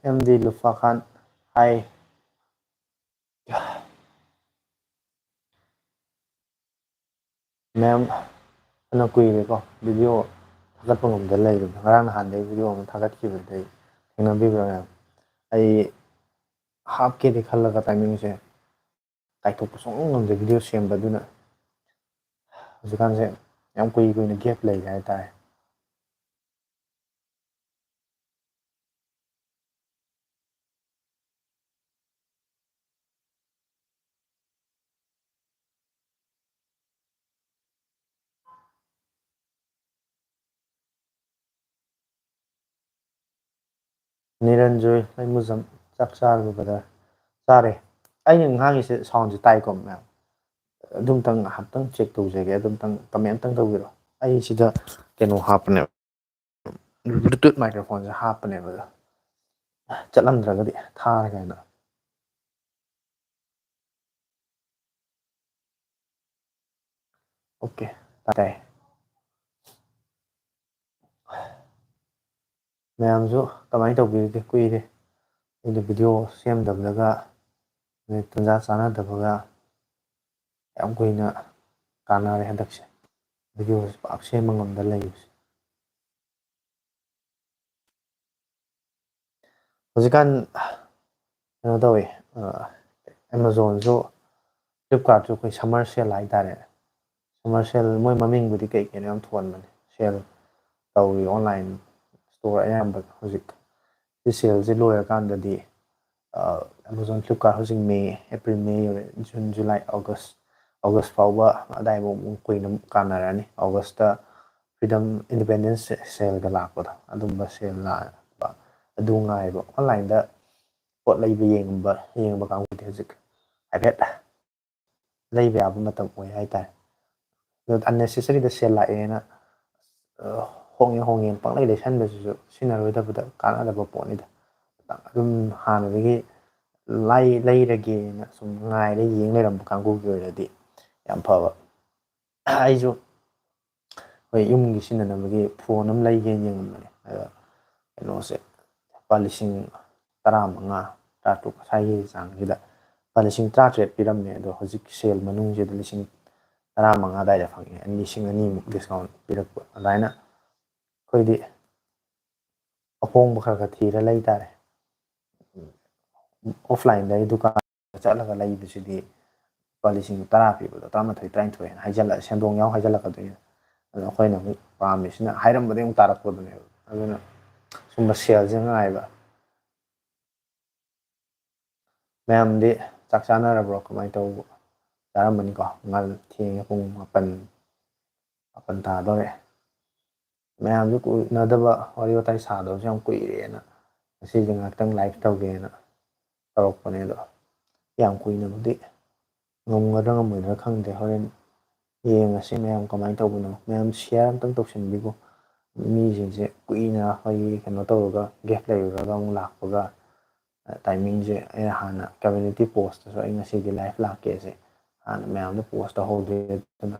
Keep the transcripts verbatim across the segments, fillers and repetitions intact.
M D ꯂꯨꯐꯥ ꯈꯥꯟ꯫ ꯍꯥꯏ꯫ ꯃꯌꯥꯝ, ꯐꯅ ꯀꯨꯏꯔꯦꯀꯣ video ꯊꯥꯒꯠꯄ ꯉꯝꯗ ꯂꯩꯕꯅꯤ꯫ ꯉꯔꯥꯡ ꯅꯍꯥꯟꯗꯩ ꯚꯤꯗꯤꯑꯣ ꯑꯃ ꯊꯥꯒꯠꯈꯤꯕꯗꯩ ꯊꯦꯡꯅꯕꯤꯕ꯭ꯔꯥ ꯃꯌꯥꯝ? ꯑꯩ ꯍꯥꯞꯀꯦꯗꯤ ꯈꯜꯂꯒ ꯇꯥꯏꯃꯤꯡꯁꯦ ꯀꯥꯏꯊꯣꯛꯄ ꯁꯨꯡꯉꯝ ꯉꯝꯗꯦ ꯚꯤꯗꯤꯑꯣ ꯁꯦꯝꯕ꯫ ꯑꯗꯨꯅ ꯍꯧꯖꯤꯛꯀꯥꯟꯁꯦ ꯌꯥꯝ ꯀꯨꯏ ꯀꯨꯏꯅ ꯒꯦꯞ ꯂꯩꯔꯦ ꯍꯥꯏꯇꯥꯔꯦ꯫ ꯅꯤꯔꯟꯖꯣꯏ ꯂꯩꯃꯨꯖꯝ, ꯆꯥꯛ ꯆꯥꯔꯕꯣ brother? ꯆꯥꯔꯦ꯫ ꯑꯩꯅ ꯉꯥꯡꯉꯤꯁꯦ soundꯁꯦ ꯇꯥꯏꯀꯣ ꯃꯌꯥꯝ? ꯑꯗꯨꯝꯇꯪ ꯉꯥꯏꯍꯥꯛꯇꯪ check ꯇꯧꯖꯒꯦ, ꯑꯗꯨꯝꯇꯪ comment ꯑꯝꯇꯪ ꯇꯧꯕꯤꯔꯣ꯫ ꯑꯩ ꯁꯤꯗ ꯀꯩꯅꯣ ꯍꯥꯞꯄꯅꯦꯕ, Bluetooth microphoneꯁꯦ ꯍꯥꯞꯄꯅꯦꯕ, ꯑꯗꯣ ꯆꯠꯂꯝꯗ꯭ꯔꯒꯗꯤ ꯊꯥꯔꯒꯦꯅ꯫ Okay, ꯇꯥꯏ꯫ ꯃꯌꯥꯝꯁꯨ ꯀꯃꯥꯏꯅ ꯇꯧꯕꯤꯔꯤꯒꯦ? ꯀꯨꯏꯔꯦ ꯑꯩꯅ ꯚꯤꯗꯤꯑꯣ ꯁꯦꯝꯗꯕꯗꯒ, ꯑꯗꯩ ꯇꯟꯖꯥ ꯆꯥꯟꯅꯗꯕꯒ꯫ ꯌꯥꯝ ꯀꯨꯏꯅ ꯀꯥꯟꯅꯔꯦ ꯍꯟꯗꯛꯁꯦ, ꯚꯤꯗꯤꯑꯣꯁꯦ ꯄꯥꯛ ꯁꯦꯝꯕ ꯉꯝꯗ ꯂꯩꯕꯁꯦ꯫ ꯍꯧꯖꯤꯛꯀꯥꯟ ꯀꯩꯅꯣ ꯇꯧꯋꯤ, ꯑ, Amazonꯁꯨ, Flipkartꯁꯨ ꯑꯩꯈꯣꯏ summer sale ꯍꯥꯏꯇꯥꯔꯦ꯫ Summer sale, ꯃꯣꯏ ꯃꯃꯤꯡꯕꯨꯗꯤ ꯀꯩ ꯀꯩꯅꯣ ꯌꯥꯝ ꯊꯣꯟꯕꯅꯦ, sale ꯇꯧꯔꯤ online store ꯑꯌꯥꯝꯕ ꯍꯧꯖꯤꯛ꯫ ꯁꯤ saleꯁꯦ ꯂꯣꯏꯔꯀꯥꯟꯗꯗꯤ, ꯑ, Amazon, Flipkart ꯍꯧꯖꯤꯛ May, April, May ꯌꯧꯔꯦ, June, July, August, August ꯐꯥꯎꯕ ꯑꯗꯥꯏꯐꯥꯎ ꯑꯃꯨꯛ ꯀꯨꯏꯅ ꯑꯃꯨꯛ ꯀꯥꯟꯅꯔꯅꯤ꯫ Augustꯇ Freedom, Independence Saleꯒ ꯂꯥꯛꯄꯗꯣ, ꯑꯗꯨꯝꯕ sale ꯂꯥꯛꯄ ꯑꯗꯨ ꯉꯥꯏꯕ꯫ Onlineꯗ ꯄꯣꯠ ꯂꯩꯕ ꯌꯦꯡꯕ, ꯌꯦꯡꯕ ꯀꯥꯡꯕꯨꯗꯤ ꯍꯧꯖꯤꯛ ꯍꯥꯏꯐꯦꯠ ꯂꯩꯕ ꯌꯥꯕ ꯃꯇꯝ ꯑꯣꯏ ꯍꯥꯏꯇꯥꯔꯦ꯫ ꯑꯗꯣ unnecessaryꯗ sale ꯂꯥꯛꯑꯦꯅ, ꯑ, ꯍꯣꯡꯉꯦ ꯍꯣꯡꯉꯦꯅ ꯄꯪꯂꯩ ꯂꯩꯁꯟꯕꯁꯤꯁꯨ ꯁꯤꯖꯤꯟꯅꯔꯣꯏꯗꯕꯗ ꯀꯥꯟꯅꯗꯕ ꯄꯣꯠꯅꯤꯗ꯫ ꯑꯗꯨꯝ ꯍꯥꯟꯅꯗꯒꯤ ꯂꯩ-, ꯂꯩꯔꯒꯦꯅ ꯁꯨꯝ ꯉꯥꯏꯔ ꯌꯦꯡ ꯂꯩꯔꯝꯕ ꯀꯥꯡꯕꯨꯒꯤ ꯑꯣꯏꯔꯗꯤ ꯌꯥꯝ ꯐꯕ꯫ ꯑꯩꯁꯨ ꯑꯩꯈꯣꯏ ꯌꯨꯝꯒꯤ ꯁꯤꯖꯤꯟꯅꯅꯕꯒꯤ phone ꯑꯃ ꯂꯩꯒꯦꯅ ꯌꯦꯡꯉꯝꯕꯅꯦ꯫ ꯑꯗ ꯀꯩꯅꯣꯁꯦ, ꯂꯨꯄꯥ ꯂꯤꯁꯤꯡ ꯇꯔꯥꯃꯉꯥ, ꯇꯔꯥꯇꯔꯨꯛ ꯁ꯭ꯋꯥꯏꯒꯤ ꯆꯥꯡꯁꯤꯗ ꯂꯨꯄꯥ ꯂꯤꯁꯤꯡ ꯇꯔꯥꯇꯔꯦꯠ ꯄꯤꯔꯝꯃꯦ꯫ ꯑꯗꯣ ꯍꯧꯖꯤꯛ ꯁꯦꯜ ꯃꯅꯨꯡꯁꯤꯗ ꯂꯤꯁꯤꯡ ꯇꯔꯥꯃꯉꯥ ꯑꯗꯨꯋꯥꯏꯗ ꯐꯪꯉꯦ꯫ ꯑꯅꯤ ꯂꯤꯁꯤꯡ ꯑꯅꯤꯃꯨꯛ ꯗꯤꯁꯀꯥꯎꯟ ꯄꯤꯔꯛꯄ꯫ ꯑꯗꯨꯃꯥꯏꯅ ꯑꯩꯈꯣꯏꯗꯤ ꯑꯍꯣꯡꯕ ꯈꯔ ꯈꯔ ꯊꯤꯔ ꯂꯩ ꯇꯥꯔꯦ꯫ ꯑꯣꯐꯂꯥꯏꯟꯗ ꯑꯩ ꯗꯨꯀꯥꯟꯗ ꯆꯠꯂꯒ ꯂꯩꯕꯁꯤꯗꯤ ꯂꯨꯄꯥ ꯂꯤꯁꯤꯡ ꯇꯔꯥ ꯄꯤꯕꯗꯣ ꯇꯔꯥꯃꯥꯊꯣꯏ, ꯇꯔꯥꯅꯤꯊꯣꯏ ꯍꯥꯏꯅ ꯍꯥꯏꯖꯜꯂꯛꯑꯦ, ꯁꯦꯟꯗꯣꯡ ꯌꯥꯎ ꯍꯥꯏꯖꯜꯂꯛꯀꯗꯣꯏꯅꯤ꯫ ꯑꯗꯣ ꯑꯩꯈꯣꯏꯅ ꯑꯃꯨꯛ ꯄꯥꯝꯃꯤꯁꯤꯅ ꯍꯥꯏꯔꯝꯕꯗꯒꯤ ꯑꯃꯨꯛ ꯇꯥꯔꯛꯄꯗꯨꯅꯦꯕ꯫ ꯑꯗꯨꯅ ꯁꯨꯝꯕ ꯁꯦꯜꯁꯦ ꯉꯥꯏꯕ꯫ ꯃꯌꯥꯝꯗꯤ ꯆꯥꯛ ꯆꯥꯅꯔꯕ꯭ꯔꯣ? ꯀꯃꯥꯏꯅ ꯇꯧꯕ? ꯆꯥꯔꯝꯃꯅꯤꯀꯣ꯫ ꯉꯥ ꯊꯦꯡꯉꯦ, ꯄꯨꯡ ꯃꯥꯄꯟ, ꯃꯥꯄꯟ ꯇꯥꯗꯣꯔꯦ꯫ ꯃꯌꯥꯝꯁꯨ ꯎꯅꯗꯕ, ꯋꯥꯔꯤ ꯋꯥꯇꯥꯏ ꯁꯥꯗꯕꯁꯨ ꯌꯥꯝ ꯀꯨꯏꯔꯦꯅ ꯉꯁꯤꯁꯦ ꯉꯥꯏꯍꯥꯛꯇꯪ ꯂꯥꯏꯚ ꯇꯧꯒꯦꯅ ꯇꯧꯔꯛꯄꯅꯦ꯫ ꯑꯗꯣ ꯌꯥꯝ ꯀꯨꯏꯅꯕꯨꯗꯤ ꯉꯝꯒꯗ꯭ꯔꯥ ꯉꯝꯃꯣꯏꯗ꯭ꯔꯥ ꯈꯪꯗꯦ꯫ ꯍꯣꯔꯦꯟ ꯌꯦꯡꯉꯁꯤ ꯃꯌꯥꯝ ꯀꯃꯥꯏꯅ ꯇꯧꯕꯅꯣ꯫ ꯃꯌꯥꯝ ꯁꯤꯌꯥꯔ ꯑꯝꯇꯪ ꯇꯧꯁꯤꯟꯕꯤꯈꯣ꯫ ꯃꯤꯁꯤꯡꯁꯦ ꯀꯨꯏꯅ ꯑꯩꯈꯣꯏꯒꯤ ꯀꯩꯅꯣ ꯇꯧꯔꯒ, ꯒꯦꯞ ꯂꯩꯔꯨꯔꯒ ꯑꯃꯨꯛ ꯂꯥꯛꯄꯒ, ꯇꯥꯏꯃꯤꯡꯁꯦ ꯑꯩꯅ ꯍꯥꯟꯅ ꯀꯝꯃ꯭ꯌꯨꯅꯤꯇꯤ ꯄꯣꯁꯇꯁꯨ ꯑꯩ ꯉꯁꯤꯗꯤ ꯂꯥꯏꯚ ꯂꯥꯛꯀꯦꯁꯦ ꯍꯥꯟꯅ ꯃꯌꯥꯝꯗ ꯄꯣꯁ ꯇꯧꯍꯧꯗꯦ꯫ ꯑꯗꯨꯅ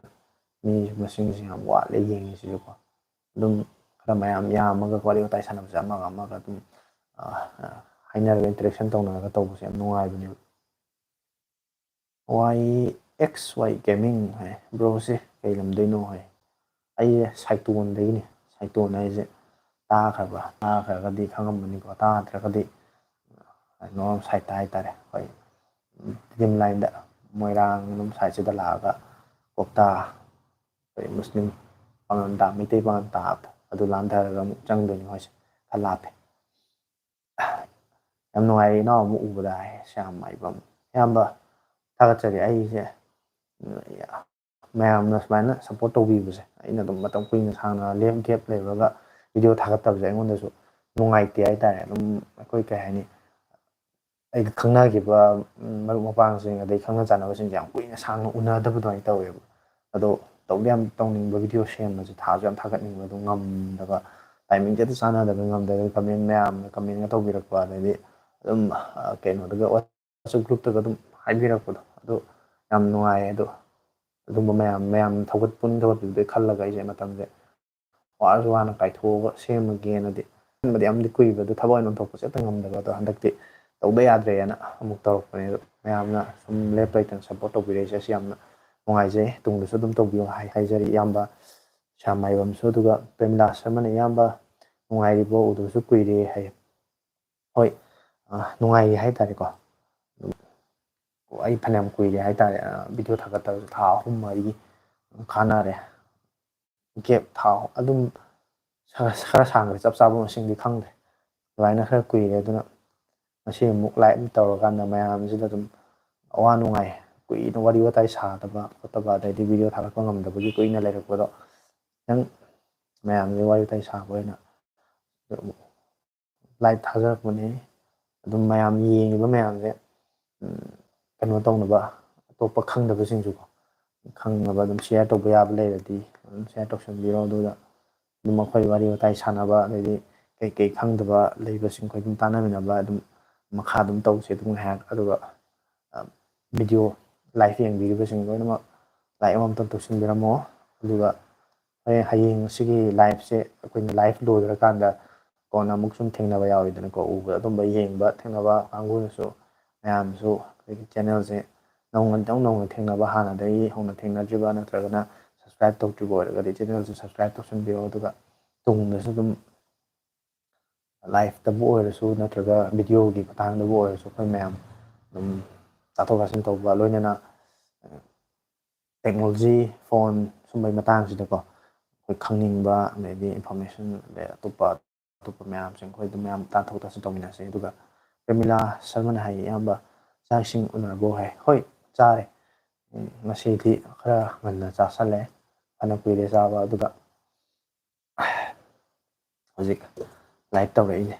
ꯃꯤ ꯃꯁꯤꯡꯁꯦ ꯌꯥꯝ ꯋꯥꯠꯂꯦ ꯌꯦꯡꯉꯤꯁꯤꯁꯨꯀꯣ꯫ ꯑꯗꯨꯝ ꯈꯔ ꯃꯌꯥꯝ ꯌꯥꯝꯃꯒ ꯋꯥꯔꯤ ꯋꯥꯇꯥꯏ ꯁꯥꯟꯅꯕꯁꯦ ꯑꯃꯒ ꯑꯃꯒ ꯑꯗꯨꯝ, ꯑ, ꯑ, ꯍꯥꯏꯅꯔꯒ, ꯏꯟꯇꯔꯦꯛꯁꯟ ꯇꯧꯅꯔꯒ ꯇꯧꯕꯁꯦ ꯌꯥꯝ ꯅꯨꯡꯉꯥꯏꯕꯅꯦꯕ꯫ ꯋꯥꯏ ꯑꯦꯛꯁ ꯋꯥꯏ ꯒꯦꯃꯤꯡ ꯍꯥꯏ꯫ ꯕ꯭ꯔꯣꯁꯦ ꯀꯩ ꯂꯝꯗꯩꯅꯣ ꯍꯥꯏ꯫ ꯑꯩꯁꯦ ꯁꯥꯏꯇꯣꯟꯗꯒꯤꯅꯤ꯫ ꯁꯥꯏꯇꯣꯟ ꯍꯥꯏꯁꯦ ꯇꯥꯈ꯭ꯔꯕ꯭ꯔꯥ? ꯇꯥꯈ꯭ꯔꯒꯗꯤ ꯈꯪꯉꯝꯃꯅꯤꯀꯣ, ꯇꯥꯗ꯭ꯔꯒꯗꯤ ꯅꯣꯔꯝ ꯁꯥꯏꯠꯇ ꯍꯥꯏꯇꯥꯔꯦ, ꯑꯩꯈꯣꯏ ꯇꯤꯗꯤꯝ ꯂꯥꯏꯟꯗ, ꯃꯣꯏꯔꯥꯡ ꯑꯗꯨꯝ ꯁꯥꯏꯠꯁꯤꯗ ꯂꯥꯛꯑꯒ ꯀꯣꯛꯇꯥ, ꯑꯩꯈꯣꯏ ꯃꯨꯁꯂꯤꯝ ꯄꯥꯉꯟ ꯇꯥ-, ꯃꯩꯇꯩ ꯄꯥꯉꯟ ꯇꯥꯕꯗꯣ ꯑꯗꯨ ꯂꯥꯟꯊꯔꯒ ꯑꯃꯨꯛ ꯆꯪꯗꯣꯏꯅꯤ꯫ ꯃꯣꯏꯁꯦ ꯈꯔ ꯂꯥꯞꯄꯦ꯫ ꯌꯥꯝ ꯅꯨꯡꯉꯥꯏꯔꯦ ꯏꯅꯥꯎ ꯑꯃꯨꯛ ꯎꯕꯗ ꯍꯥꯏ꯫ ꯁꯤ ꯌꯥꯝ ꯃꯥꯏꯕꯝ꯫ ꯏꯌꯥꯝꯕ, ꯊꯥꯒꯠꯆꯔꯤ꯫ ꯑꯩꯁꯦ, ꯎꯝ, ꯃꯌꯥꯝꯅ ꯁꯨꯃꯥꯏꯅ ꯁꯞꯄꯣꯔꯠ ꯇꯧꯕꯤꯕꯁꯦ, ꯑꯩꯅ ꯑꯗꯨꯝ ꯃꯇꯝ ꯀꯨꯏꯅ ꯁꯥꯡꯅ ꯂꯦꯞ-, ꯒꯦꯞ ꯂꯩꯔꯒ ꯚꯤꯗꯤꯑꯣ ꯊꯥꯒꯠꯇꯕꯁꯦ ꯑꯩꯉꯣꯟꯗꯁꯨ ꯅꯨꯡꯉꯥꯏꯇꯦ ꯍꯥꯏꯇꯥꯔꯦ꯫ ꯑꯗꯨꯝ ꯑꯩꯈꯣꯏ ꯀꯩ ꯍꯥꯏꯅꯤ, ꯑꯩꯒ ꯈꯪꯅꯈꯤꯕ, ꯎꯝ, ꯃꯔꯨꯞ ꯃꯄꯥꯡꯁꯤꯡ, ꯑꯗꯩ ꯈꯪꯅ ꯆꯥꯟꯅꯕꯁꯤꯡꯁꯦ ꯌꯥꯝ ꯀꯨꯏꯅ ꯁꯥꯡꯅ ꯎꯅꯗꯕ ꯑꯗꯨꯃꯥꯏꯅ ꯇꯧꯋꯦꯕ꯫ ꯑꯗꯣ ꯇꯧꯗꯤ ꯌꯥꯝ ꯇꯧꯅꯤꯡꯕ ꯚꯤꯗꯤꯑꯣ ꯁꯦꯝꯕꯁꯦ, ꯊꯥꯁꯨ ꯌꯥꯝ ꯊꯥꯒꯠꯅꯤꯡꯕ, ꯑꯗꯨ ꯉꯝꯗꯕ, ꯇꯥꯏꯃꯤꯡꯁꯦ ꯍꯦꯛꯇ ꯆꯥꯟꯅꯗꯕ, ꯉꯝꯗꯕ, ꯀꯃꯦꯟ ꯃꯌꯥꯝꯅ ꯀꯃꯦꯟꯒ ꯇꯧꯕꯤꯔꯛꯄ, ꯑꯗꯩꯗꯤ ꯑꯗꯨꯝ, ꯑ, ꯀꯩꯅꯣꯗꯒ WhatsApp ꯒ꯭ꯔꯨꯞꯇꯒ ꯑꯗꯨꯝ ꯍꯥꯏꯕꯤꯔꯛꯄꯗꯣ, ꯑꯗꯨ ꯌꯥꯝ ꯅꯨꯡꯉꯥꯏꯌꯦ꯫ ꯑꯗꯣ ꯑꯗꯨꯝꯕ ꯃꯌꯥꯝ, ꯃꯌꯥꯝ ꯊꯧꯒꯠ-, ꯄꯨꯛꯅꯤꯡ ꯊꯧꯒꯠꯄꯤꯕꯗꯨꯒꯤ ꯈꯜꯂꯒ ꯑꯩꯁꯦ ꯃꯇꯝꯁꯦ ꯋꯥꯔꯁꯨ ꯋꯥꯅ ꯀꯥꯏꯊꯣꯛꯑꯒ ꯁꯦꯝꯃꯒꯦꯅꯗꯤ ꯑꯍꯥꯟꯕꯗꯤ ꯌꯥꯝꯗꯤ ꯀꯨꯏꯕ, ꯑꯗꯨ ꯊꯕꯛ ꯑꯣꯏꯅ ꯑꯣꯟꯊꯣꯛꯄꯁꯦ ꯍꯦꯛꯇ ꯉꯝꯗꯕ, ꯑꯗꯣ ꯍꯟꯗꯛꯇꯤ ꯇꯧꯗ ꯌꯥꯗ꯭ꯔꯦꯅ ꯑꯃꯨꯛ ꯇꯧꯔꯛꯄꯅꯦ꯫ ꯑꯗꯣ ꯃꯌꯥꯝꯅ ꯁꯨꯝ ꯂꯦꯞ ꯂꯩꯇꯅ ꯁꯞꯄꯣꯔꯠ ꯇꯧꯕꯤꯔꯛꯏꯁꯦ ꯑꯁꯤ ꯌꯥꯝꯅ ꯅꯨꯡꯉꯥꯏꯖꯩ꯫ ꯇꯨꯡꯗꯁꯨ ꯑꯗꯨꯝ ꯇꯧꯕꯤꯌꯨ ꯍꯥꯏ-, ꯍꯥꯏꯖꯔꯤ ꯏꯌꯥꯝꯕ ꯁ꯭ꯌꯥꯝ ꯃꯥꯏꯕꯝꯁꯨ꯫ ꯑꯗꯨꯒ ꯄ꯭ꯔꯦꯃꯤꯂꯥ ꯁꯔꯃꯅ, "ꯏꯌꯥꯝꯕ, ꯅꯨꯡꯉꯥꯏꯔꯤꯕꯣ? ꯎꯗꯕꯁꯨ ꯀꯨꯏꯔꯦ" ꯍꯥꯏ꯫ ꯍꯣꯏ, ꯑ, ꯅꯨꯡꯉꯥꯏꯔꯤ ꯍꯥꯏꯇꯥꯔꯦꯀꯣ꯫ ꯑꯗꯨꯝ ꯑꯩ ꯐꯅꯌꯥꯝ ꯀꯨꯏꯔꯦ ꯍꯥꯏꯇꯥꯔꯦ, ꯑ, ꯚꯤꯗꯤꯑꯣ ꯊꯥꯒꯠꯇꯕꯁꯨ ꯊꯥ ꯑꯍꯨꯝ ꯃꯔꯤ ꯀꯥꯟꯅꯔꯦ꯫ ꯒꯦꯞ ꯊꯥ ꯑꯗꯨꯝ ꯈꯔ, ꯈꯔ ꯁꯥꯡꯈ꯭ꯔꯦ, ꯆꯞ ꯆꯥꯕ ꯃꯁꯤꯡꯗꯤ ꯈꯪꯗ꯭ꯔꯦ꯫ ꯑꯗꯨꯃꯥꯏꯅ ꯈꯔ ꯀꯨꯏꯔꯦ꯫ ꯑꯗꯨꯅ ꯉꯁꯤ ꯑꯃꯨꯛ ꯂꯥꯏꯚ ꯑꯃ ꯇꯧꯔꯀꯥꯟꯗ ꯃꯌꯥꯝꯁꯤꯗ ꯑꯗꯨꯝ ꯑꯋꯥ ꯅꯨꯡꯉꯥꯏ, ꯀꯨꯏꯅ ꯋꯥꯔꯤ ꯋꯥꯇꯥꯏ ꯁꯥꯗꯕ ꯈꯣꯠꯇꯕ, ꯑꯗꯩꯗꯤ ꯚꯤꯗꯤꯑꯣ ꯊꯥꯒꯠꯄ ꯉꯝꯗꯕꯒꯤ ꯀꯨꯏꯅ ꯂꯩꯔꯛꯄꯗꯣ, ꯈꯤꯇꯪ ꯃꯌꯥꯝꯁꯦ ꯋꯥꯔꯤ ꯋꯥꯇꯥꯏ ꯁꯥꯕ ꯑꯣꯏꯅ ꯂꯥꯏꯚ ꯊꯥꯖꯔꯛꯄꯅꯦ꯫ ꯑꯗꯨꯝ ꯃꯌꯥꯝ ꯌꯦꯡꯉꯤꯕ ꯃꯌꯥꯝꯁꯦ, ꯎꯝ, ꯀꯩꯅꯣ ꯇꯧꯅꯕ, ꯑꯇꯣꯞꯄ ꯈꯪꯗꯕꯁꯤꯡꯁꯨꯀꯣ, ꯈꯪꯅꯕ ꯑꯗꯨꯝ ꯁꯤꯌꯔ ꯇꯧꯕ ꯌꯥꯕ ꯂꯩꯔꯗꯤ ꯑꯗꯨꯝ ꯁꯤꯌꯔ ꯇꯧꯁꯟꯕꯤꯔꯣ꯫ ꯑꯗꯨꯒ ꯑꯗꯨꯝ ꯑꯩꯈꯣꯏ ꯋꯥꯔꯤ ꯋꯥꯇꯥꯏ ꯁꯥꯟꯅꯕ, ꯑꯗꯩꯗꯤ ꯀꯩꯀꯩ ꯈꯪꯗꯕ ꯂꯩꯕꯁꯤꯡ ꯑꯩꯈꯣꯏ ꯑꯗꯨꯝ ꯇꯥꯟꯅꯃꯤꯟꯅꯕ ꯑꯗꯨꯝ ꯃꯈꯥ ꯑꯗꯨꯝ ꯇꯧꯁꯦ ꯑꯗꯨꯝ ꯉꯥꯏꯍꯥꯛ꯫ ꯑꯗꯨꯒ, ꯑ, ꯚꯤꯗꯤꯑꯣ ꯂꯥꯏꯚ ꯌꯦꯡꯕꯤꯔꯤꯕꯁꯤꯡ ꯂꯣꯏꯅꯃꯛ ꯂꯥꯏꯛ ꯑꯃꯃꯝꯇꯪ ꯇꯧꯁꯤꯟꯕꯤꯔꯝꯃꯣ꯫ ꯑꯗꯨꯒ ꯍꯣꯔꯦꯟ ꯍꯌꯦꯡ ꯑꯁꯤꯒꯤ ꯂꯥꯏꯚꯁꯦ ꯑꯩꯈꯣꯏꯅ ꯂꯥꯏꯚ ꯂꯣꯏꯈ꯭ꯔꯀꯥꯟꯗ ꯀꯣꯟꯅ ꯑꯃꯨꯛ ꯁꯨꯝ ꯊꯦꯡꯅꯕ ꯌꯥꯎꯋꯤꯗꯅꯀꯣ, ꯎꯕ, ꯑꯗꯨꯝꯕ ꯌꯦꯡꯕ ꯊꯦꯡꯅꯕ ꯀꯥꯡꯕꯨꯅꯁꯨ, ꯃꯌꯥꯝꯁꯨ ꯑꯩꯈꯣꯏꯒꯤ ꯆꯦꯅꯦꯜꯁꯦ ꯅꯧꯅ, ꯏꯅꯧ ꯅꯧꯅ ꯊꯦꯡꯅꯕ, ꯍꯥꯟꯅꯗꯒꯤ ꯍꯧꯅ ꯊꯦꯡꯅꯗ꯭ꯔꯤꯕ ꯅꯠꯇ꯭ꯔꯒꯅ ꯁꯕꯁꯀ꯭ꯔꯥꯏꯕ ꯇꯧꯗ꯭ꯔꯤꯕ ꯑꯣꯏꯔꯒꯗꯤ ꯆꯦꯅꯦꯜꯁꯦ ꯁꯕꯁꯀ꯭ꯔꯥꯏꯕ ꯇꯧꯁꯟꯕꯤꯌꯣ꯫ ꯑꯗꯨꯒ ꯇꯨꯡꯗꯁꯨ ꯑꯗꯨꯝ ꯂꯥꯏꯐꯇꯕꯨ ꯑꯣꯏꯔꯁꯨ ꯅꯠꯇ꯭ꯔꯒ ꯚꯤꯗꯤꯑꯣꯒꯤ ꯃꯇꯥꯡꯗꯕꯨ ꯑꯣꯏꯔꯁꯨ ꯑꯩꯈꯣꯏ ꯃꯌꯥꯝ ꯑꯗꯨꯝ ꯇꯥꯊꯣꯛ ꯇꯥꯁꯤꯟ ꯇꯧꯕ, ꯂꯣꯏꯅꯅ ꯇꯦꯛꯅꯣꯂꯣꯖꯤ, ꯐꯣꯟ ꯁꯨꯝꯕꯒꯤ ꯃꯇꯥꯡꯁꯤꯗꯀꯣ ꯑꯩꯈꯣꯏ ꯈꯪꯅꯤꯡꯕ, ꯑꯗꯩꯗꯤ ꯏꯟꯐꯣꯔꯃꯦꯁꯟ, ꯑꯗꯩ ꯑꯇꯣꯞꯄ ꯑꯇꯣꯞꯄ ꯃꯌꯥꯝꯁꯤꯡ ꯑꯩꯈꯣꯏ ꯑꯗꯨꯝ ꯃꯌꯥꯝ ꯇꯥꯊꯣꯛ ꯇꯥꯁꯤꯟ ꯇꯧꯃꯤꯟꯅꯁꯦ꯫ ꯑꯗꯨꯒ ꯄ꯭ꯔꯦꯃꯤꯂꯥ ꯁꯔꯃꯅ ꯍꯥꯏꯌꯦ, "ꯏꯌꯥꯝꯕ, ꯆꯥꯛ ꯏꯁꯤꯡ ꯎꯅꯔꯕꯣ?" ꯍꯥꯏ꯫ ꯍꯣꯏ, ꯆꯥꯔꯦ꯫ ꯎꯝ, ꯉꯁꯤꯗꯤ ꯈꯔ ꯉꯟꯅ ꯆꯥꯁꯜꯂꯦ, ꯐꯅ ꯀꯨꯏꯔꯦ ꯆꯥꯕ꯫ ꯑꯗꯨꯒ ꯍꯧꯖꯤꯛ ꯂꯥꯏꯚ ꯇꯧꯔꯛꯏꯅꯦ꯫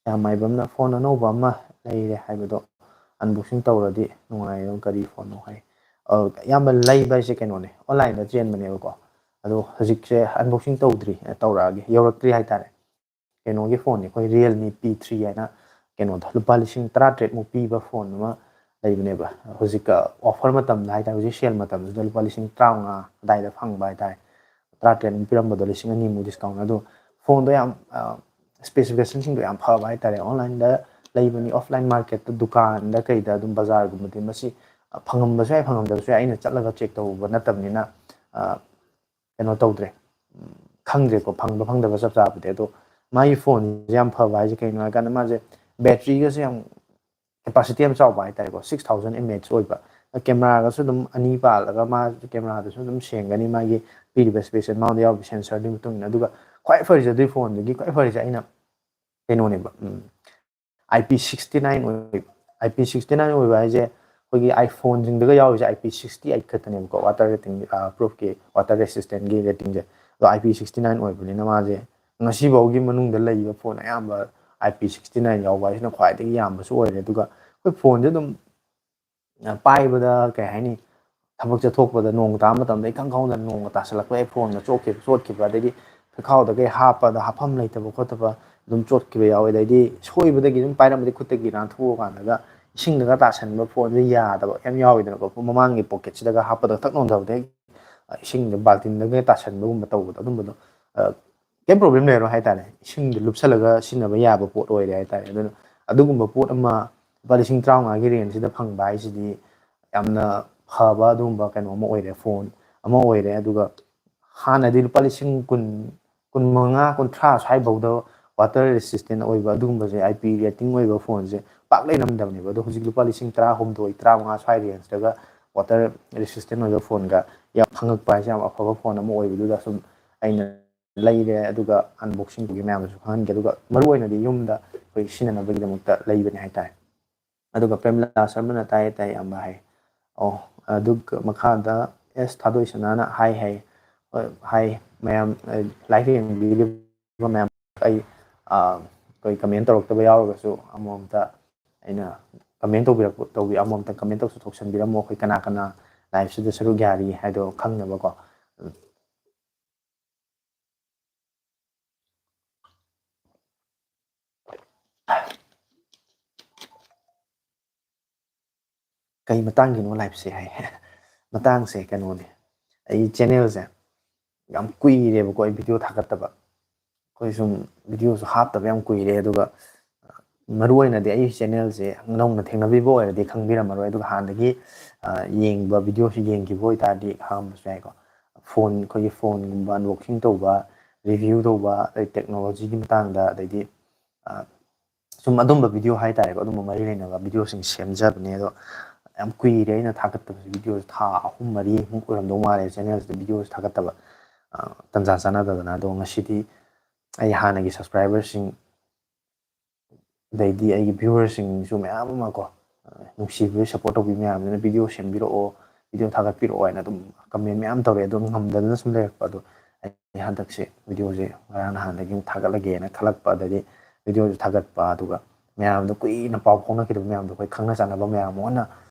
ꯁ꯭ꯌꯥꯝ ꯃꯥꯏꯕꯝꯅ ꯐꯣꯟ ꯑꯅꯧꯕ ꯑꯃ ꯂꯩꯔꯦ ꯍꯥꯏꯕꯗꯣ ꯑꯟꯕꯣꯛꯁꯤꯡ ꯇꯧꯔꯗꯤ ꯅꯨꯡꯉꯥꯏꯔꯣꯏ, ꯀꯔꯤ ꯐꯣꯟꯅꯣ ꯍꯥꯏ꯫ ꯑ, ꯑꯌꯥꯝꯕ ꯂꯩꯕ ꯍꯥꯏꯁꯦ ꯀꯩꯅꯣꯅꯦ, ꯑꯣꯟꯂꯥꯏꯟꯗ ꯆꯦꯟꯕꯅꯦꯕꯀꯣ꯫ ꯑꯗꯣ ꯍꯧꯖꯤꯛꯁꯦ ꯑꯟꯕꯣꯛꯁꯤꯡ ꯇꯧꯗ꯭ꯔꯤ, ꯑ, ꯇꯧꯔꯛꯑꯒꯦ, ꯌꯧꯔꯛꯇ꯭ꯔꯤ ꯍꯥꯏꯇꯥꯔꯦ꯫ ꯀꯩꯅꯣꯒꯤ ꯐꯣꯟꯅꯤ, ꯑꯩꯈꯣꯏ Realme P three ꯍꯥꯏꯅ ꯀꯩꯅꯣꯗ ꯂꯨꯄꯥ ꯂꯤꯁꯤꯡ ꯇꯔꯥꯇꯔꯦꯠꯃꯨꯛ ꯄꯤꯕ ꯐꯣꯟ ꯑꯃ ꯂꯩꯕꯅꯦꯕ꯫ ꯍꯧꯖꯤꯛ, ꯑ, ꯑꯣꯐꯔ ꯃꯇꯝꯗ ꯍꯥꯏꯇꯥꯔꯦ, ꯍꯧꯖꯤꯛ ꯁꯦꯜ ꯃꯇꯝꯁꯤꯗ ꯂꯨꯄꯥ ꯂꯤꯁꯤꯡ ꯇꯔꯥꯃꯉꯥ ꯑꯗꯥꯏꯗ ꯐꯪꯕ ꯍꯥꯏꯇꯥꯔꯦ꯫ ꯇꯔꯥꯇꯔꯦꯠꯃꯨꯛ ꯄꯤꯔꯝꯕꯗꯣ ꯂꯤꯁꯤꯡ ꯑꯅꯤꯃꯨꯛ ꯗꯤꯁꯀꯥꯎꯟ꯫ ꯑꯗꯣ ꯐꯣꯟꯗꯣ ꯌꯥꯝ ꯁ꯭ꯄꯦꯁꯤꯐꯤꯀꯦꯁꯟꯁꯤꯡꯗꯣ ꯌꯥꯝ ꯐꯕ ꯍꯥꯏꯇꯥꯔꯦ꯫ ꯑꯣꯟꯂꯥꯏꯟꯗ ꯂꯩꯕꯅꯤ, ꯑꯣꯐꯂꯥꯏꯟ ꯃꯥꯔꯀꯦꯠꯇ, ꯗꯨꯀꯥꯟꯗ ꯀꯩꯗ ꯑꯗꯨꯝ ꯕꯖꯥꯔꯒꯨꯝꯕꯗꯤ ꯃꯁꯤ ꯐꯪꯉꯝꯕꯁꯨ ꯌꯥꯏ, ꯐꯪꯉꯝꯗꯕꯁꯨ ꯌꯥꯏ, ꯑꯩꯅ ꯆꯠꯂꯒ ꯆꯦꯛ ꯇꯧꯔꯨꯕ ꯅꯠꯇꯕꯅꯤꯅ ꯀꯩꯅꯣ ꯇꯧꯗ꯭ꯔꯦ꯫ ꯈꯪꯗ꯭ꯔꯦꯀꯣ, ꯐꯪꯕ ꯐꯪꯗꯕ ꯆꯞ ꯆꯥꯕꯗꯤ꯫ ꯑꯗꯣ ꯃꯥꯒꯤ ꯐꯣꯟꯁꯦ ꯌꯥꯝ ꯐꯕ ꯍꯥꯏꯁꯦ ꯀꯩꯅꯣ ꯍꯥꯏ ꯀꯥꯟꯗ ꯃꯥꯁꯦ ꯕꯦꯇ꯭ꯔꯤꯒꯁꯦ ꯌꯥꯝ ꯀꯦꯄꯥꯁꯤꯇꯤ ꯌꯥꯝ ꯆꯥꯎꯕ ꯍꯥꯏꯇꯥꯔꯦꯀꯣ꯫ Six thousand mAh ꯑꯣꯏꯕ꯫ ꯀꯦꯃꯦꯔꯥꯒꯁꯨ ꯑꯗꯨꯝ ꯑꯅꯤ ꯄꯥꯜꯂꯒ ꯃꯥ ꯀꯦꯃꯦꯔꯥꯗꯨꯁꯨ ꯑꯗꯨꯝ ꯁꯦꯡꯒꯅꯤ, ꯃꯥꯒꯤ ꯄꯤꯔꯤꯕ ꯁ꯭ꯄꯦꯁ ꯑꯦꯃꯥꯎꯟꯗ ꯌꯥꯎꯔꯤꯕ ꯁꯦꯟꯁꯔꯗꯨꯒꯤ ꯃꯇꯨꯡ ꯏꯟꯅ꯫ ꯑꯗꯨꯒ ꯈ꯭ꯋꯥꯏ ꯐꯔꯤꯁꯦ ꯑꯗꯨꯒꯤ ꯐꯣꯟꯗꯨꯒꯤ ꯈ꯭ꯋꯥꯏ ꯐꯔꯤꯁꯦ ꯑꯩꯅ ꯀꯩꯅꯣꯅꯦꯕ, ꯎꯝ, I P sixty nine ꯑꯣꯏꯕ꯫ I P sixty nine ꯑꯣꯏꯕ ꯍꯥꯏꯁꯦ ꯑꯩꯈꯣꯏꯒꯤ iPhoneꯁꯤꯡꯗꯒ ꯌꯥꯎꯔꯤꯁꯦ I P sixty eight ꯈꯛꯇꯅꯦꯕꯀꯣ, ꯋꯥꯇꯔ ꯔꯦꯇꯤꯡ, ꯄ꯭ꯔꯨꯐꯀꯤ ꯋꯥꯇꯔ ꯔꯦꯁꯤꯁꯇꯦꯟꯒꯤ ꯔꯦꯇꯤꯡꯁꯦ꯫ ꯑꯗꯣ I P sixty nine ꯑꯣꯏꯕꯅꯤꯅ ꯃꯥꯁꯦ ꯉꯁꯤꯐꯥꯎꯒꯤ ꯃꯅꯨꯡꯗ ꯂꯩꯕ ꯐꯣꯟ ꯑꯌꯥꯝꯕ I P sixty nine ꯌꯥꯎꯕ ꯍꯥꯏꯁꯤꯅ ꯈ꯭ꯋꯥꯏꯗꯒꯤ ꯌꯥꯝꯕꯁꯨ ꯑꯣꯏꯔꯦ꯫ ꯑꯗꯨꯒ ꯑꯩꯈꯣꯏ ꯐꯣꯟꯁꯦ ꯑꯗꯨꯝ ꯄꯥꯏꯕꯗ ꯀꯩ ꯍꯥꯏꯅꯤ, ꯊꯕꯛ ꯆꯠꯊꯣꯛꯄꯗ ꯅꯣꯡ ꯇꯥꯕ ꯃꯇꯝꯗ ꯏꯈꯪ ꯈꯪꯍꯧꯗꯅ ꯅꯣꯡꯒ ꯇꯥꯁꯜꯂꯛꯄ, ꯑꯩ ꯐꯣꯟꯒ ꯆꯣꯠꯈꯤꯕ, ꯆꯣꯠꯈꯤꯕ, ꯑꯗꯩꯗꯤ ꯐꯤꯈꯥꯎꯗ ꯀꯩ ꯍꯥꯞꯄꯗ ꯍꯥꯞꯐꯝ ꯂꯩꯇꯕ ꯈꯣꯠꯇꯕ ꯑꯗꯨꯝ ꯆꯣꯠꯈꯤꯕ ꯌꯥꯎꯋꯦ꯫ ꯑꯗꯩꯗꯤ ꯁꯣꯏꯕꯗꯒꯤ ꯑꯗꯨꯝ ꯄꯥꯏꯔꯝꯕꯗꯤ ꯈꯨꯠꯇꯒꯤ ꯅꯥꯟꯊꯣꯛꯑꯀꯥꯟꯗꯒ ꯏꯁꯤꯡꯗꯒ ꯇꯥꯁꯟꯕ, ꯐꯣꯟꯁꯦ ꯌꯥꯗꯕ ꯌꯥꯝ ꯌꯥꯎꯋꯤꯗꯅꯀꯣ꯫ ꯃꯃꯥꯡꯒꯤ ꯄꯣꯀꯦꯠꯁꯤꯗꯒ ꯍꯥꯞꯄꯗ ꯊꯛ ꯅꯣꯟꯊꯕꯗ ꯍꯦꯛ ꯏꯁꯤꯡꯗ ꯕꯥꯜꯇꯤꯟꯗꯒ ꯇꯥꯁꯟꯕꯒꯨꯝꯕ ꯇꯧꯕꯗꯣ, ꯑꯗꯨꯝꯕꯗꯣ ꯀꯩꯝ ꯄ꯭ꯔꯣꯕ꯭ꯂꯦꯝ ꯂꯩꯔꯣꯏ ꯍꯥꯏꯇꯥꯔꯦ꯫ ꯏꯁꯤꯡꯗ ꯂꯨꯞꯁꯜꯂꯒ ꯁꯤꯖꯤꯟꯅꯕ ꯌꯥꯕ ꯄꯣꯠ ꯑꯣꯏꯔꯦ ꯍꯥꯏꯇꯥꯔꯦ꯫ ꯑꯗꯨꯅ ꯑꯗꯨꯒꯨꯝꯕ ꯄꯣꯠ ꯑꯃ ꯂꯨꯄꯥ ꯂꯤꯁꯤꯡ ꯇꯔꯥꯃꯉꯥꯒꯤ ꯔꯦꯟꯖꯁꯤꯗ ꯐꯪꯕ ꯍꯥꯏꯁꯤꯗꯤ ꯌꯥꯝꯅ ꯐꯕ ꯑꯗꯨꯒꯨꯝꯕ ꯀꯩꯅꯣ ꯑꯃ ꯑꯣꯏꯔꯦ, ꯐꯣꯟ ꯑꯃ ꯑꯣꯏꯔꯦ꯫ ꯑꯗꯨꯒ ꯍꯥꯟꯅꯗꯤ ꯂꯨꯄꯥ ꯂꯤꯁꯤꯡ ꯀꯨꯟ, ꯀꯨꯟꯃꯉꯥ, ꯀꯨꯟꯊ꯭ꯔꯥ ꯁ꯭ꯋꯥꯏꯐꯥꯎꯗ ꯋꯥꯇꯔ ꯔꯦꯁꯤꯁꯇꯦꯟ ꯑꯣꯏꯕ ꯑꯗꯨꯒꯨꯝꯕꯁꯦ, I P rating ꯑꯣꯏꯕ ꯐꯣꯟꯁꯦ ꯄꯥꯛ ꯂꯩꯔꯝꯗꯕꯅꯦꯕ꯫ ꯑꯗꯣ ꯍꯧꯖꯤꯛ ꯂꯨꯄꯥ ꯂꯤꯁꯤꯡ ꯇꯔꯥꯍꯨꯝꯗꯣꯏ, ꯇꯔꯥꯃꯉꯥ ꯁ꯭ꯋꯥꯏ ꯔꯦꯟꯖꯇꯒ ꯋꯥꯇꯔ ꯔꯦꯁꯤꯁꯇꯦꯟ ꯑꯣꯏꯕ ꯐꯣꯟꯒ ꯌꯥꯝ ꯐꯪꯉꯛꯄ ꯍꯥꯏꯁꯦ ꯌꯥꯝ ꯑꯐꯕ ꯐꯣꯟ ꯑꯃ ꯑꯣꯏꯕꯗꯨꯗ ꯁꯨꯝ ꯑꯩꯅ ꯂꯩꯔꯦ꯫ ꯑꯗꯨꯒ ꯑꯟꯕꯣꯛꯁꯤꯡꯗꯨꯒꯤ ꯃꯌꯥꯝꯗꯁꯨ ꯈꯪꯍꯟꯒꯦ꯫ ꯑꯗꯨꯒ ꯃꯔꯨꯑꯣꯏꯅꯗꯤ ꯌꯨꯝꯗ ꯑꯩꯈꯣꯏ ꯁꯤꯖꯤꯟꯅꯅꯕꯒꯤꯗꯃꯛꯇ ꯂꯩꯕꯅꯦ ꯍꯥꯏꯇꯥꯔꯦ꯫ ꯑꯗꯨꯒ ꯄ꯭ꯔꯦꯝꯂꯥ ꯁꯔꯃꯅ "ꯇꯥꯏꯌꯦ ꯇꯥꯏꯌꯦ ꯑꯝꯕ" ꯍꯥꯏ꯫ ꯑꯣ, ꯑꯗꯨꯒ ꯃꯈꯥꯗ ꯑꯦꯁ ꯊꯥꯗꯣꯏꯁꯅꯥꯅ "ꯍꯥꯏ" ꯍꯥꯏ꯫ ꯍꯣꯏ, ꯍꯥꯏ ꯃꯌꯥꯝ, ꯑ, ꯂꯥꯏꯚ ꯌꯦꯡꯕꯤꯔꯤꯕ ꯃꯌꯥꯝ, ꯑꯩ, ꯑ, ꯑꯩꯈꯣꯏ ꯀꯃꯦꯟ ꯇꯧꯔꯛꯇꯕ ꯌꯥꯎꯔꯒꯁꯨ ꯑꯃꯃꯝꯇ ꯑꯩꯅ ꯀꯃꯦꯟ ꯇꯧꯕꯤꯔꯛꯄ, ꯇꯧꯕꯤ-, ꯑꯃꯃꯝꯇ ꯀꯃꯦꯟ ꯇꯧꯁꯨ ꯇꯧꯁꯟꯕꯤꯔꯝꯃꯣ꯫ ꯑꯩꯈꯣꯏ ꯀꯅꯥ ꯀꯅꯥ ꯂꯥꯏꯚꯁꯤꯗ ꯁꯔꯨꯛ ꯌꯥꯔꯤ ꯍꯥꯏꯗꯣ ꯈꯪꯅꯕꯀꯣ꯫ ꯀꯩ ꯃꯇꯥꯡꯒꯤꯅꯣ ꯂꯥꯏꯐꯁꯦ ꯍꯥꯏ꯫ ꯃꯇꯥꯡꯁꯦ ꯀꯩꯅꯣꯅꯦ, ꯑꯩ ꯆꯦꯅꯦꯜꯁꯦ ꯌꯥꯝ ꯀꯨꯏꯔꯦꯕꯀꯣ ꯑꯩ ꯚꯤꯗꯤꯑꯣ ꯊꯥꯒꯠꯇꯕ꯫ ꯑꯩꯈꯣꯏ ꯁꯨꯝ ꯚꯤꯗꯤꯑꯣꯁꯨ ꯍꯥꯞꯇꯕ ꯌꯥꯝ ꯀꯨꯏꯔꯦ꯫ ꯑꯗꯨꯒ ꯃꯔꯨ ꯑꯣꯏꯅꯗꯤ ꯑꯩ ꯆꯦꯅꯦꯜꯁꯦ ꯅꯧꯅ ꯊꯦꯡꯅꯕꯤꯕ ꯑꯣꯏꯔꯗꯤ ꯈꯪꯕꯤꯔꯝꯃꯔꯣꯏ꯫ ꯑꯗꯨꯒ ꯍꯥꯟꯅꯗꯒꯤ ꯌꯦꯡꯕ ꯚꯤꯗꯤꯑꯣꯁꯤ ꯌꯦꯡꯈꯤꯕ ꯑꯣꯏꯇꯥꯔꯗꯤ ꯈꯪꯉꯝꯕꯁꯨ ꯌꯥꯏꯀꯣ꯫ ꯐꯣꯟ, ꯑꯩꯈꯣꯏꯒꯤ ꯐꯣꯟꯒꯨꯝꯕ ꯑꯟꯕꯣꯛꯁꯤꯡ ꯇꯧꯕ, ꯔꯤꯚ꯭ꯌꯨ ꯇꯧꯕ, ꯑꯗꯩ ꯇꯦꯛꯅꯣꯂꯣꯖꯤꯒꯤ ꯃꯇꯥꯡꯗ, ꯑꯗꯩꯗꯤ ꯁꯨꯝ ꯑꯗꯨꯝꯕ ꯚꯤꯗꯤꯑꯣ ꯍꯥꯏꯇꯥꯔꯦꯀꯣ, ꯑꯗꯨꯝꯕ ꯃꯔꯤ ꯂꯩꯅꯕ ꯚꯤꯗꯤꯑꯣꯁꯤꯡ ꯁꯦꯝꯖꯕꯅꯦ꯫ ꯑꯗꯣ ꯌꯥꯝ ꯀꯨꯏꯔꯦ ꯑꯩꯅ ꯊꯥꯒꯠꯇꯕꯁꯦ, ꯚꯤꯗꯤꯑꯣꯁꯦ ꯊꯥ ꯑꯍꯨꯝ ꯃꯔꯤꯃꯨꯛ ꯑꯣꯏꯔꯝꯗꯧ ꯃꯥꯜꯂꯦ ꯆꯦꯅꯦꯜꯁꯤꯗ ꯚꯤꯗꯤꯑꯣꯁꯦ ꯊꯥꯒꯠꯇꯕ, ꯇꯟꯖꯥ ꯆꯥꯟꯅꯗꯗꯅ꯫ ꯑꯗꯣ ꯉꯁꯤꯗꯤ ꯑꯩ ꯍꯥꯟꯅꯒꯤ ꯁꯕꯁꯀ꯭ꯔꯥꯏꯕꯔꯁꯤꯡ, ꯑꯗꯩꯗꯤ ꯑꯩꯒꯤ ꯚ꯭ꯌꯨꯋꯔꯁꯤꯡꯁꯨ ꯃꯌꯥꯝ ꯑꯃ ꯀꯣ, ꯅꯨꯡꯁꯤꯕꯤꯕ, ꯁꯞꯄꯣꯔꯠ ꯇꯧꯕꯤ ꯃꯌꯥꯝꯗꯨꯅ ꯚꯤꯗꯤꯑꯣ ꯁꯦꯝꯕꯤꯔꯛꯑꯣ, ꯚꯤꯗꯤꯑꯣ ꯊꯥꯒꯠꯄꯤꯔꯛꯑꯣ ꯍꯥꯏꯅ ꯑꯗꯨꯝ ꯀꯃꯦꯟ ꯃꯌꯥꯝ ꯇꯧꯔꯛꯑꯦ꯫ ꯑꯗꯣ ꯉꯝꯗꯗꯅ ꯁꯨꯝ ꯂꯩꯔꯛꯄ꯫ ꯑꯗꯣ ꯑꯩ ꯍꯟꯗꯛꯁꯦ ꯚꯤꯗꯤꯑꯣꯁꯦ ꯉꯔꯥꯡ ꯅꯍꯥꯟꯗꯒꯤ ꯑꯃꯨꯛ ꯊꯥꯒꯠꯂꯒꯦꯅ ꯈꯜꯂꯛꯄ, ꯑꯗꯩꯗꯤ ꯚꯤꯗꯤꯑꯣꯁꯦ ꯊꯥꯒꯠꯄ, ꯑꯗꯨꯒ ꯃꯌꯥꯝꯗꯣ ꯀꯨꯏꯅ ꯄꯥꯎ ꯐꯥꯎꯅꯈꯤꯗꯕ ꯃꯌꯥꯝꯗꯣ, ꯑꯩꯈꯣꯏ ꯈꯪꯅ ꯆꯥꯟꯅꯕ ꯃꯌꯥꯝ ꯑꯃꯅ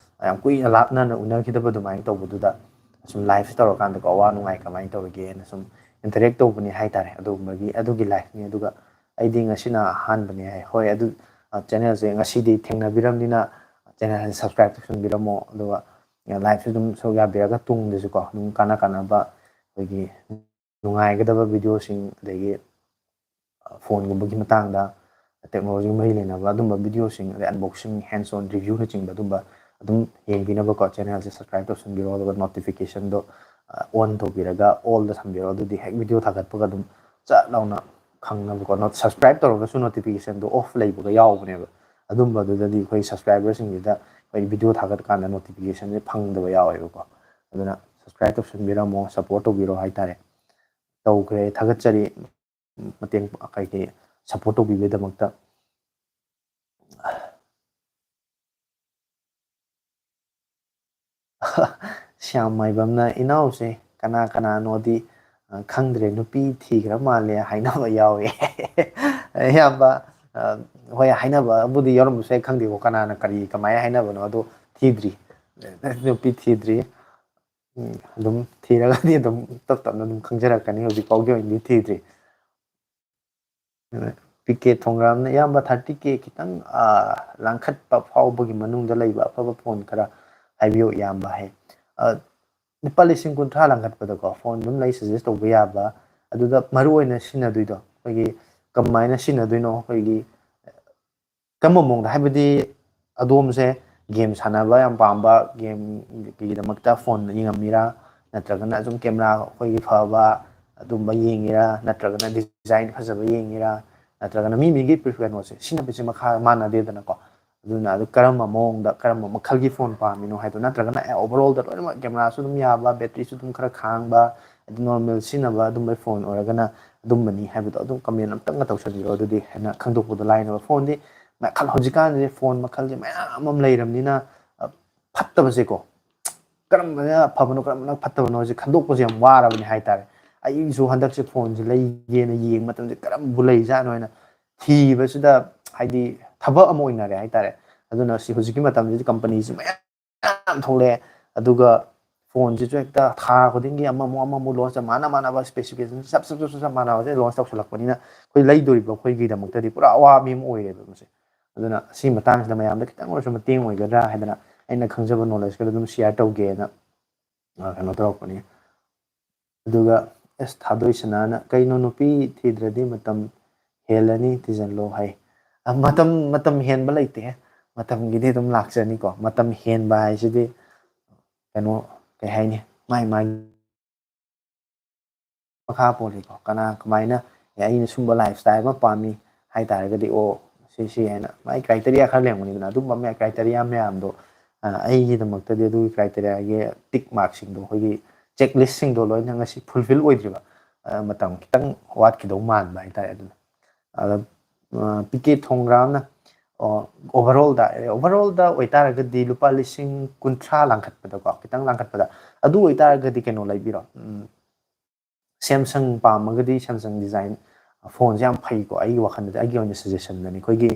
ꯌꯥꯝ ꯀꯨꯏꯅ ꯂꯥꯞꯅꯅ ꯎꯅꯈꯤꯗꯕ ꯑꯗꯨꯃꯥꯏꯅ ꯇꯧꯕꯗꯨꯗ ꯁꯨꯝ ꯂꯥꯏꯐꯁꯦ ꯇꯧꯔꯀꯥꯟꯗꯀꯣ, ꯑꯋꯥ ꯅꯨꯡꯉꯥꯏ ꯀꯃꯥꯏꯅ ꯇꯧꯔꯤꯒꯦꯅ ꯁꯨꯝ ꯏꯟꯇꯔꯦꯛ ꯇꯧꯕꯅꯤ ꯍꯥꯏꯇꯥꯔꯦ꯫ ꯑꯗꯨꯒꯨꯝꯕꯒꯤ, ꯑꯗꯨꯒꯤ ꯂꯥꯏꯐꯅꯤ꯫ ꯑꯗꯨꯒ ꯑꯩꯗꯤ ꯉꯁꯤꯅ ꯑꯍꯥꯟꯕꯅꯦ ꯍꯥꯏ꯫ ꯍꯣꯏ, ꯑꯗꯨ ꯆꯦꯅꯦꯜꯁꯦ ꯉꯁꯤꯗꯤ ꯊꯦꯡꯅꯕꯤꯔꯝꯅꯤꯅ ꯆꯦꯅꯦꯜꯁꯦ ꯁꯕꯁꯀ꯭ꯔꯥꯏꯕ ꯇꯧꯁꯟꯕꯤꯔꯝꯃꯣ꯫ ꯑꯗꯨꯒ ꯂꯥꯏꯐꯁꯨ ꯑꯗꯨꯝ ꯁꯔꯨꯛ ꯌꯥꯕꯤꯔꯒ ꯇꯨꯡꯗꯁꯨꯀꯣ ꯑꯗꯨꯝ ꯀꯥꯟꯅ ꯀꯥꯟꯅꯕ ꯑꯩꯈꯣꯏꯒꯤ ꯅꯨꯡꯉꯥꯏꯒꯗꯕ ꯚꯤꯗꯤꯑꯣꯁꯤꯡ, ꯑꯗꯒꯤ ꯐꯣꯟꯒꯨꯝꯕꯒꯤ ꯃꯇꯥꯡꯗ, ꯇꯦꯛꯅꯣꯂꯣꯖꯤꯒ ꯃꯔꯤ ꯂꯩꯅꯕ ꯑꯗꯨꯝꯕ ꯚꯤꯗꯤꯑꯣꯁꯤꯡ, ꯑꯗꯩ ꯑꯟꯕꯣꯛꯁꯤꯡ, ꯍꯦꯟꯁ ꯑꯣꯟ ꯔꯤꯚ꯭ꯌꯨꯅꯆꯤꯡꯕ ꯑꯗꯨꯝꯕ ꯑꯗꯨꯝ ꯌꯦꯡꯕꯤꯅꯕꯀꯣ ꯆꯦꯅꯦꯜꯁꯦ ꯁꯕꯁꯀ꯭ꯔꯥꯏꯕ ꯇꯧꯁꯟꯕꯤꯔꯣ꯫ ꯑꯗꯨꯒ ꯅꯣꯇꯤꯐꯤꯀꯦꯁꯟꯗꯣ ꯑꯣꯟ ꯇꯧꯕꯤꯔꯒ ꯑꯣꯜꯗ ꯊꯝꯕꯤꯔꯣ꯫ ꯑꯗꯨꯗꯤ ꯍꯦꯛ ꯚꯤꯗꯤꯑꯣ ꯊꯥꯒꯠꯄꯒ ꯑꯗꯨꯝ ꯆꯠ ꯂꯥꯎꯅ ꯈꯪꯅꯕꯀꯣ꯫ ꯅꯣꯠ-, ꯁꯕꯁꯀ꯭ꯔꯥꯏꯕ ꯇꯧꯔꯒꯁꯨ ꯅꯣꯇꯤꯐꯤꯀꯦꯁꯟꯗꯣ ꯑꯣꯐ ꯂꯩꯕꯒ ꯌꯥꯎꯕꯅꯦꯕ꯫ ꯑꯗꯨꯝꯕꯗꯨꯗꯗꯤ ꯑꯩꯈꯣꯏ ꯁꯕꯁꯀ꯭ꯔꯥꯏꯕꯔꯁꯤꯡꯁꯤꯗ ꯑꯩꯈꯣꯏ ꯚꯤꯗꯤꯑꯣ ꯊꯥꯒꯠꯀꯥꯟꯗ ꯅꯣꯇꯤꯐꯤꯀꯦꯁꯟꯁꯦ ꯐꯪꯗꯕ ꯌꯥꯎꯋꯦꯕꯀꯣ꯫ ꯑꯗꯨꯅ ꯁꯕꯁꯀ꯭ꯔꯥꯏꯕ ꯇꯧꯁꯟꯕꯤꯔꯝꯃꯣ, ꯁꯞꯄꯣꯔꯠ ꯇꯧꯕꯤꯔꯣ ꯍꯥꯏꯇꯥꯔꯦ꯫ ꯇꯧꯈ꯭ꯔꯦ, ꯊꯥꯒꯠꯆꯔꯤ꯫ ꯃꯇꯦꯡ, ꯀꯩꯀꯩ ꯁꯞꯄꯣꯔꯠ ꯇꯧꯕꯤꯕꯒꯤꯗꯃꯛꯇ꯫ ꯁ꯭ꯌꯥꯝ ꯃꯥꯏꯕꯝꯅ, "ꯏꯅꯥꯎꯁꯦ ꯀꯅꯥ ꯀꯅꯥꯅꯣꯗꯤ, ꯑ, ꯈꯪꯗ꯭ꯔꯦ, ꯅꯨꯄꯤ ꯊꯤꯈ꯭ꯔ ꯃꯥꯜꯂꯦ" ꯍꯥꯏꯅꯕ ꯌꯥꯎꯋꯦ꯫ ꯏꯌꯥꯝꯕ, ꯑ, ꯍꯣꯏ, ꯍꯥꯏꯅꯕꯕꯨꯗꯤ ꯌꯥꯎꯔꯝꯕꯁꯨ ꯌꯥꯏ, ꯈꯪꯗꯦꯀꯣ, ꯀꯅꯥꯅ ꯀꯔꯤ ꯀꯃꯥꯏꯅ ꯍꯥꯏꯅꯕꯅꯣ, ꯑꯗꯣ ꯊꯤꯗ꯭ꯔꯤ꯫ ꯅꯨꯄꯤ ꯊꯤꯗ꯭ꯔꯤ꯫ ꯎꯝ, ꯑꯗꯨꯝ ꯊꯤꯔꯒꯗꯤ ꯑꯗꯨꯝ ꯇꯞ ꯇꯞꯅ ꯑꯗꯨꯝ ꯈꯪꯖꯔꯛꯀꯅꯤ, ꯍꯧꯖꯤꯛ ꯐꯥꯎꯒꯤ ꯑꯣꯏꯅꯗꯤ ꯊꯤꯗ꯭ꯔꯤ꯫ ꯄꯤ ꯀꯦ ꯊꯣꯡꯒ꯭ꯔꯥꯝꯅ, "ꯏꯌꯥꯝꯕ, ꯊꯥꯔꯇꯤ ꯀꯦ ꯈꯤꯇꯪ, ꯑ, ꯂꯥꯡꯈꯠꯄ ꯐꯥꯎꯕꯒꯤ ꯃꯅꯨꯡꯗ ꯂꯩꯕ ꯑꯐꯕ ꯐꯣꯟ ꯈꯔ ꯍꯥꯏꯕꯤꯌꯨ, ꯏꯌꯥꯝꯕ" ꯍꯥꯏ꯫ ꯑ, ꯂꯨꯄꯥ ꯂꯤꯁꯤꯡ ꯀꯨꯟꯊ꯭ꯔꯥ ꯂꯥꯡꯈꯠꯄꯗꯀꯣ, ꯐꯣꯟ ꯑꯗꯨꯝ ꯂꯩ, ꯁꯖꯦꯁ ꯇꯧꯕ ꯌꯥꯕ꯫ ꯑꯗꯨꯗ ꯃꯔꯨ ꯑꯣꯏꯅ ꯁꯤꯖꯤꯟꯅꯗꯣꯏꯗꯣ, ꯑꯩꯈꯣꯏꯒꯤ ꯀꯃꯥꯏꯅ ꯁꯤꯖꯤꯟꯅꯗꯣꯏꯅꯣ, ꯑꯩꯈꯣꯏꯒꯤ ꯀꯔꯝꯕ ꯃꯑꯣꯡꯗ, ꯍꯥꯏꯕꯗꯤ ꯑꯗꯣꯝꯁꯦ ꯒꯦꯝ ꯁꯥꯟꯅꯕ ꯌꯥꯝ ꯄꯥꯝꯕ, ꯒꯦꯝꯒꯤꯗꯃꯛꯇ ꯐꯣꯟ ꯌꯦꯡꯉꯝꯃꯤꯔꯥ, ꯅꯠꯇ꯭ꯔꯒꯅ ꯑꯗꯨꯝ ꯀꯦꯃꯦꯔꯥ ꯑꯩꯈꯣꯏꯒꯤ ꯐꯕ ꯑꯗꯨꯝꯕ ꯌꯦꯡꯉꯤꯔꯥ, ꯅꯠꯇ꯭ꯔꯒꯅ ꯗꯤꯖꯥꯏꯟ ꯐꯖꯕ ꯌꯦꯡꯉꯤꯔꯥ, ꯅꯠꯇ꯭ꯔꯒꯅ ꯃꯤ ꯃꯤꯒꯤ ꯀꯩꯅꯣꯁꯦ, ꯁꯤꯖꯤꯟꯅꯕꯁꯦ ꯃꯈꯥ ꯃꯥꯟꯅꯗꯦꯗꯅꯀꯣ꯫ ꯑꯗꯨꯅ ꯑꯗꯨ ꯀꯔꯝꯕ ꯃꯑꯣꯡꯗ, ꯀꯔꯝꯕ ꯃꯈꯜꯒꯤ ꯐꯣꯟ ꯄꯥꯝꯃꯤꯅꯣ ꯍꯥꯏꯗꯣ, ꯅꯠꯇ꯭ꯔꯒꯅ ꯑꯦ, ꯑꯣꯚꯔꯑꯣꯜꯗ ꯂꯣꯏꯅꯃꯛ ꯀꯦꯃꯦꯔꯥꯁꯨ ꯑꯗꯨꯝ ꯌꯥꯕ, ꯕꯦꯇ꯭ꯔꯤꯁꯨ ꯑꯗꯨꯝ ꯈꯔ ꯈꯥꯡꯕ, ꯑꯗꯨ ꯅꯣꯔꯃꯦꯜ ꯁꯤꯖꯤꯟꯅꯕ ꯑꯗꯨꯝꯕ ꯐꯣꯟ ꯑꯣꯏꯔꯒꯅ ꯑꯗꯨꯝꯕꯅꯤ ꯍꯥꯏꯕꯗꯣ ꯑꯗꯨꯝ ꯀꯃꯦꯟ ꯑꯝꯇꯪꯒ ꯇꯧꯁꯟꯕꯤꯔꯣ꯫ ꯑꯗꯨꯗꯤ ꯍꯦꯟꯅ ꯈꯪꯗꯣꯛꯄꯗꯣ ꯂꯥꯏꯅꯕ꯫ ꯐꯣꯟꯗꯤ ꯃꯈꯜ, ꯍꯧꯖꯤꯛꯀꯥꯟꯁꯦ ꯐꯣꯟ ꯃꯈꯜꯁꯦ ꯃꯌꯥꯝ ꯑꯃ ꯂꯩꯔꯕꯅꯤꯅ, ꯑ, ꯐꯠꯇꯕꯁꯦꯀꯣ, ꯀꯔꯝꯕꯅ ꯐꯕꯅꯣ, ꯀꯔꯝꯕꯅ ꯐꯠꯇꯕꯅꯣ ꯍꯧꯖꯤꯛ ꯈꯟꯗꯣꯛꯄꯁꯦ ꯌꯥꯝ ꯋꯥꯔꯕꯅꯦ ꯍꯥꯏꯇꯥꯔꯦ꯫ ꯑꯩꯁꯨ ꯍꯟꯗꯛꯁꯦ ꯐꯣꯟꯁꯦ ꯂꯩꯒꯦꯅ ꯌꯦꯡꯕ ꯃꯇꯝꯗ ꯀꯔꯝꯕꯕꯨ ꯂꯩꯖꯥꯠꯅꯣ ꯍꯥꯏꯅ ꯊꯤꯕꯁꯤꯗ, ꯍꯥꯏꯗꯤ, ꯊꯕꯛ ꯑꯃ ꯑꯣꯏꯅꯔꯦ ꯍꯥꯏꯇꯥꯔꯦ꯫ ꯑꯗꯨꯅ ꯁꯤ ꯍꯧꯖꯤꯛꯀꯤ ꯃꯇꯝꯁꯤꯗꯤ ꯀꯝꯄꯅꯤꯁꯤ ꯃꯌꯥꯝ ꯊꯣꯛꯂꯛꯑꯦ, ꯑꯗꯨꯒ ꯐꯣꯟꯁꯤꯁꯨ ꯍꯦꯛꯇ ꯊꯥ ꯈꯨꯗꯤꯡꯒꯤ ꯑꯃꯃꯨꯛ ꯑꯃꯃꯨꯛ ꯂꯣꯟꯁ, ꯃꯥꯟꯅ ꯃꯥꯟꯅꯕ ꯁ꯭ꯄꯦꯁꯤꯐꯤꯀꯦꯁꯟ ꯆꯞ ꯆꯞ ꯆꯞ ꯆꯞ ꯃꯥꯟꯅꯕꯁꯦ ꯂꯣꯟꯁ ꯇꯧꯁꯜꯂꯛꯄꯅꯤꯅ ꯑꯩꯈꯣꯏ ꯂꯩꯗꯣꯔꯤꯕ ꯑꯩꯈꯣꯏꯒꯤꯗꯃꯛꯇꯗꯤ ꯄꯨꯔꯥ ꯑꯋꯥꯕꯤ ꯑꯃ ꯑꯣꯏꯔꯦꯕ ꯃꯁꯦ꯫ ꯑꯗꯨꯅ ꯁꯤ ꯃꯇꯥꯡꯁꯤꯗ ꯃꯌꯥꯝꯗ ꯈꯤꯇꯪ ꯑꯣꯏꯔꯁꯨ ꯃꯇꯦꯡ ꯑꯣꯏꯒꯗ꯭ꯔꯥ ꯍꯥꯏꯗꯅ ꯑꯩꯅ ꯈꯪꯖꯕ ꯅꯣꯂꯦꯖ ꯈꯔ ꯑꯗꯨꯝ ꯁꯤꯌꯔ ꯇꯧꯒꯦꯅ, ꯑ, ꯀꯩꯅꯣ ꯇꯧꯔꯛꯄꯅꯤ꯫ ꯑꯗꯨꯒ ꯑꯦꯁ ꯊꯥꯗꯣꯏꯁꯅꯥꯅ, "ꯀꯩꯅꯣ, ꯅꯨꯄꯤ ꯊꯤꯗ꯭ꯔꯗꯤ ꯃꯇꯝ ꯍꯦꯜꯂꯅꯤ, ꯊꯤꯖꯤꯜꯂꯣ" ꯍꯥꯏ꯫ ꯑ, ꯃꯇꯝ, ꯃꯇꯝ ꯍꯦꯟꯕ ꯂꯩꯇꯦ꯫ ꯃꯇꯝꯒꯤꯗꯤ ꯑꯗꯨꯝ ꯂꯥꯛꯆꯅꯤꯀꯣ꯫ ꯃꯇꯝ ꯍꯦꯟꯕ ꯍꯥꯏꯁꯤꯗꯤ ꯀꯩꯅꯣ, ꯀꯩ ꯍꯥꯏꯅꯤ, ꯃꯥꯏ ꯃꯥꯏ ꯃꯈꯥ ꯄꯣꯜꯂꯤꯀꯣ꯫ ꯀꯅꯥ ꯀꯃꯥꯏꯅ, "ꯑꯦ, ꯑꯩꯅ ꯁꯨꯝꯕ ꯂꯥꯏꯐ ꯁ꯭ꯇꯥꯏꯜ ꯑꯃ ꯄꯥꯝꯃꯤ" ꯍꯥꯏ ꯇꯥꯔꯒꯗꯤ, ꯑꯣ, ꯁꯤ, ꯁꯤ ꯍꯥꯏꯅ ꯃꯥꯏ ꯀ꯭ꯔꯥꯏꯇꯦꯔꯤꯌꯥ ꯈꯔ ꯂꯩꯔꯝꯒꯅꯤꯗꯅ, ꯑꯗꯨꯝꯕ ꯃꯌꯥꯝ, ꯀ꯭ꯔꯥꯏꯇꯦꯔꯤꯌꯥ ꯃꯌꯥꯝꯗꯣ, ꯑ, ꯑꯩꯒꯤꯗꯃꯛꯇꯗꯤ ꯑꯗꯨꯒꯤ ꯀ꯭ꯔꯥꯏꯇꯦꯔꯤꯌꯥꯒꯤ ꯇꯤꯛ ꯃꯥꯔꯛꯁꯤꯡꯗꯣ, ꯑꯩꯈꯣꯏꯒꯤ ꯆꯦꯛ ꯂꯤꯁꯁꯤꯡꯗꯣ ꯂꯣꯏꯅ ꯉꯁꯤ ꯐꯨꯜꯐꯤꯜ ꯑꯣꯏꯗ꯭ꯔꯤꯕ, ꯑ, ꯃꯇꯝ ꯈꯤꯇꯪ ꯋꯥꯠꯈꯤꯗꯧ ꯃꯥꯟꯕ ꯍꯥꯏꯇꯥꯔꯦ꯫ ꯑꯗꯨꯅ, ꯑꯗ, ꯑ, ꯄꯤ ꯀꯦ ꯊꯣꯡꯒ꯭ꯔꯥꯝꯅ, ꯑꯣ, ꯑꯣꯚꯔꯑꯣꯜꯗ, ꯑꯣꯚꯔꯑꯣꯜꯗ ꯑꯣꯏꯇꯥꯔꯒꯗꯤ ꯂꯨꯄꯥ ꯂꯤꯁꯤꯡ ꯀꯨꯟꯊ꯭ꯔꯥ ꯂꯥꯡꯈꯠꯄꯗꯀꯣ, ꯈꯤꯇꯪ ꯂꯥꯡꯈꯠꯄꯗ, ꯑꯗꯨ ꯑꯣꯏꯇꯥꯔꯒꯗꯤ ꯀꯩꯅꯣ ꯂꯩꯕꯤꯔꯣ, ꯎꯝ, ꯁꯦꯝꯁꯪ ꯄꯥꯝꯃꯒꯗꯤ ꯁꯦꯝꯁꯪ ꯗꯤꯖꯥꯏꯟ ꯐꯣꯟꯁꯦ ꯌꯥꯝ ꯐꯩꯀꯣ꯫ ꯑꯩꯒꯤ ꯋꯥꯈꯜꯗꯗꯤ, ꯑꯩꯒꯤ ꯑꯣꯏꯅ ꯁꯖꯦꯁꯟꯗꯅꯤ, ꯑꯩꯈꯣꯏꯒꯤ,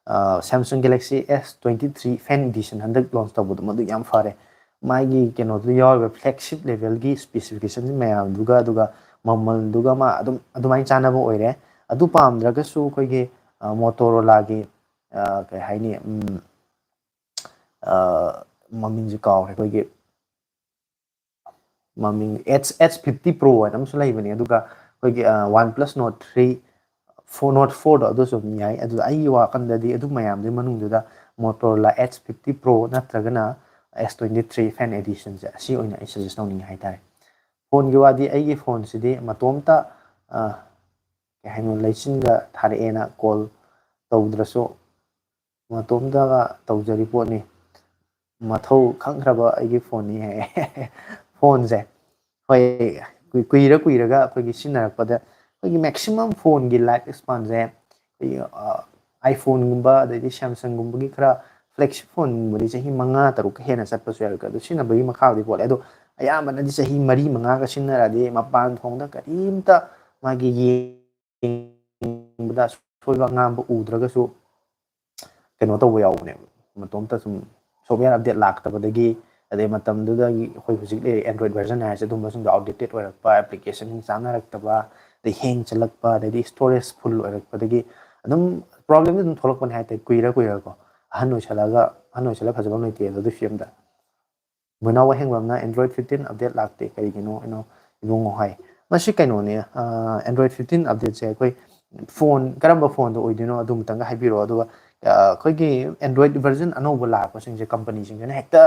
ꯑ, Samsung Galaxy S twenty three Fan Edition ꯍꯟꯗꯛ ꯂꯣꯟꯁ ꯇꯧꯕꯗꯣ, ꯃꯗꯨ ꯌꯥꯝ ꯐꯔꯦ꯫ ꯃꯥꯒꯤ ꯀꯩꯅꯣꯗꯨ ꯌꯥꯎꯔꯤꯕ ꯐ꯭ꯂꯦꯒꯁꯤꯞ ꯂꯦꯚꯦꯜꯒꯤ ꯁ꯭ꯄꯦꯁꯤꯐꯤꯀꯦꯁꯟ ꯃꯌꯥꯝꯗꯨꯒ, ꯑꯗꯨꯒ ꯃꯃꯜꯗꯨꯒ ꯃꯥ ꯑꯗꯨꯝ ꯑꯗꯨꯃꯥꯏꯅ ꯆꯥꯟꯅꯕ ꯑꯣꯏꯔꯦ꯫ ꯑꯗꯨ ꯄꯥꯝꯗ꯭ꯔꯒꯁꯨ ꯑꯩꯈꯣꯏꯒꯤ, ꯑ, ꯃꯣꯇꯣꯔꯣꯂꯥꯒꯤ, ꯑ, ꯀꯩ ꯍꯥꯏꯅꯤ, ꯎꯝ, ꯑ, ꯃꯃꯤꯡꯁꯦ ꯀꯥꯎꯔꯦ, ꯑꯩꯈꯣꯏꯒꯤ ꯃꯃꯤꯡ H, H fifty Pro ꯍꯥꯏꯅ ꯑꯃꯁꯨ ꯂꯩꯕꯅꯦ, ꯑꯗꯨꯒ ꯑꯩꯈꯣꯏꯒꯤ, ꯑ, OnePlus Nord three, four Nord ꯐꯣꯔꯗꯣ ꯑꯗꯨꯁꯨ ꯑꯗꯨꯝ ꯌꯥꯏ꯫ ꯑꯗꯨꯗ ꯑꯩꯒꯤ ꯋꯥꯈꯜꯗꯗꯤ ꯑꯗꯨ ꯃꯌꯥꯝꯗꯨꯒꯤ ꯃꯅꯨꯡꯗꯨꯗ Motorola H fifty Pro ꯅꯠꯇ꯭ꯔꯒꯅ S twenty three Fan Editionꯁꯦ, ꯑꯁꯤ ꯑꯣꯏꯅ ꯑꯩ suggest ꯇꯧꯅꯤꯡꯉꯦ ꯍꯥꯏꯇꯥꯔꯦ꯫ ꯐꯣꯟꯒꯤ ꯋꯥꯗꯤ, ꯑꯩꯒꯤ ꯐꯣꯟꯁꯤꯗꯤ ꯃꯇꯣꯝꯇ, ꯑ, ꯀꯩ ꯍꯥꯏꯅꯣ, ꯂꯩꯆꯤꯟꯒ ꯊꯥꯔꯛꯑꯦꯅ call ꯇꯧꯗ꯭ꯔꯁꯨ ꯃꯇꯣꯝꯇꯒ ꯇꯧꯖꯔꯤ ꯄꯣꯠꯅꯤ꯫ ꯃꯊꯧ ꯈꯪꯈ꯭ꯔꯕ ꯑꯩꯒꯤ ꯐꯣꯟꯅꯤ ꯍꯥꯏ꯫ ꯐꯣꯟꯁꯦ, ꯍꯣꯏ, ꯀꯨꯏ-, ꯀꯨꯏꯔ ꯀꯨꯏꯔꯒ ꯑꯩꯈꯣꯏꯒꯤ ꯁꯤꯖꯤꯟꯅꯔꯛꯄꯗ, ꯑꯩꯈꯣꯏꯒꯤ maximum ꯐꯣꯟꯒꯤ life spanꯁꯦ, ꯑꯩꯈꯣꯏꯒꯤ, ꯑ, iPhoneꯒꯨꯝꯕ, ꯑꯗꯩꯗꯤ Samsungꯒꯨꯝꯕꯒꯤ ꯈꯔ flagship ꯐꯣꯟꯒꯨꯝꯕꯗꯤ ꯆꯍꯤ ꯃꯉꯥ ꯇꯔꯨꯛꯀ ꯍꯦꯟꯅ ꯆꯠꯄꯁꯨ ꯌꯥꯎꯋꯦ꯫ ꯑꯗꯨ ꯁꯤꯖꯤꯟꯅꯕꯒꯤ ꯃꯈꯥꯕꯨꯗꯤ ꯄꯣꯜꯂꯦ꯫ ꯑꯗꯣ ꯑꯌꯥꯝꯕꯅꯗꯤ ꯆꯍꯤ ꯃꯔꯤ ꯃꯉꯥꯒ ꯁꯤꯖꯤꯟꯅꯔꯗꯤ ꯃꯄꯥꯟ ꯊꯣꯡꯗ ꯀꯔꯤꯝꯇ ꯃꯥꯒꯤ ꯌꯦꯡꯕꯗ ꯑꯁꯣꯏꯕ ꯑꯉꯥꯝꯕ ꯎꯗ꯭ꯔꯒꯁꯨ ꯀꯩꯅꯣ ꯇꯧꯕ ꯌꯥꯎꯕꯅꯦꯕ꯫ ꯃꯇꯣꯝꯇ ꯁꯨꯝ software update ꯂꯥꯛꯇꯕꯗꯒꯤ, ꯑꯗꯩ ꯃꯇꯝꯗꯨꯗꯒꯤ ꯑꯩꯈꯣꯏ ꯍꯧꯖꯤꯛ ꯂꯩꯔꯤ Android version ꯍꯥꯏꯔꯤꯁꯦ, ꯑꯗꯨꯝꯕꯁꯤꯡꯗꯣ outdated ꯑꯣꯏꯔꯛꯄ, applicationꯁꯤꯡ ꯆꯥꯟꯅꯔꯛꯇꯕ, ꯑꯗꯩ hang ꯆꯠꯂꯛꯄ, ꯑꯗꯩꯗꯤ storage full ꯑꯣꯏꯔꯛꯄꯗꯒꯤ ꯑꯗꯨꯝ problemꯗꯤ ꯑꯗꯨꯝ ꯊꯣꯛꯂꯛꯄꯅꯦ ꯍꯥꯏꯇꯥꯔꯦ, ꯀꯨꯏꯔ ꯀꯨꯏꯔꯒꯀꯣ꯫ ꯑꯍꯟ ꯑꯣꯏꯁꯜꯂꯛꯑꯒ, ꯑꯍꯟ ꯑꯣꯏꯁꯜꯂꯛꯑ ꯐꯖꯕ ꯑꯃ ꯂꯩꯇꯦ ꯑꯗꯨ ꯐꯤꯕꯝꯗ꯫ ꯃꯣꯏꯅꯥꯎ ꯋꯥꯍꯦꯡꯕꯝꯅ Android fifteen update ꯂꯥꯛꯇꯦ ꯀꯔꯤꯒꯤꯅꯣ, ꯏꯅꯥꯎ ꯏꯕꯨꯡꯉꯣ ꯍꯥꯏ꯫ ꯃꯁꯤ ꯀꯩꯅꯣꯅꯦ, ꯑ, Android fifteen updateꯁꯦ ꯑꯩꯈꯣꯏ ꯐꯣꯟ, ꯀꯔꯝꯕ ꯐꯣꯟꯗ ꯑꯣꯏꯗꯣꯏꯅꯣ ꯑꯗꯨ ꯑꯃꯇꯪꯒ ꯍꯥꯏꯕꯤꯔꯛꯑꯣ꯫ ꯑꯗꯨꯒ, ꯑ, ꯑꯩꯈꯣꯏꯒꯤ Android version ꯑꯅꯧꯕ ꯂꯥꯛꯄꯁꯤꯡꯁꯦ, ꯀꯝꯄꯅꯤꯁꯤꯡꯁꯤꯅ ꯍꯦꯛꯇ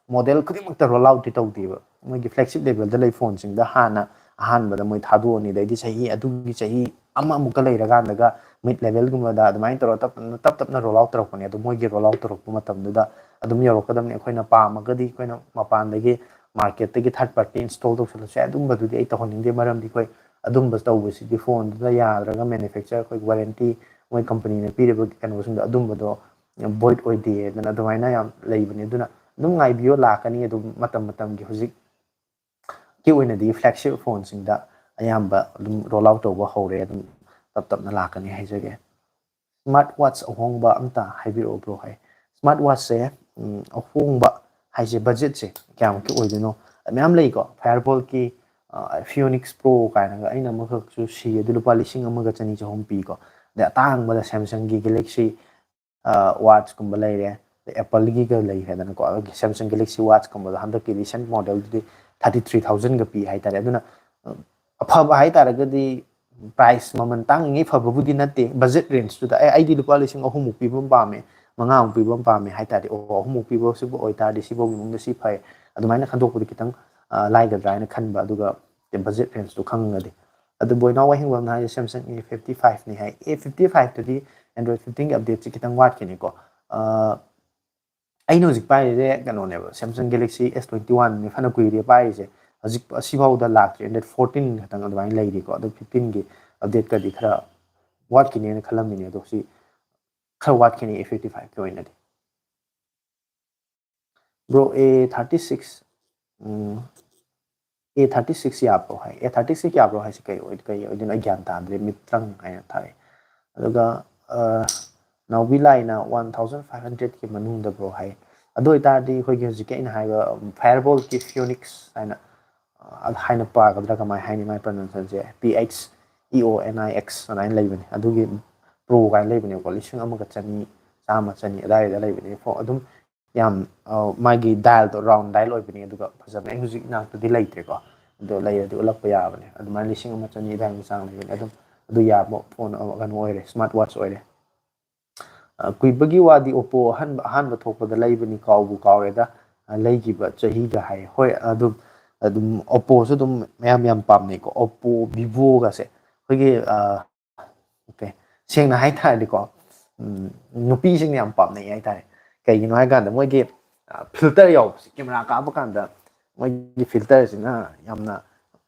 model ꯈꯨꯗꯤꯡꯃꯛꯇ roll outꯇꯤ ꯇꯧꯗꯦꯕ꯫ ꯃꯣꯏꯒꯤ flagship levelꯗ ꯂꯩ ꯐꯣꯟꯁꯤꯡꯗ ꯍꯥꯟꯅ ꯑꯍꯥꯟꯕꯗ ꯃꯣꯏ ꯊꯥꯗꯣꯛꯑꯅꯤ, ꯑꯗꯩꯗꯤ ꯆꯍꯤ, ꯑꯗꯨꯒꯤ ꯆꯍꯤ ꯑꯃꯃꯨꯛꯀ ꯂꯩꯔꯀꯥꯟꯗꯒ mid levelꯒꯨꯝꯕꯗ ꯑꯗꯨꯃꯥꯏꯅ ꯇꯧꯔꯒ ꯇꯞ ꯇꯞꯅ, ꯇꯞ ꯇꯞꯅ roll out ꯇꯧꯔꯛꯄꯅꯦ꯫ ꯑꯗꯣ ꯃꯣꯏꯒꯤ roll out ꯇꯧꯔꯛꯄ ꯃꯇꯝꯗꯨꯗ ꯑꯗꯨꯝ ꯌꯧꯔꯛꯀꯗꯕꯅꯤ꯫ ꯑꯩꯈꯣꯏꯅ ꯄꯥꯝꯃꯒꯗꯤ ꯑꯩꯈꯣꯏꯅ ꯃꯄꯥꯟꯗꯒꯤ marketꯇꯒꯤ third party install ꯇꯧꯁꯜꯂꯁꯨ ꯌꯥꯏ꯫ ꯑꯗꯨꯝꯕꯗꯨꯗꯤ ꯑꯩ ꯇꯧꯍꯟꯅꯤꯡꯗꯦ, ꯃꯔꯝꯗꯤ ꯑꯩꯈꯣꯏ ꯑꯗꯨꯝꯕ ꯇꯧꯕꯁꯤꯗꯤ ꯐꯣꯟꯗꯨꯗ ꯌꯥꯗ꯭ꯔꯒ manufacturer, ꯑꯩꯈꯣꯏ warranty, ꯃꯣꯏ ꯀꯝꯄꯅꯤꯅ ꯄꯤꯔꯤꯕ ꯀꯩꯅꯣꯁꯤꯡꯗꯣ ꯑꯗꯨꯝꯕꯗꯣ void ꯑꯣꯏꯗꯦ꯫ ꯑꯗꯨꯅ ꯑꯗꯨꯃꯥꯏꯅ ꯌꯥꯝ ꯂꯩꯕꯅꯦ꯫ ꯑꯗꯨꯅ ꯑꯗꯨꯝ ꯉꯥꯏꯕꯤꯌꯣ, ꯂꯥꯛꯀꯅꯤ ꯑꯗꯨꯝ ꯃꯇꯝ ꯃꯇꯝꯒꯤ꯫ ꯍꯧꯖꯤꯛꯀꯤ ꯑꯣꯏꯅꯗꯤ flagship ꯐꯣꯟꯁꯤꯡꯗ ꯑꯌꯥꯝꯕ ꯑꯗꯨꯝ roll out ꯇꯧꯕ ꯍꯧꯔꯦ, ꯑꯗꯨꯝ ꯇꯞ ꯇꯞꯅ ꯂꯥꯛꯀꯅꯤ ꯍꯥꯏꯖꯒꯦ꯫ Smart watch ꯑꯍꯣꯡꯕ ꯑꯝꯇ ꯍꯥꯏꯕꯤꯔꯛꯑꯣ bro ꯍꯥꯏ꯫ Smart watchꯁꯦ, ꯎꯝ, ꯑꯍꯣꯡꯕ ꯍꯥꯏꯁꯦ budgetꯁꯦ ꯀꯌꯥꯃꯨꯛꯀꯤ ꯑꯣꯏꯗꯣꯏꯅꯣ? ꯃꯌꯥꯝ ꯂꯩꯀꯣ, Fireballꯀꯤ, ꯑ, Phoenix Pro ꯀꯥꯏꯅꯒ ꯑꯩꯅ ꯑꯃꯈꯛꯁꯨ ꯁꯤ, ꯑꯗꯨ ꯂꯨꯄꯥ ꯂꯤꯁꯤꯡ ꯑꯃꯒ ꯆꯅꯤ ꯆꯍꯨꯝ ꯄꯤꯀꯣ꯫ ꯑꯗꯩ ꯑꯇꯥꯡꯕꯗ Samsungꯒꯤ Galaxy, ꯑ, watchꯀꯨꯝꯕ ꯂꯩꯔꯦ, ꯑꯗꯩ Appleꯒꯤꯒ ꯂꯩꯈ꯭ꯔꯦꯗꯅꯀꯣ꯫ ꯑꯗꯨꯒꯤ Samsung Galaxy watchꯀꯨꯝꯕꯗꯣ ꯍꯟꯗꯛꯀꯤ recent modelꯗꯨꯗꯤ thirty three thousandꯒ ꯄꯤ ꯍꯥꯏꯇꯥꯔꯦ꯫ ꯑꯗꯨꯅ, ꯑ, ꯑꯐꯕ ꯍꯥꯏꯇꯥꯔꯒꯗꯤ ꯄ꯭ꯔꯥꯏꯁ ꯃꯃꯜ ꯇꯥꯡꯉꯤꯉꯩ ꯐꯕꯕꯨꯗꯤ ꯅꯠꯇꯦ꯫ ꯕꯖꯦꯠ ꯔꯦꯟꯖꯇꯨꯗ ꯑꯦ ꯑꯩꯗꯤ ꯂꯨꯄꯥ ꯂꯤꯁꯤꯡ ꯑꯍꯨꯝꯃꯨꯛ ꯄꯤꯕ ꯑꯃ ꯄꯥꯝꯃꯦ, ꯃꯉꯥꯃꯨꯛ ꯄꯤꯕ ꯑꯃ ꯄꯥꯝꯃꯦ ꯍꯥꯏ ꯇꯥꯔꯗꯤ, ꯑꯣ, ꯑꯍꯨꯝꯃꯨꯛ ꯄꯤꯕꯁꯤꯕꯨ ꯑꯣꯏꯇꯥꯔꯗꯤ ꯁꯤꯐꯥꯎꯒꯤ ꯃꯅꯨꯡꯗ ꯁꯤ ꯐꯩ, ꯑꯗꯨꯃꯥꯏꯅ ꯈꯟꯗꯣꯛꯄꯗꯤ ꯈꯤꯇꯪ ꯂꯥꯏꯒꯗ꯭ꯔꯥ ꯍꯥꯏꯅ ꯈꯟꯕ꯫ ꯑꯗꯨꯒ ꯕꯖꯦꯠ ꯔꯦꯟꯖꯇꯨ ꯈꯪꯉꯒꯗꯤ꯫ ꯑꯗꯨ ꯕꯣꯏꯅꯥꯎ ꯋꯥꯍꯦꯡꯕꯝꯅ ꯍꯥꯏꯁꯦ Samsung A fifty five ꯅꯤ ꯍꯥꯏ꯫ A fifty five ꯇꯨꯗꯤ Android fifteen ꯒꯤ ꯑꯞꯗꯦꯠꯁꯦ ꯈꯤꯇꯪ ꯋꯥꯠꯈꯤꯅꯤꯀꯣ꯫ ꯑꯩꯅ ꯍꯧꯖꯤꯛ ꯄꯥꯏꯔꯤꯁꯦ ꯀꯩꯅꯣꯅꯦꯕ, Samsung Galaxy S twenty one ꯅꯤ, ꯐꯅ ꯀꯨꯏꯔꯦ ꯄꯥꯏꯔꯤꯁꯦ꯫ ꯍꯧꯖꯤꯛ ꯑꯁꯤꯐꯥꯎꯗ ꯂꯥꯛꯇ꯭ꯔꯤ꯫ Android fourteen ꯈꯛꯇꯪ ꯑꯗꯨꯃꯥꯏꯅ ꯂꯩꯔꯤꯀꯣ꯫ ꯑꯗꯣ fifteen ꯒꯤ ꯑꯞꯗꯦꯠꯀꯗꯤ ꯈꯔ ꯋꯥꯠꯈꯤꯅꯦꯅ ꯈꯜꯂꯝꯃꯤꯅꯦ꯫ ꯑꯗꯣ ꯁꯤ ꯈꯔ ꯋꯥꯠꯈꯤꯅꯤ A fifty five ꯀꯤ ꯑꯣꯏꯅꯗꯤ꯫ Bro, A thirty six, um, A thirty six ꯌꯥꯕ꯭ꯔꯣ ꯍꯥꯏ꯫ A thirty six ꯌꯥꯕ꯭ꯔꯣ ꯍꯥꯏꯁꯦ ꯀꯩ ꯑꯣꯏ-, ꯀꯩ ꯑꯣꯏꯗꯣꯏꯅꯣ? ꯑꯩ ꯒ꯭ꯌꯥꯟ ꯇꯥꯗ꯭ꯔꯦ꯫ ꯃꯤꯇ꯭ꯔꯪ ꯍꯥꯏꯅ ꯊꯥꯔꯛꯑꯦ꯫ ꯑꯗꯨꯒ, ꯑ, ꯅꯥꯎꯕꯤ ꯂꯥꯏꯅ one thousand five hundred ꯀꯤ ꯃꯅꯨꯡꯗ bro ꯍꯥꯏ꯫ ꯑꯗꯨ ꯑꯣꯏꯇꯥꯔꯗꯤ ꯑꯩꯈꯣꯏꯒꯤ ꯍꯧꯖꯤꯛꯀꯤ ꯑꯩꯅ ꯍꯥꯏꯕ, ꯎꯝ, Fireball ꯀꯤ Phoenix ꯍꯥꯏꯅ, ꯑ, ꯍꯥꯏꯅ ꯄꯥꯒꯗ꯭ꯔꯥ ꯀꯃꯥꯏ ꯍꯥꯏꯅꯤ ꯃꯥꯏ pronunciation say? P H E O N I X ꯑꯗꯨꯃꯥꯏꯅ ꯂꯩꯕꯅꯦ꯫ ꯑꯗꯨꯒꯤ Pro ꯀꯥꯏꯅ ꯂꯩꯕꯅꯦꯕꯀꯣ꯫ ꯂꯤꯁꯤꯡ ꯑꯃꯒ ꯆꯅꯤ, ꯆꯥꯝꯃ, ꯆꯅꯤ ꯑꯗꯥꯏꯗ ꯂꯩꯕꯅꯦ꯫ ꯐꯣ-, ꯑꯗꯨꯝ ꯌꯥꯝ, ꯑ, ꯃꯥꯒꯤ dial ꯗꯣ round dial ꯑꯣꯏꯕꯅꯦ, ꯑꯗꯨꯒ ꯐꯖꯕꯅꯦ꯫ ꯑꯩ ꯍꯧꯖꯤꯛ ꯏꯅꯥꯛꯇꯗꯤ ꯂꯩꯇ꯭ꯔꯦꯀꯣ, ꯑꯗꯣ ꯂꯩꯔꯗꯤ ꯎꯠꯂꯛꯄ ꯌꯥꯕꯅꯦ꯫ ꯑꯗꯨꯃꯥꯏꯅ ꯂꯤꯁꯤꯡ ꯑꯃ ꯆꯅꯤ ꯑꯗꯨꯋꯥꯏꯒꯤ ꯆꯥꯡ ꯂꯩꯕꯅꯦ꯫ ꯑꯗꯨꯝ ꯑꯗꯨ ꯌꯥꯕ ꯐꯣꯟ ꯑꯃ, ꯀꯩꯅꯣ ꯑꯣꯏꯔꯦ, smart watch ꯑꯣꯏꯔꯦ꯫ ꯑ, ꯀꯨꯏꯕꯒꯤ ꯋꯥꯗꯤ Oppo ꯑꯍꯟꯕ, ꯑꯍꯥꯟꯕ ꯊꯣꯛꯄꯗ ꯂꯩꯕꯅꯤ, ꯀꯥꯎꯕꯨ ꯀꯥꯎꯔꯦꯗ꯫ ꯑ, ꯂꯩꯈꯤꯕ ꯆꯍꯤꯒ ꯍꯥꯏ꯫ ꯍꯣꯏ, ꯑꯗꯨꯝ, ꯑꯗꯨꯝ Oppo ꯁꯨ ꯑꯗꯨꯝ ꯃꯌꯥꯝ ꯌꯥꯝ ꯄꯥꯝꯅꯩꯀꯣ꯫ Oppo, Vivo ꯒꯁꯦ ꯑꯩꯈꯣꯏꯒꯤ, ꯑ, okay, ꯁꯦꯡꯅ ꯍꯥꯏ ꯇꯥꯔꯗꯤꯀꯣ, ꯎꯝ, ꯅꯨꯄꯤꯁꯤꯡꯅ ꯌꯥꯝ ꯄꯥꯝꯅꯩ ꯍꯥꯏ ꯇꯥꯔꯦ꯫ ꯀꯩꯒꯤꯅꯣ ꯍꯥꯏ ꯀꯥꯟꯗ ꯃꯣꯏꯒꯤ, ꯑ, filter ꯌꯥꯎꯕꯁꯦ, camera ꯀꯥꯞꯄ ꯀꯥꯟꯗ ꯃꯣꯏꯒꯤ filter ꯁꯤꯅ ꯌꯥꯝꯅ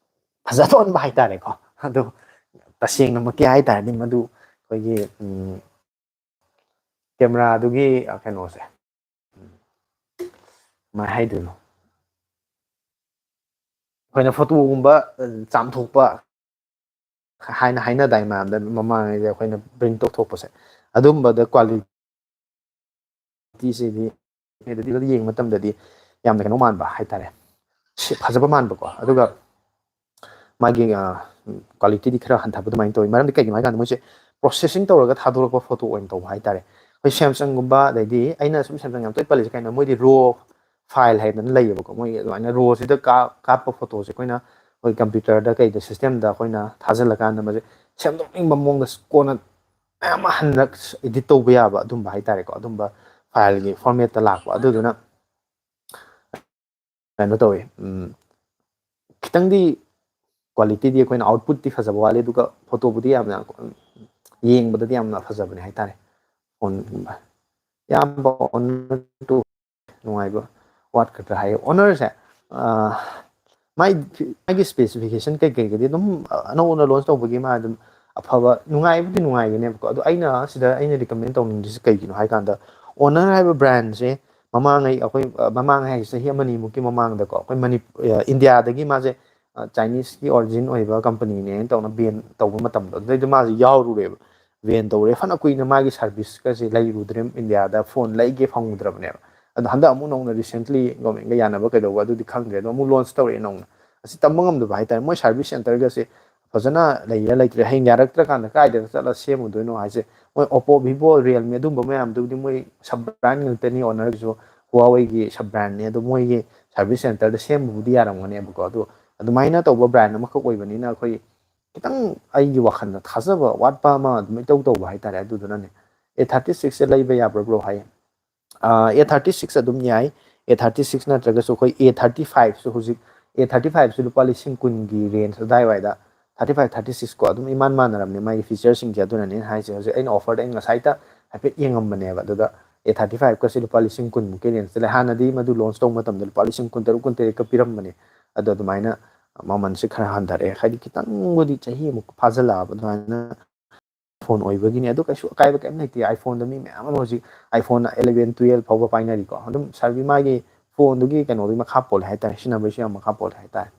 ꯐꯖꯊꯣꯛꯍꯟꯕ ꯍꯥꯏ ꯇꯥꯔꯦꯀꯣ꯫ ꯑꯗꯣ ꯇꯁꯦꯡꯅꯃꯛꯀꯤ ꯍꯥꯏ ꯇꯥꯔꯗꯤ ꯃꯗꯨ ꯑꯩꯈꯣꯏꯒꯤ, ꯎꯝ, camera ꯗꯨꯒꯤ, ꯑ, ꯀꯩꯅꯣꯁꯦ, ꯎꯝ, ꯀꯃꯥꯏꯅ ꯍꯥꯏꯗꯣꯏꯅꯣ? ꯑꯩꯈꯣꯏꯅ photo ꯒꯨꯝꯕ, ꯑ, ꯆꯥꯝꯊꯣꯛꯄ ꯍꯥꯏꯅ ꯍꯥꯏꯅꯗꯥꯏ ꯃꯌꯥꯝꯗ, ꯃꯃꯥꯡꯉꯩꯗ ꯑꯩꯈꯣꯏꯅ print ꯇꯧꯊꯣꯛꯄꯁꯦ, ꯑꯗꯨꯝꯕꯗ quality ꯁꯤꯗꯤ ꯌꯦꯡꯕ ꯃꯇꯝꯗꯗꯤ ꯌꯥꯝꯅ ꯀꯩꯅꯣ ꯃꯥꯟꯕ ꯍꯥꯏꯇꯥꯔꯦ, ꯁꯤ ꯐꯖꯕ ꯃꯥꯟꯕꯀꯣ, ꯑꯗꯨꯒ ꯃꯥꯒꯤ, ꯑ, quality ꯗꯤ ꯈꯔ ꯍꯟꯊꯕ ꯑꯗꯨꯃꯥꯏꯅ ꯇꯧꯋꯤ꯫ ꯃꯔꯝꯗꯤ ꯀꯩꯒꯤꯅꯣ ꯍꯥꯏ ꯀꯥꯟꯗ ꯃꯣꯏꯁꯦ processing ꯇꯧꯔꯒ ꯊꯥꯗꯣꯔꯛꯄ photo ꯑꯣꯏꯅ ꯇꯧꯕ ꯍꯥꯏꯇꯥꯔꯦ꯫ ꯑꯩꯈꯣꯏ Samsung ꯒꯨꯝꯕ, ꯑꯗꯩꯗꯤ ꯑꯩꯅ ꯁꯨꯝ Samsung ꯌꯥꯝ ꯇꯣꯏ ꯄꯜꯂꯤꯁꯦ ꯀꯩꯅꯣ, ꯃꯣꯏꯗꯤ RAW file ꯍꯥꯏꯗꯅ ꯂꯩꯌꯦꯕꯀꯣ꯫ ꯃꯣꯏꯒꯤ ꯑꯗꯨꯃꯥꯏꯅ RAW ꯁꯤꯗ ꯀꯥꯞ-, ꯀꯥꯞꯄ photo ꯁꯦ ꯑꯩꯈꯣꯏꯅ ꯑꯩꯈꯣꯏ ꯀꯝꯄ꯭ꯌꯨꯇꯔꯗ ꯀꯩꯗ ꯁꯤꯁꯇꯦꯝꯗ ꯑꯩꯈꯣꯏꯅ ꯊꯥꯖꯤꯜꯂꯀꯥꯟꯗ ꯃꯁꯦ ꯁꯦꯝꯗꯣꯛꯅꯤꯡꯕ ꯃꯑꯣꯡꯗ ꯀꯣꯟꯅ ꯃꯌꯥꯝ ꯑꯃ ꯍꯟꯗꯛ ꯏꯗꯤꯠ ꯇꯧꯕ ꯌꯥꯕ ꯑꯗꯨꯝꯕ ꯍꯥꯏꯇꯥꯔꯦꯀꯣ, ꯑꯗꯨꯝꯕ ꯐꯥꯏꯜꯒꯤ ꯐꯣꯔꯃꯦꯠꯇ ꯂꯥꯛꯄ꯫ ꯑꯗꯨꯗꯨꯅ ꯀꯩꯅꯣ ꯇꯧꯋꯤ, ꯎꯝ, ꯈꯤꯇꯪꯗꯤ ꯀ꯭ꯋꯥꯂꯤꯇꯤꯗꯤ, ꯑꯩꯈꯣꯏꯅ ꯑꯥꯎꯠꯄꯨꯠꯇꯤ ꯐꯖꯕ ꯋꯥꯠꯂꯤ, ꯑꯗꯨꯒ ꯐꯣꯇꯣꯕꯨꯗꯤ ꯌꯥꯝꯅ ꯌꯦꯡꯕꯗꯗꯤ ꯌꯥꯝꯅ ꯐꯖꯕꯅꯦ ꯍꯥꯏꯇꯥꯔꯦ꯫ ꯐꯣꯟꯒꯨꯝꯕ ꯌꯥꯝꯕ ꯅꯨꯡꯉꯥꯏꯕ ꯋꯥꯠꯀꯗ꯭ꯔꯥ ꯍꯥꯏꯌꯦ꯫ ꯑꯣꯅꯔꯁꯦ ꯃꯥꯏ ꯃꯥꯒꯤ ꯁ꯭ꯄꯦꯁꯤꯐꯤꯀꯦꯁꯟ ꯀꯩꯀꯩꯒꯗꯤ ꯑꯗꯨꯝ ꯑꯅꯧ ꯑꯅꯧ ꯂꯣꯟꯁ ꯇꯧꯕꯒꯤ ꯃꯥ ꯑꯗꯨꯝ ꯑꯐꯕ ꯅꯨꯡꯉꯥꯏꯕꯨꯗꯤ ꯅꯨꯡꯉꯥꯏꯒꯅꯦꯕꯀꯣ꯫ ꯑꯗꯣ ꯑꯩꯅ ꯁꯤꯗ ꯑꯩꯅ ꯔꯤꯀꯃꯦꯟ ꯇꯧꯅꯤꯡꯗ꯭ꯔꯤꯁꯦ ꯀꯩꯒꯤꯅꯣ ꯍꯥꯏ ꯀꯥꯟꯗ, ꯑꯣꯅꯔ ꯍꯥꯏꯕ ꯕ꯭ꯔꯥꯟꯁꯦ ꯃꯃꯥꯡꯉꯩ ꯑꯩꯈꯣꯏ ꯃꯃꯥꯡꯉꯩ ꯍꯥꯏꯁꯦ ꯆꯍꯤ ꯑꯃꯅꯤꯃꯨꯛꯀꯤ ꯃꯃꯥꯡꯗꯀꯣ, ꯑꯩꯈꯣꯏ ꯃꯅꯤ ꯏꯟꯗꯤꯌꯥꯗꯒꯤ ꯃꯥꯁꯦ ꯆꯥꯏꯅꯤꯁꯀꯤ ꯑꯣꯔꯤꯖꯤꯟ ꯑꯣꯏꯕ ꯀꯝꯄꯅꯤꯅꯦꯅ ꯇꯧꯅ ꯕꯦꯟ ꯇꯧꯕ ꯃꯇꯝꯗꯣ, ꯑꯗꯨꯗꯩꯗ ꯃꯥꯁꯦ ꯌꯥꯎꯔꯨꯔꯦꯕ꯫ ꯕꯦꯟ ꯇꯧꯔꯦ, ꯐꯅ ꯀꯨꯏꯅ ꯃꯥꯒꯤ ꯁꯥꯔꯚꯤꯁꯀꯁꯦ ꯂꯩꯔꯨꯗ꯭ꯔꯦ, ꯏꯟꯗꯤꯌꯥꯗ ꯐꯣꯟ ꯂꯩꯒꯦ ꯐꯪꯉꯨꯗ꯭ꯔꯕꯅꯦꯕ꯫ ꯑꯗꯣ ꯍꯟꯗꯛ ꯑꯃꯨꯛ ꯅꯧꯅ ꯔꯤꯁꯦꯟꯠꯂꯤ ꯒꯣꯔꯃꯦꯟꯒ ꯌꯥꯅꯕ ꯀꯩꯗꯧꯕ ꯑꯗꯨꯗꯤ ꯈꯪꯗ꯭ꯔꯦ, ꯑꯗꯣ ꯑꯃꯨꯛ ꯂꯣꯟꯁ ꯇꯧꯔꯛꯑꯦ ꯅꯧꯅ꯫ ꯑꯁꯤ ꯇꯝꯕ ꯉꯝꯗꯕ ꯍꯥꯏꯇꯥꯔꯦ꯫ ꯃꯣꯏ ꯁꯥꯔꯚꯤꯁ ꯁꯦꯟꯇꯔꯒꯁꯦ ꯐꯖꯅ ꯂꯩꯔ ꯂꯩꯇ꯭ꯔꯦ, ꯍꯌꯦꯡ ꯌꯥꯔꯛꯇ꯭ꯔꯀꯥꯟꯗ ꯀꯥꯏꯗ ꯆꯠꯂ ꯁꯦꯝꯃꯨꯗꯣꯏꯅꯣ ꯍꯥꯏꯁꯦ꯫ ꯃꯣꯏ ꯑꯣꯞꯄꯣ, ꯚꯤꯚꯣ, ꯔꯤꯌꯦꯜꯃꯤ ꯑꯗꯨꯝꯕ ꯃꯌꯥꯝꯗꯨꯕꯨꯗꯤ ꯃꯣꯏ ꯁꯕ ꯕ꯭ꯔꯥꯟ ꯉꯥꯛꯇꯅꯤ, ꯑꯣꯅꯔꯒꯤꯁꯨ ꯍꯨꯋꯥꯋꯦꯒꯤ ꯁꯕ ꯕ꯭ꯔꯥꯟꯅꯦ, ꯑꯗꯣ ꯃꯣꯏꯒꯤ ꯁꯥꯔꯚꯤꯁ ꯁꯦꯟꯇꯔꯗ ꯁꯦꯝꯕꯕꯨꯗꯤ ꯌꯥꯔꯝꯒꯅꯦꯕꯀꯣ꯫ ꯑꯗꯣ ꯑꯗꯨꯃꯥꯏꯅ ꯇꯧꯕ ꯕ꯭ꯔꯥꯟ ꯑꯃꯈꯛ ꯑꯣꯏꯕꯅꯤꯅ ꯑꯩꯈꯣꯏ ꯈꯤꯇꯪ ꯑꯩꯒꯤ ꯋꯥꯈꯜꯗ ꯊꯥꯖꯕ ꯋꯥꯠꯄ ꯑꯃ ꯑꯗꯨꯝ ꯏꯇꯧ ꯇꯧꯕ ꯍꯥꯏꯇꯥꯔꯦ꯫ ꯑꯗꯨꯗꯨꯅꯅꯦ, ꯑꯦ ꯊꯥꯔꯇꯤ ꯁꯤꯛꯁꯁꯦ ꯂꯩꯕ ꯌꯥꯕ꯭ꯔꯣ ꯕ꯭ꯔꯣ ꯍꯥꯏꯌꯦ꯫ ꯑꯦ ꯊꯥꯔꯇꯤ ꯁꯤꯛꯁ ꯑꯗꯨꯝ ꯌꯥꯏ꯫ ꯑꯦ ꯊꯥꯔꯇꯤ ꯁꯤꯛꯁ ꯅꯠꯇ꯭ꯔꯒꯁꯨ ꯑꯩꯈꯣꯏ ꯑꯦ ꯊꯥꯔꯇꯤ ꯐꯥꯏꯚꯁꯨ ꯍꯧꯖꯤꯛ, ꯑꯦ ꯊꯥꯔꯇꯤ ꯐꯥꯏꯚꯁꯨ ꯂꯨꯄꯥ ꯂꯤꯁꯤꯡ ꯀꯨꯟꯒꯤ ꯔꯦꯟꯖ ꯑꯗꯨꯋꯥꯏꯗ, ꯊꯥꯔꯇꯤ ꯐꯥꯏꯚ, ꯊꯥꯔꯇꯤ ꯁꯤꯛꯁ ꯀꯣ, ꯑꯗꯨꯝ ꯏꯃꯥꯟ ꯃꯥꯟꯅꯔꯝꯅꯦ ꯃꯥꯒꯤ ꯐꯤꯆꯔꯁꯤꯡꯁꯦ꯫ ꯑꯗꯨꯅꯅꯦ ꯑꯩꯅ ꯍꯥꯏꯁꯦ, ꯍꯧꯖꯤꯛ ꯑꯩꯅ ꯑꯣꯐꯔꯗ ꯑꯩꯅ ꯉꯁꯥꯏꯇ ꯍꯥꯏꯐꯦꯠ ꯌꯦꯡꯉꯝꯕꯅꯦꯕ, ꯑꯗꯨꯗ ꯑꯦ ꯊꯥꯔꯇꯤ ꯐꯥꯏꯚꯀꯁꯦ ꯂꯨꯄꯥ ꯂꯤꯁꯤꯡ ꯀꯨꯟꯃꯨꯛꯀꯤ ꯔꯦꯟꯖꯇ ꯂꯩ꯫ ꯍꯥꯟꯅꯗꯤ ꯃꯗꯨ ꯂꯣꯟꯁ ꯇꯧꯕ ꯃꯇꯝꯗ ꯂꯨꯄꯥ ꯂꯤꯁꯤꯡ ꯀꯨꯟꯇꯔꯨꯛ, ꯀꯨꯟꯇꯔꯦꯠꯀ ꯄꯤꯔꯝꯕꯅꯦ꯫ ꯑꯗꯣ ꯑꯗꯨꯃꯥꯏꯅ ꯃꯃꯜꯁꯦ ꯈꯔ ꯍꯟꯊꯔꯛꯑꯦ, ꯍꯥꯏꯗꯤ ꯈꯤꯇꯪꯕꯨꯗꯤ ꯆꯍꯤ ꯑꯃꯨꯛ ꯐꯥꯖꯤꯜꯂꯛꯑꯕ ꯑꯗꯨꯃꯥꯏꯅ ꯐꯣꯟ ꯑꯣꯏꯕꯒꯤꯅꯤ꯫ ꯑꯗꯨ ꯀꯩꯁꯨ ꯑꯀꯥꯏꯕ ꯀꯩꯝ ꯂꯩꯇꯦ꯫ ꯑꯥꯏꯐꯣꯟꯗ ꯃꯤ ꯃꯌꯥꯝ ꯑꯃ ꯍꯧꯖꯤꯛ ꯑꯥꯏꯐꯣꯟ ꯑꯦꯂꯚꯦꯟ, ꯇꯨꯌꯦꯜꯞ ꯐꯥꯎꯕ ꯄꯥꯏꯅꯔꯤꯀꯣ꯫ ꯑꯗꯨꯝ ꯁꯥꯔꯚꯤ ꯃꯥꯒꯤ ꯐꯣꯟꯗꯨꯒꯤ ꯀꯩꯅꯣꯗꯨꯒꯤ ꯃꯈꯥ ꯄꯣꯜꯂꯦ ꯍꯥꯏꯇꯥꯔꯦ, ꯁꯤꯖꯤꯟꯅꯕꯒꯤꯁꯨ ꯌꯥꯝ ꯃꯈꯥ ꯄꯣꯜꯂꯦ ꯍꯥꯏꯇꯥꯔꯦ꯫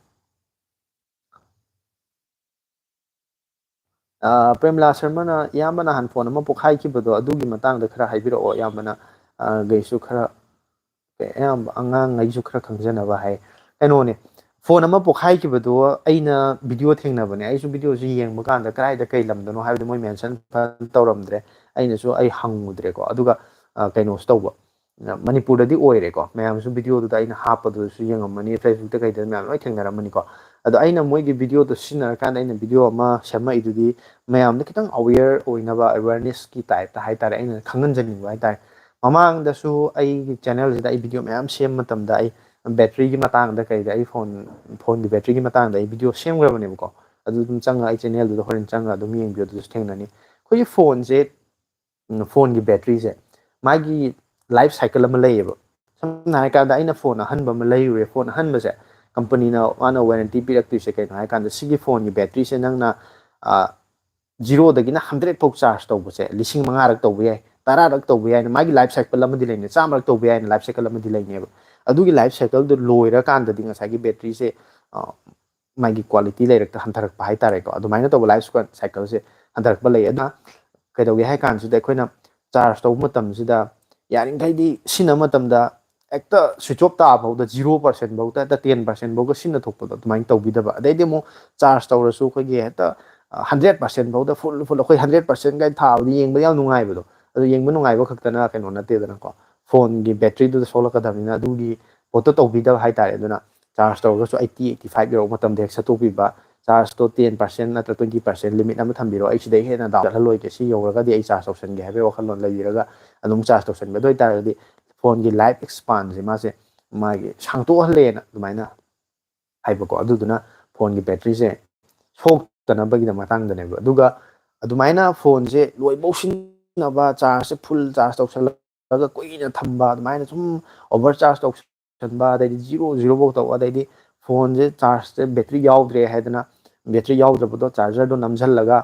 ꯑꯥ, ꯄ꯭ꯔꯦꯝꯂꯥ ꯁꯔꯃꯅ, "ꯏꯌꯥꯝꯕ ꯅꯍꯥꯟ ꯐꯣꯟ ꯑꯃ ꯄꯣꯛꯈꯥꯏꯈꯤꯕꯗꯣ, ꯑꯗꯨꯒꯤ ꯃꯇꯥꯡꯗ ꯈꯔ ꯍꯥꯏꯕꯤꯔꯛꯑꯣ, ꯏꯌꯥꯝꯕꯅ, ꯑꯥ, ꯒꯩꯁꯨ ꯈꯔ, ꯑꯌꯥꯝꯕ ꯑꯉꯥꯡꯉꯩꯁꯨ ꯈꯔ ꯈꯪꯖꯅꯕ" ꯍꯥꯏ꯫ ꯀꯩꯅꯣꯅꯦ, ꯐꯣꯟ ꯑꯃ ꯄꯣꯛꯈꯥꯏꯈꯤꯕꯗꯣ ꯑꯩꯅ ꯚꯤꯗꯤꯑꯣ ꯊꯦꯡꯅꯕꯅꯦ꯫ ꯑꯩꯁꯨ ꯚꯤꯗꯤꯑꯣꯁꯤ ꯌꯦꯡꯕ ꯀꯥꯟꯗ ꯀꯗꯥꯏꯗ ꯀꯩ ꯂꯝꯗꯅꯣ ꯍꯥꯏꯕꯗꯤ ꯃꯣꯏ ꯃꯦꯟꯁꯟ ꯐꯖꯅ ꯇꯧꯔꯝꯗ꯭ꯔꯦ꯫ ꯑꯩꯅꯁꯨ ꯑꯩ ꯍꯪꯉꯨꯗ꯭ꯔꯦꯀꯣ꯫ ꯑꯗꯨꯒ, ꯑꯥ, ꯀꯩꯅꯣꯁꯨ ꯇꯧꯕ, ꯃꯅꯤꯄꯨꯔꯗꯗꯤ ꯑꯣꯏꯔꯦꯀꯣ꯫ ꯃꯌꯥꯝꯁꯨ ꯚꯤꯗꯤꯑꯣꯗꯨꯗ ꯑꯩꯅ ꯍꯥꯞꯄꯗꯨꯁꯨ ꯌꯦꯡꯉꯝꯃꯅꯤ, ꯐꯦꯁꯕꯨꯛꯇ ꯀꯩꯗ ꯃꯌꯥꯝ ꯂꯣꯏ ꯊꯦꯡꯅꯔꯝꯃꯅꯤꯀꯣ꯫ ꯑꯗꯣ ꯑꯩꯅ ꯃꯣꯏꯒꯤ ꯚꯤꯗꯤꯑꯣꯗꯣ ꯁꯤꯖꯤꯟꯅꯔꯀꯥꯟꯗ ꯑꯩꯅ ꯚꯤꯗꯤꯑꯣ ꯑꯃ ꯁꯦꯝꯃꯛꯏꯗꯨꯗꯤ ꯃꯌꯥꯝꯗ ꯈꯤꯇꯪ ꯑꯋꯦꯌꯔ ꯑꯣꯏꯅꯕ, ꯑꯋꯦꯌꯔꯅꯦꯁꯀꯤ ꯇꯥꯏꯞꯇ ꯍꯥꯏꯇꯥꯔꯦ, ꯑꯩꯅ ꯈꯪꯍꯟꯖꯅꯤꯡꯕ ꯍꯥꯏꯇꯥꯔꯦ꯫ ꯃꯃꯥꯡꯗꯁꯨ ꯑꯩꯒꯤ ꯆꯦꯅꯦꯜꯁꯤꯗ ꯑꯩ ꯚꯤꯗꯤꯑꯣ ꯃꯌꯥꯝ ꯁꯦꯝꯕ ꯃꯇꯝꯗ ꯑꯩ ꯕꯦꯇ꯭ꯔꯤꯒꯤ ꯃꯇꯥꯡꯗ ꯀꯩꯗ ꯑꯩ ꯐꯣꯟ ꯐꯣꯟꯒꯤ ꯕꯦꯇ꯭ꯔꯤꯒꯤ ꯃꯇꯥꯡꯗ ꯑꯩ ꯚꯤꯗꯤꯑꯣ ꯁꯦꯝꯈ꯭ꯔꯕꯅꯦꯕꯀꯣ꯫ ꯑꯗꯨ ꯑꯗꯨꯝ ꯆꯪꯉꯒ ꯑꯩ ꯆꯦꯅꯦꯜꯗꯨꯗ ꯍꯣꯔꯦꯟ ꯆꯪꯉꯒ ꯑꯗꯨꯝ ꯌꯦꯡꯕꯤꯌꯨ, ꯑꯗꯨꯗꯁꯨ ꯊꯦꯡꯅꯅꯤ꯫ ꯑꯩꯈꯣꯏꯒꯤ ꯐꯣꯟꯁꯦ, ꯎꯝ, ꯐꯣꯟꯒꯤ ꯕꯦꯇ꯭ꯔꯤꯁꯦ ꯃꯥꯒꯤ ꯂꯥꯏꯐ ꯁꯥꯏꯀꯜ ꯑꯃ ꯂꯩꯌꯦꯕ꯫ ꯁꯝꯅ ꯍꯥꯏꯔꯀꯥꯟꯗ ꯑꯩꯅ ꯐꯣꯟ ꯑꯍꯟꯕ ꯑꯃ ꯂꯩꯔꯨꯔꯦ, ꯐꯣꯟ ꯑꯍꯟꯕꯁꯦ ꯀꯝꯄꯅꯤꯅ ꯃꯥꯅ ꯋꯥꯔꯦꯟꯇꯤ ꯄꯤꯔꯛꯇꯣꯏꯁꯦ ꯀꯩꯅꯣ ꯍꯥꯏꯀꯥꯟꯗ ꯁꯤꯒꯤ ꯐꯣꯟꯒꯤ ꯕꯦꯇ꯭ꯔꯤꯁꯦ ꯅꯪꯅ, ꯑ, ꯖꯤꯔꯣꯗꯒꯤꯅ ꯍꯟꯗ꯭ꯔꯦꯠ ꯐꯥꯎ ꯆꯥꯔꯖ ꯇꯧꯕꯁꯦ ꯂꯤꯁꯤꯡ ꯃꯉꯥꯔꯛ ꯇꯧꯕ ꯌꯥꯏ, ꯇꯔꯥꯔꯛ ꯇꯧꯕ ꯌꯥꯏꯅ ꯃꯥꯒꯤ ꯂꯥꯏꯐ ꯁꯥꯏꯀꯜ ꯑꯃꯗꯤ ꯂꯩꯅꯦ, ꯆꯥꯝꯃꯔꯛ ꯇꯧꯕ ꯌꯥꯏꯅ ꯂꯥꯏꯐ ꯁꯥꯏꯀꯜ ꯑꯃꯗꯤ ꯂꯩꯅꯦꯕ꯫ ꯑꯗꯨꯒꯤ ꯂꯥꯏꯐ ꯁꯥꯏꯀꯜꯗꯨ ꯂꯣꯏꯔꯀꯥꯟꯗꯗꯤ ꯉꯁꯥꯏꯒꯤ ꯕꯦꯇ꯭ꯔꯤꯁꯦ, ꯑ, ꯃꯥꯒꯤ ꯀ꯭ꯋꯥꯂꯤꯇꯤ ꯂꯩꯔꯛꯇ ꯍꯟꯊꯔꯛꯄ ꯍꯥꯏꯇꯥꯔꯦꯀꯣ꯫ ꯑꯗꯨꯃꯥꯏꯅ ꯇꯧꯕ ꯂꯥꯏꯐ ꯁꯥꯏꯀꯜꯁꯦ ꯍꯟꯊꯔꯛꯄ ꯂꯩ꯫ ꯑꯗꯨꯅ ꯀꯩꯗꯧꯒꯦ ꯍꯥꯏ ꯀꯥꯟꯁꯤꯗ ꯑꯩꯈꯣꯏꯅ ꯆꯥꯔꯖ ꯇꯧꯕ ꯃꯇꯝꯁꯤꯗ ꯌꯥꯔꯤꯈꯩꯗꯤ ꯁꯤꯖꯤꯟꯅꯕ ꯃꯇꯝꯗ ꯍꯦꯛꯇ ꯁ꯭ꯋꯤꯆ ꯑꯣꯐ ꯇꯥꯕ ꯐꯥꯎꯗ, ꯖꯤꯔꯣ ꯄꯥꯔꯁꯦꯟ ꯐꯥꯎꯗ, ꯍꯦꯛꯇ ꯇꯦꯟ ꯄꯥꯔꯁꯦꯟ ꯐꯥꯎꯗ ꯁꯤꯖꯤꯟꯅ ꯊꯣꯛꯄꯗꯣ ꯑꯗꯨꯃꯥꯏꯅ ꯇꯧꯕꯤꯗꯕ꯫ ꯑꯗꯩꯗꯤ ꯑꯃꯨꯛ ꯆꯥꯔꯖ ꯇꯧꯔꯁꯨ ꯑꯩꯈꯣꯏꯒꯤ ꯍꯦꯛꯇ ꯍꯟꯗ꯭ꯔꯦꯠ ꯄꯥꯔꯁꯦꯟ ꯐꯥꯎꯗ ꯐꯨꯜ ꯐꯨꯜ ꯑꯩꯈꯣꯏ ꯍꯟꯗ꯭ꯔꯦꯠ ꯄꯥꯔꯁꯦꯟꯒꯥꯏ ꯊꯥꯕꯗꯤ ꯌꯦꯡꯕ ꯌꯥꯝ ꯅꯨꯡꯉꯥꯏꯕꯗꯣ, ꯑꯗꯨ ꯌꯦꯡꯕ ꯅꯨꯡꯉꯥꯏꯕ ꯈꯛꯇꯅ ꯀꯩꯅꯣ ꯅꯠꯇꯦꯗꯅꯀꯣ, ꯐꯣꯟꯒꯤ ꯕꯦꯇ꯭ꯔꯤꯗꯨꯗ ꯁꯣꯛꯂꯛꯀꯗꯕꯅꯤꯅ ꯑꯗꯨꯒꯤ ꯄꯣꯠꯇꯣ ꯇꯧꯕꯤꯗꯕ ꯍꯥꯏꯇꯥꯔꯦ꯫ ꯑꯗꯨꯅ ꯆꯥꯔꯖ ꯇꯧꯔꯒꯁꯨ ꯑꯩꯠꯇꯤ, ꯑꯩꯠꯇꯤ ꯐꯥꯏꯚ ꯌꯧꯔꯛꯄ ꯃꯇꯝꯗ ꯍꯦꯛ ꯁꯠꯇꯣꯛꯄꯤꯕ, ꯆꯥꯔꯖꯇꯣ ꯇꯦꯟ ꯄꯥꯔꯁꯦꯟ ꯅꯠꯇ꯭ꯔ ꯇ꯭ꯋꯦꯟꯇꯤ ꯄꯥꯔꯁꯦꯟ ꯂꯤꯃꯤꯠ ꯑꯃ ꯊꯝꯕꯤꯔꯣ, ꯑꯩ ꯁꯤꯗꯩ ꯍꯦꯟꯅ ꯗꯥꯎꯟ ꯆꯠꯍꯜꯂꯣꯏꯒꯦ, ꯁꯤ ꯌꯧꯔꯒꯗꯤ ꯑꯩ ꯆꯥꯔꯖ ꯇꯧꯁꯟꯒꯦ ꯍꯥꯏꯕꯒꯤ ꯋꯥꯈꯜꯂꯣꯟ ꯂꯩꯕꯤꯔꯒ ꯑꯗꯨꯝ ꯆꯥꯔꯖ ꯇꯧꯁꯟꯕ꯫ ꯑꯗꯨ ꯑꯣꯏꯇꯥꯔꯒꯗꯤ ꯐꯣꯟꯒꯤ ꯂꯥꯏꯐ ꯑꯦꯛꯁꯄꯥꯟꯁꯦ ꯃꯥꯁꯦ ꯃꯥꯒꯤ ꯁꯥꯡꯇꯣꯛꯍꯜꯂꯦꯅ ꯑꯗꯨꯃꯥꯏꯅ ꯍꯥꯏꯕꯀꯣ꯫ ꯑꯗꯨꯗꯨꯅ ꯐꯣꯟꯒꯤ ꯕꯦꯇ꯭ꯔꯤꯁꯦ ꯁꯣꯛꯇꯅꯕꯒꯤꯗꯃꯛ ꯃꯇꯥꯡꯗꯅꯦꯕ꯫ ꯑꯗꯨꯒ ꯑꯗꯨꯃꯥꯏꯅ ꯐꯣꯟꯁꯦ ꯂꯣꯏꯐꯧ ꯁꯤꯖꯤꯟꯅꯕ, ꯆꯥꯔꯖꯁꯦ ꯐꯨꯜ ꯆꯥꯔꯖ ꯇꯧꯁꯜꯂꯒ ꯀꯨꯏꯅ ꯊꯝꯕ, ꯑꯗꯨꯃꯥꯏꯅ ꯁꯨꯝ ꯑꯣꯚꯔ ꯆꯥꯔꯖ ꯇꯧꯁꯟꯕ, ꯑꯗꯩꯗꯤ ꯖꯤꯔꯣ, ꯖꯤꯔꯣꯐꯧ ꯇꯧꯕ, ꯑꯗꯩꯗꯤ ꯐꯣꯟꯁꯦ ꯆꯥꯔꯖꯁꯦ ꯕꯦꯇ꯭ꯔꯤ ꯌꯥꯎꯗ꯭ꯔꯦ ꯍꯥꯏꯗꯅ ꯕꯦꯇ꯭ꯔꯤ ꯌꯥꯎꯗ꯭ꯔꯕꯗꯣ ꯆꯥꯔꯖꯔꯗꯣ ꯅꯝꯁꯤꯜꯂꯒ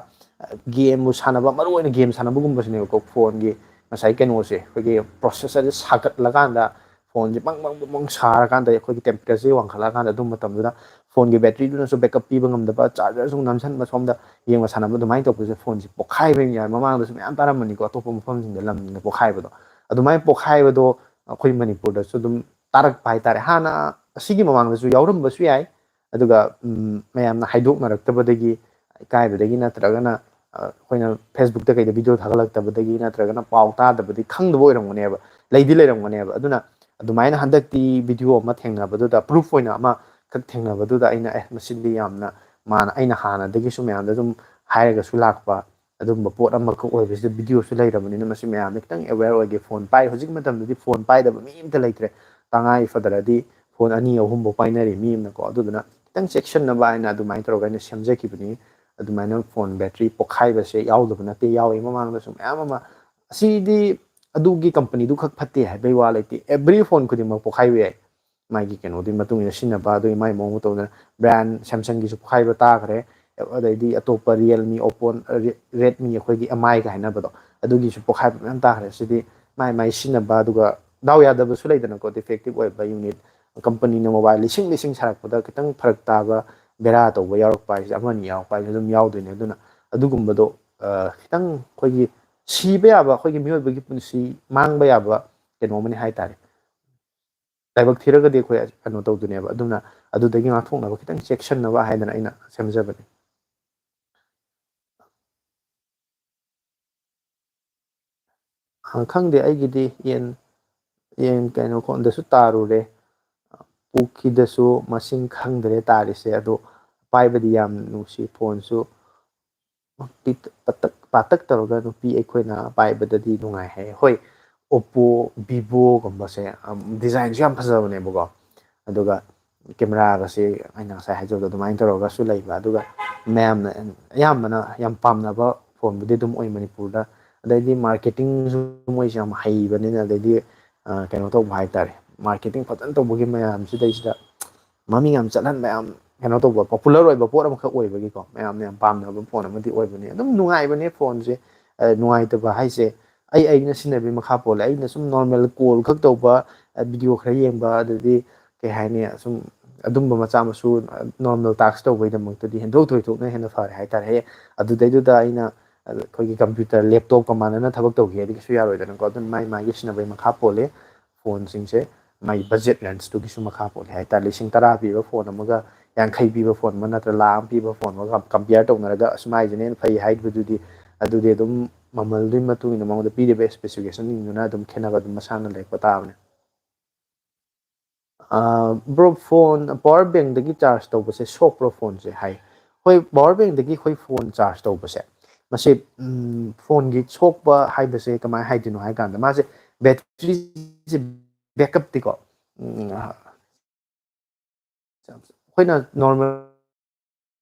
ꯒꯦꯝꯕꯨ ꯁꯥꯟꯅꯕ, ꯃꯔꯨ ꯑꯣꯏꯅ ꯒꯦꯝ ꯁꯥꯟꯅꯕꯒꯨꯝꯕꯁꯤꯅꯦꯕꯀꯣ꯫ ꯐꯣꯟꯒꯤ ꯉꯁꯥꯏ ꯀꯩꯅꯣꯁꯦ, ꯑꯩꯈꯣꯏꯒꯤ ꯄ꯭ꯔꯣꯁꯦꯁꯔꯁꯦ ꯁꯥꯒꯠꯂꯀꯥꯟꯗ ꯐꯣꯟꯁꯦ ꯕꯪ ꯕꯪ ꯕꯪ ꯕꯪ ꯁꯥꯔꯀꯥꯟꯗ ꯑꯩꯈꯣꯏꯒꯤ ꯇꯦꯝꯄꯔꯦꯆꯔ ꯋꯥꯡꯈꯠꯂꯛꯑꯀꯥꯟꯗ ꯑꯗꯨ ꯃꯇꯝꯗꯨꯗ ꯐꯣꯟꯒꯤ ꯕꯦꯇ꯭ꯔꯤꯗꯨꯅꯁꯨ ꯕꯦꯛꯑꯞ ꯄꯤꯕ ꯉꯝꯗꯕ, ꯆꯥꯔꯖꯔꯁꯨ ꯅꯝꯁꯤꯟꯕ, ꯁꯣꯝꯗ ꯌꯦꯡꯕ ꯁꯥꯟꯅꯕ ꯑꯗꯨꯃꯥꯏꯅ ꯇꯧꯕꯁꯦ ꯐꯣꯟꯁꯦ ꯄꯣꯛꯈꯥꯏꯕ ꯌꯥꯏ꯫ ꯃꯃꯥꯡꯗꯁꯨ ꯃꯌꯥꯝ ꯇꯥꯔꯝꯕꯅꯤꯀꯣ, ꯑꯇꯣꯞꯄ ꯃꯐꯝꯁꯤꯡꯗ ꯂꯝꯁꯤꯡꯗ ꯄꯣꯛꯈꯥꯏꯕꯗꯣ꯫ ꯑꯗꯨꯃꯥꯏꯅ ꯄꯣꯛꯈꯥꯏꯕꯗꯣ ꯑꯩꯈꯣꯏ ꯃꯅꯤꯄꯨꯔꯗꯁꯨ ꯑꯗꯨꯝ ꯇꯥꯔꯛꯄ ꯍꯥꯏꯇꯥꯔꯦ꯫ ꯍꯥꯟꯅ ꯑꯁꯤꯒꯤ ꯃꯃꯥꯡꯗꯁꯨ ꯌꯥꯎꯔꯝꯕꯁꯨ ꯌꯥꯏ, ꯑꯗꯨꯒ, ꯎꯝ, ꯃꯌꯥꯝꯅ ꯍꯥꯏꯗꯣꯛꯅꯔꯛꯇꯕꯗꯒꯤ, ꯏꯀꯥꯏꯕꯗꯒꯤ ꯅꯠꯇ꯭ꯔꯒꯅ, ꯑ, ꯑꯩꯈꯣꯏꯅ ꯐꯦꯁꯕꯨꯛꯇ ꯀꯩꯗ ꯚꯤꯗꯤꯑꯣ ꯊꯥꯒꯠꯂꯛꯇꯕꯗꯒꯤ ꯅꯠꯇ꯭ꯔꯒꯅ ꯄꯥꯎ ꯇꯥꯗꯕꯗꯤ ꯈꯪꯗꯕ ꯑꯣꯏꯔꯝꯒꯅꯦꯕ꯫ ꯂꯩꯗꯤ ꯂꯩꯔꯝꯒꯅꯦꯕ꯫ ꯑꯗꯨꯅ ꯑꯗꯨꯃꯥꯏꯅ ꯍꯟꯗꯛꯇꯤ ꯚꯤꯗꯤꯑꯣ ꯑꯃ ꯊꯦꯡꯅꯕꯗꯨꯗ, ꯄ꯭ꯔꯨꯐ ꯑꯣꯏꯅ ꯑꯃꯈꯛ ꯊꯦꯡꯅꯕꯗꯨꯗ ꯑꯩꯅ, ꯑꯦ, ꯃꯁꯤꯗꯤ ꯌꯥꯝꯅ, ꯃꯥꯅ, ꯑꯩꯅ ꯍꯥꯟꯅꯗꯒꯤꯁꯨ ꯃꯌꯥꯝꯗ ꯑꯗꯨꯝ ꯍꯥꯏꯔꯒꯁꯨ ꯂꯥꯛꯄ ꯑꯗꯨꯝꯕ ꯄꯣꯠ ꯑꯃꯈꯛ ꯑꯣꯏꯕꯁꯤꯗ ꯚꯤꯗꯤꯑꯣꯁꯨ ꯂꯩꯔꯕꯅꯤꯅ ꯃꯁꯤ ꯃꯌꯥꯝꯗ ꯈꯤꯇꯪ ꯑꯦꯋꯦꯌꯔ ꯑꯣꯏꯒꯦ꯫ ꯐꯣꯟ ꯄꯥꯏ, ꯍꯧꯖꯤꯛ ꯃꯇꯝꯗꯗꯤ ꯐꯣꯟ ꯄꯥꯏꯗꯕ ꯃꯤ ꯑꯝꯇ ꯂꯩꯇ꯭ꯔꯦ꯫ ꯇꯉꯥꯏ ꯐꯗ꯭ꯔꯗꯤ ꯐꯣꯟ ꯑꯅꯤ ꯑꯍꯨꯝꯐꯥꯎ ꯄꯥꯏꯅꯔꯤ ꯃꯤ ꯑꯃꯅꯀꯣ꯫ ꯑꯗꯨꯗꯨꯅ ꯈꯤꯇꯪ ꯆꯦꯛꯁꯤꯟꯅꯕ ꯍꯥꯏꯅ ꯑꯗꯨꯃꯥꯏꯅ ꯇꯧꯔꯒ ꯑꯩꯅ ꯁꯦꯝꯖꯈꯤꯕꯅꯤ꯫ ꯑꯗꯨꯃꯥꯏꯅ ꯐꯣꯟ ꯕꯦꯇ꯭ꯔꯤ ꯄꯣꯛꯈꯥꯏꯕꯁꯦ ꯌꯥꯎꯗꯕ ꯅꯠꯇꯦ, ꯌꯥꯎꯋꯤ ꯃꯃꯥꯡꯗꯁꯨ ꯃꯌꯥꯝ ꯑꯃ꯫ ꯑꯁꯤꯗꯤ ꯑꯗꯨꯒꯤ ꯀꯝꯄꯅꯤꯗꯨ ꯈꯛ ꯐꯠꯇꯦ ꯍꯥꯏꯕꯩ ꯋꯥ ꯂꯩꯇꯦ, ꯑꯦꯕ꯭ꯔꯤ ꯐꯣꯟ ꯈꯨꯗꯤꯡꯃꯛ ꯄꯣꯛꯈꯥꯏꯕ ꯌꯥꯏ꯫ ꯃꯥꯒꯤ ꯀꯩꯅꯣꯗꯨꯒꯤ ꯃꯇꯨꯡ ꯏꯟꯅ ꯁꯤꯖꯤꯟꯅꯕ, ꯑꯗꯨꯒꯤ ꯃꯥꯒꯤ ꯃꯑꯣꯡ ꯃꯇꯧꯗꯅ꯫ ꯕ꯭ꯔꯥꯟ ꯁꯦꯝꯁꯪꯒꯤꯁꯨ ꯄꯣꯛꯈꯥꯏꯕ ꯇꯥꯈ꯭ꯔꯦ, ꯑꯗꯩꯗꯤ ꯑꯇꯣꯞꯄ ꯔꯤꯌꯦꯜꯃꯤ, ꯑꯣꯞꯄꯣ, ꯔꯦꯗꯃꯤ, ꯑꯩꯈꯣꯏꯒꯤ ꯑꯦꯝ ꯑꯥꯏꯒ ꯍꯥꯏꯅꯕꯗꯣ, ꯑꯗꯨꯒꯤꯁꯨ ꯄꯣꯛꯈꯥꯏꯕ ꯃꯌꯥꯝ ꯇꯥꯈ꯭ꯔꯦ꯫ ꯁꯤꯗꯤ ꯃꯥꯏ ꯃꯥꯏ ꯁꯤꯖꯤꯟꯅꯕ, ꯑꯗꯨꯒ ꯗꯥꯎ ꯌꯥꯗꯕꯁꯨ ꯂꯩꯗꯅꯀꯣ, ꯗꯤꯐꯦꯛꯇꯤꯞ ꯑꯣꯏꯕ ꯌꯨꯅꯤꯠ꯫ ꯀꯝꯄꯅꯤꯅ ꯃꯣꯕꯥꯏꯜ ꯂꯤꯁꯤꯡ ꯂꯤꯁꯤꯡ ꯁꯥꯔꯛꯄꯗ ꯈꯤꯇꯪ ꯐꯔꯛ ꯇꯥꯕ, ꯕꯦꯔꯥ ꯇꯧꯕ ꯌꯥꯎꯔꯛꯄ ꯍꯥꯏꯁꯦ, ꯑꯃꯅꯤ ꯌꯥꯎꯔꯛꯄ ꯍꯥꯏꯁꯦ ꯑꯗꯨꯝ ꯌꯥꯎꯗꯣꯏꯅꯦ꯫ ꯑꯗꯨꯅ ꯑꯗꯨꯒꯨꯝꯕꯗꯣ, ꯑ, ꯈꯤꯇꯪ ꯑꯩꯈꯣꯏꯒꯤ ꯁꯤꯕ ꯌꯥꯕ, ꯑꯩꯈꯣꯏꯒꯤ ꯃꯤꯑꯣꯏꯕꯒꯤ ꯄꯨꯟꯁꯤ ꯃꯥꯡꯕ ꯌꯥꯕ ꯀꯩꯅꯣ ꯑꯃꯅꯤ ꯍꯥꯏꯇꯥꯔꯦ꯫ ꯂꯥꯏꯕꯛ ꯊꯤꯔꯒꯗꯤ ꯑꯩꯈꯣꯏ ꯀꯩꯅꯣ ꯇꯧꯗꯣꯏꯅꯦꯕ꯫ ꯑꯗꯨꯅ ꯑꯗꯨꯗꯒꯤ ꯉꯥꯛꯊꯣꯛꯅꯕ ꯈꯤꯇꯪ ꯆꯦꯛꯁꯤꯟꯅꯕ ꯍꯥꯏꯗꯅ ꯑꯩꯅ ꯁꯦꯝꯖꯕꯅꯤ꯫ ꯑ, ꯈꯪꯗꯦ, ꯑꯩꯒꯤꯗꯤ ꯌꯦꯟ, ꯌꯦꯟ ꯀꯩꯅꯣ ꯈꯣꯟꯗꯁꯨ ꯇꯥꯔꯨꯔꯦ, ꯄꯨꯈꯤꯗꯁꯨ ꯃꯁꯤꯡ ꯈꯪꯗ꯭ꯔꯦ ꯇꯥꯔꯤꯁꯦ꯫ ꯑꯗꯣ ꯄꯥꯏꯕꯗꯤ ꯌꯥꯝ ꯅꯨꯡꯁꯤ, ꯐꯣꯟꯁꯨ ꯄꯤꯛ-, ꯄꯇꯛ ꯄꯥꯇꯛ ꯇꯧꯔꯒ ꯅꯨꯄꯤ ꯑꯩꯈꯣꯏꯅ ꯄꯥꯏꯕꯗꯗꯤ ꯅꯨꯡꯉꯥꯏ ꯍꯥꯏ꯫ ꯍꯣꯏ, ꯑꯣꯞꯄꯣ, ꯚꯤꯚꯣꯒꯨꯝꯕꯁꯦ, ꯑꯝ, ꯗꯤꯖꯥꯏꯟꯁꯨ ꯌꯥꯝ ꯐꯖꯕꯅꯦꯕꯀꯣ꯫ ꯑꯗꯨꯒ ꯀꯦꯃꯦꯔꯥꯒꯁꯦ ꯑꯩꯅ ꯉꯁꯥꯏ ꯍꯥꯏꯖꯕꯗꯣ ꯑꯗꯨꯃꯥꯏꯅ ꯇꯧꯔꯒꯁꯨ ꯂꯩꯕ꯫ ꯑꯗꯨꯒ ꯃꯌꯥꯝꯅ ꯑꯌꯥꯝꯕꯅ ꯌꯥꯝ ꯄꯥꯝꯅꯕ ꯐꯣꯟꯕꯨꯗꯤ ꯑꯗꯨꯝ ꯑꯣꯏ ꯃꯅꯤꯄꯨꯔꯗ꯫ ꯑꯗꯩꯗꯤ ꯃꯥꯔꯀꯦꯇꯤꯡꯁꯨ ꯃꯣꯏꯁꯦ ꯌꯥꯝ ꯍꯩꯕꯅꯤꯅ, ꯑꯗꯩꯗꯤ, ꯑ, ꯀꯩꯅꯣ ꯇꯧꯕ ꯍꯥꯏꯇꯥꯔꯦ, ꯃꯥꯔꯀꯦꯇꯤꯡ ꯐꯖꯅ ꯇꯧꯕꯒꯤ ꯃꯌꯥꯝꯁꯤꯗꯩꯁꯤꯗ ꯃꯃꯤꯡ ꯌꯥꯝ ꯆꯠꯍꯟꯕ, ꯌꯥꯝ ꯀꯩꯅꯣ ꯇꯧꯕ, ꯄꯣꯄꯨꯂꯔ ꯑꯣꯏꯕ ꯄꯣꯠ ꯑꯃꯈꯛ ꯑꯣꯏꯕꯒꯤꯀꯣ, ꯃꯌꯥꯝꯅ ꯌꯥꯝ ꯄꯥꯝꯅꯕ ꯐꯣꯟ ꯑꯃꯗꯤ ꯑꯣꯏꯕꯅꯤ꯫ ꯑꯗꯨꯝ ꯅꯨꯡꯉꯥꯏꯕꯅꯦ ꯐꯣꯟꯁꯦ꯫ ꯑ, ꯅꯨꯡꯉꯥꯏꯇꯕ ꯍꯥꯏꯁꯦ ꯑꯩ ꯑꯩꯅ ꯁꯤꯖꯤꯟꯅꯕꯒꯤ ꯃꯈꯥ ꯄꯣꯜꯂꯦ꯫ ꯑꯩꯅ ꯁꯨꯝ ꯅꯣꯔꯃꯦꯜ ꯀꯣꯜ ꯈꯛ ꯇꯧꯕ, ꯑ, ꯚꯤꯗꯤꯑꯣ ꯈꯔ ꯌꯦꯡꯕ, ꯑꯗꯨꯗꯤ ꯀꯩ ꯍꯥꯏꯅꯤ, ꯁꯨꯝ ꯑꯗꯨꯝꯕ ꯃꯆꯥ ꯃꯁꯨ, ꯑ, ꯅꯣꯔꯃꯦꯜ ꯇꯥꯛꯁ ꯇꯧꯕꯒꯤꯗꯃꯛꯇꯗꯤ ꯍꯦꯟꯗꯣꯛ ꯊꯣꯏꯗꯣꯛꯅ ꯍꯦꯟꯅ ꯐꯔꯦ ꯍꯥꯏꯇꯥꯔꯦ꯫ ꯍꯌꯦꯡ ꯑꯗꯨꯗꯩꯗꯨꯗ ꯑꯩꯅ, ꯑ, ꯑꯩꯈꯣꯏꯒꯤ ꯀꯝꯄ꯭ꯌꯨꯇꯔ, ꯂꯦꯞꯇꯣꯞꯀ ꯃꯥꯟꯅꯅ ꯊꯕꯛ ꯇꯧꯒꯦ ꯍꯥꯏꯗꯤ ꯀꯩꯁꯨ ꯌꯥꯔꯣꯏꯗꯅꯀꯣ꯫ ꯑꯗꯨꯅ ꯃꯥꯏ ꯃꯥꯏꯒꯤ ꯁꯤꯖꯤꯟꯅꯕꯒꯤ ꯃꯈꯥ ꯄꯣꯜꯂꯦ꯫ ꯐꯣꯟꯁꯤꯡꯁꯦ ꯃꯥꯒꯤ ꯕꯖꯦꯠ ꯔꯦꯟꯖꯇꯨꯒꯤꯁꯨ ꯃꯈꯥ ꯄꯣꯜꯂꯦ ꯍꯥꯏꯇꯥꯔꯦ꯫ ꯂꯤꯁꯤꯡ ꯇꯔꯥ ꯄꯤꯕ ꯐꯣꯟ ꯑꯃꯒ ꯌꯥꯡꯈꯩ ꯄꯤꯕ ꯐꯣꯟ ꯑꯃ ꯅꯠꯇ꯭ꯔ ꯂꯥꯈ ꯑꯃ ꯄꯤꯕ ꯐꯣꯟ ꯑꯃꯒ ꯀꯝꯄꯤꯌꯔ ꯇꯧꯅꯔꯒ ꯑꯁ ꯃꯥꯏꯁꯤꯅ ꯍꯦꯟꯅ ꯐꯩ ꯍꯥꯏꯕꯗꯨꯗꯤ, ꯑꯗꯨꯗꯤ ꯑꯗꯨꯝ ꯃꯃꯜꯗꯨꯒꯤ ꯃꯇꯨꯡ ꯏꯟꯅ ꯃꯉꯣꯟꯗ ꯄꯤꯔꯤꯕ specificationꯁꯤꯡꯗꯨꯅ ꯑꯗꯨꯝ ꯈꯦꯠꯅꯕ ꯑꯗꯨꯝ ꯃꯁꯥꯅ ꯂꯩꯔꯛꯄ ꯇꯥꯕꯅꯦ꯫ ꯕ꯭ꯔꯣ, ꯐꯣꯟ ꯄꯋꯥꯔ ꯕꯦꯡꯗꯒꯤ ꯆꯥꯔꯖ ꯇꯧꯕꯁꯦ ꯁꯣꯛꯄ꯭ꯔꯣ ꯐꯣꯟꯁꯦ ꯍꯥꯏ꯫ ꯍꯣꯏ, ꯄꯋꯥꯔ ꯕꯦꯡꯗꯒꯤ ꯑꯩꯈꯣꯏ ꯐꯣꯟ ꯆꯥꯔꯖ ꯇꯧꯕꯁꯦ, ꯃꯁꯤ ꯐꯣꯟꯒꯤ ꯁꯣꯛꯄ ꯍꯥꯏꯕꯁꯦ ꯀꯃꯥꯏꯅ ꯍꯥꯏꯗꯣꯏꯅꯣ ꯍꯥꯏ ꯀꯥꯟꯗ, ꯃꯥꯁꯦ ꯕꯦꯇ꯭ꯔꯤꯁꯦ ꯕꯦꯛꯀꯞꯇꯤꯀꯣ, ꯑꯩꯈꯣꯏꯅ ꯅꯣꯔꯃꯦꯜ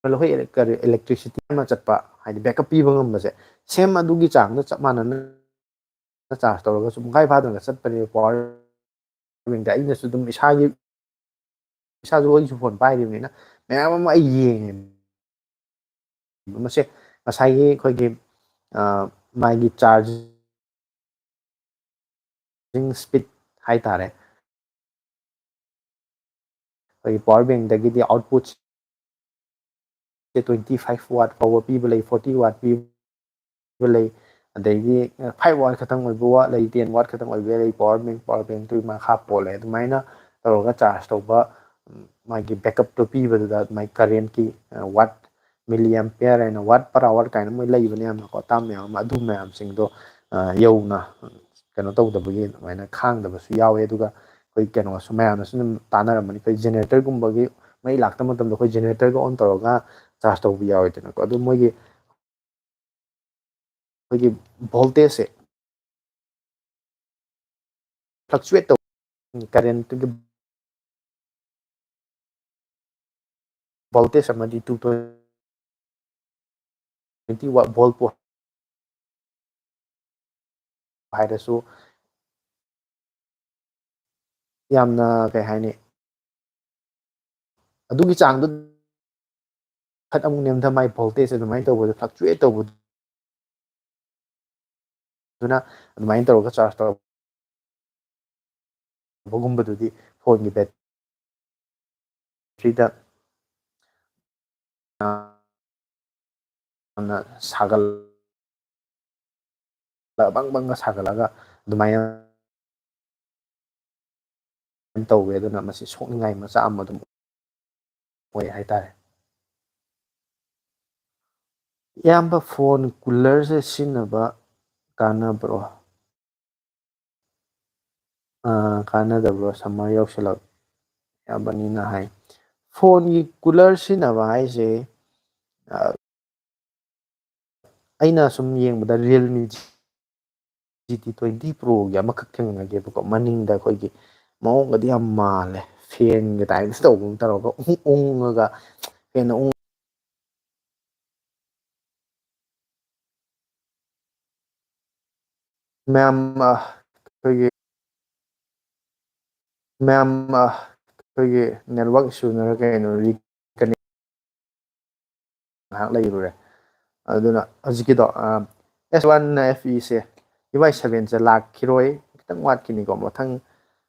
ꯑꯩꯈꯣꯏ ꯀꯔꯤ, electricity ꯑꯃ ꯆꯠꯄ, ꯍꯥꯏꯗꯤ backup ꯄꯤꯕ ꯉꯝꯕꯁꯦ, ꯁꯦꯝ ꯑꯗꯨꯒꯤ ꯆꯥꯡꯗ ꯆꯞ ꯃꯥꯟꯅꯅ ꯆꯥꯔꯖ ꯇꯧꯔꯒꯁꯨ ꯄꯨꯡꯈꯥꯏ ꯐꯥꯗꯅ ꯆꯠꯄꯅꯦꯕ ꯄꯋꯥꯔ ꯕꯦꯡꯗ꯫ ꯑꯩꯅꯁꯨ ꯑꯗꯨꯝ ꯏꯁꯥꯒꯤ, ꯏꯁꯥꯁꯨ ꯑꯩꯁꯨ ꯐꯣꯟ ꯄꯥꯏꯔꯤꯕꯅꯤꯅ ꯃꯌꯥꯝ ꯑꯃ ꯑꯩ ꯌꯦꯡꯉꯦ꯫ ꯃꯁꯦ ꯉꯁꯥꯏꯒꯤ ꯑꯩꯈꯣꯏꯒꯤ, ꯑ, ꯃꯥꯒꯤ ꯆꯥꯔꯖꯤꯡ ꯁ꯭ꯄꯤꯠ ꯍꯥꯏꯇꯥꯔꯦ, ꯑꯩꯈꯣꯏꯒꯤ ꯄꯋꯥꯔ ꯕꯦꯡꯗꯒꯤꯗꯤ ꯑꯥꯎꯠꯄꯨꯠꯁꯦ twenty five watt ꯐꯥꯎꯕ ꯄꯤꯕ ꯂꯩ, forty watt ꯄꯤꯕ ꯂꯩ, ꯑꯗꯩꯗꯤ five watt ꯈꯛꯇꯪ ꯑꯣꯏꯕ ꯋꯥ ꯂꯩ, ten watt ꯈꯛꯇꯪ ꯑꯣꯏꯕ ꯂꯩ꯫ ꯄꯋꯥꯔ ꯕꯦꯡ, ꯄꯋꯥꯔ ꯕꯦꯡꯇꯨꯒꯤ ꯃꯈꯥ ꯄꯣꯜꯂꯦ꯫ ꯑꯗꯨꯃꯥꯏꯅ ꯇꯧꯔꯒ ꯆꯥꯔꯖ ꯇꯧꯕ, ꯎꯝ, ꯃꯥꯒꯤ ꯕꯦꯛꯀꯞꯇꯣ ꯄꯤꯕꯗꯨꯗ ꯑꯗꯨꯃꯥꯏꯅ ꯀꯔꯦꯟꯀꯤ, ꯑ, watt, milli ampere ꯍꯥꯏꯅ, watt per hour ꯀꯥꯏꯅ ꯃꯣꯏ ꯂꯩꯕꯅꯦ ꯌꯥꯝꯅꯀꯣ, ꯇꯥꯝ ꯃꯌꯥꯝ ꯑꯃ, ꯑꯗꯨ ꯃꯌꯥꯝꯁꯤꯡꯗꯣ, ꯑ, ꯌꯧꯅ ꯀꯩꯅꯣ ꯇꯧꯗꯕꯒꯤ ꯑꯗꯨꯃꯥꯏꯅ ꯈꯥꯡꯗꯕꯁꯨ ꯌꯥꯎꯋꯦ꯫ ꯑꯗꯨꯒ ꯑꯩꯈꯣꯏ ꯀꯩꯅꯣꯁꯨ ꯃꯌꯥꯝꯅꯁꯨ ꯑꯗꯨꯝ ꯇꯥꯟꯅꯔꯝꯃꯅꯤ, ꯑꯩꯈꯣꯏ generator ꯒꯨꯝꯕꯒꯤ ꯃꯩ ꯂꯥꯛꯇꯕ ꯃꯇꯝꯗ ꯑꯩꯈꯣꯏ generator ꯒ on ꯇꯧꯔꯒ ꯆꯥꯔꯖ ꯇꯧꯕ ꯌꯥꯎꯋꯦꯗꯅꯀꯣ꯫ ꯑꯗꯨ ꯃꯣꯏꯒꯤ ꯑꯩꯈꯣꯏꯒꯤ voltageꯁꯦ fluctuate ꯇꯧ, currentꯇꯨꯒꯤ voltage ꯑꯃꯗꯤ two twenty watt volt ꯄꯨ ꯍꯥꯏꯔꯁꯨ, ꯌꯥꯝꯅ, ꯀꯩ ꯍꯥꯏꯅꯤ, ꯑꯗꯨꯒꯤ ꯆꯥꯡꯗꯣ ꯈꯠ ꯑꯃꯨꯛ ꯅꯦꯝꯊ, ꯃꯥꯏ voltage ꯑꯗꯨꯃꯥꯏꯅ ꯇꯧꯕꯗꯣ, fluctuate ꯇꯧꯕꯗꯣ, ꯑꯗꯨꯅ ꯑꯗꯨꯃꯥꯏꯅ ꯇꯧꯔꯒ ꯆꯥꯔꯖ ꯇꯧꯔꯛꯄꯒꯨꯝꯕꯗꯨꯗꯤ ꯐꯣꯟꯒꯤ ꯕꯦꯇ꯭ꯔꯤꯗ ꯌꯥꯝꯅ ꯁꯥꯒꯠ ꯕꯪ ꯕꯪꯒ ꯁꯥꯒꯠꯂꯒ ꯑꯗꯨꯃꯥꯏꯅ ꯇꯧꯋꯦ꯫ ꯑꯗꯨꯅ ꯃꯁꯤ ꯁꯣꯛꯅꯤꯡꯉꯥꯏ ꯃꯆꯥꯛ ꯑꯃ ꯑꯗꯨꯝ ꯑꯣꯏ ꯍꯥꯏꯇꯥꯔꯦ꯫ ꯏꯌꯥꯝꯕ, ꯐꯣꯟ ꯀꯨꯂꯔꯁꯦ ꯁꯤꯖꯤꯟꯅꯕ ꯀꯥꯟꯅꯕ꯭ꯔꯣ? ꯑꯥ, ꯀꯥꯟꯅꯗꯕ꯭ꯔꯣ? ꯁꯝꯃꯔ ꯌꯧꯁꯤꯜꯂꯛꯑꯕꯅꯤꯅ ꯍꯥꯏ꯫ ꯐꯣꯟꯒꯤ ꯀꯨꯂꯔ ꯁꯤꯖꯤꯟꯅꯕ ꯍꯥꯏꯁꯦ, ꯑꯥ, ꯑꯩꯅ ꯁꯨꯝ ꯌꯦꯡꯕꯗ Realme G T twenty Proꯒꯤ ꯑꯃꯈꯛ ꯊꯦꯡꯅꯈꯤꯕꯀꯣ, ꯃꯅꯤꯡꯗ ꯑꯩꯈꯣꯏꯒꯤ ꯃꯑꯣꯡꯒꯗꯤ ꯌꯥꯝ ꯃꯥꯜꯂꯦ, ꯐꯦꯟꯒꯤ ꯇꯥꯏꯞꯇ ꯇꯧꯕ ꯑꯃ ꯇꯧꯔꯒ ꯎꯪ ꯎꯪꯉꯒ, ꯐꯦꯟꯅ ꯎꯪ ꯃꯌꯥꯝ, ꯑ, ꯑꯩꯈꯣꯏꯒꯤ, ꯃꯌꯥꯝ, ꯑ, ꯑꯩꯈꯣꯏꯒꯤ network issue ꯅꯔ ꯀꯩꯅꯣ, reconnect ꯉꯥꯏꯍꯥꯛ ꯂꯩꯔꯨꯔꯦ꯫ ꯑꯗꯨꯅ ꯍꯧꯖꯤꯛꯀꯤꯗꯣ, ꯑ, S one F E say, U I seven ꯁꯦ ꯂꯥꯛꯈꯤꯔꯣꯏ, ꯈꯤꯇꯪ ꯋꯥꯠꯈꯤꯅꯤꯀꯣ꯫ ꯃꯊꯪ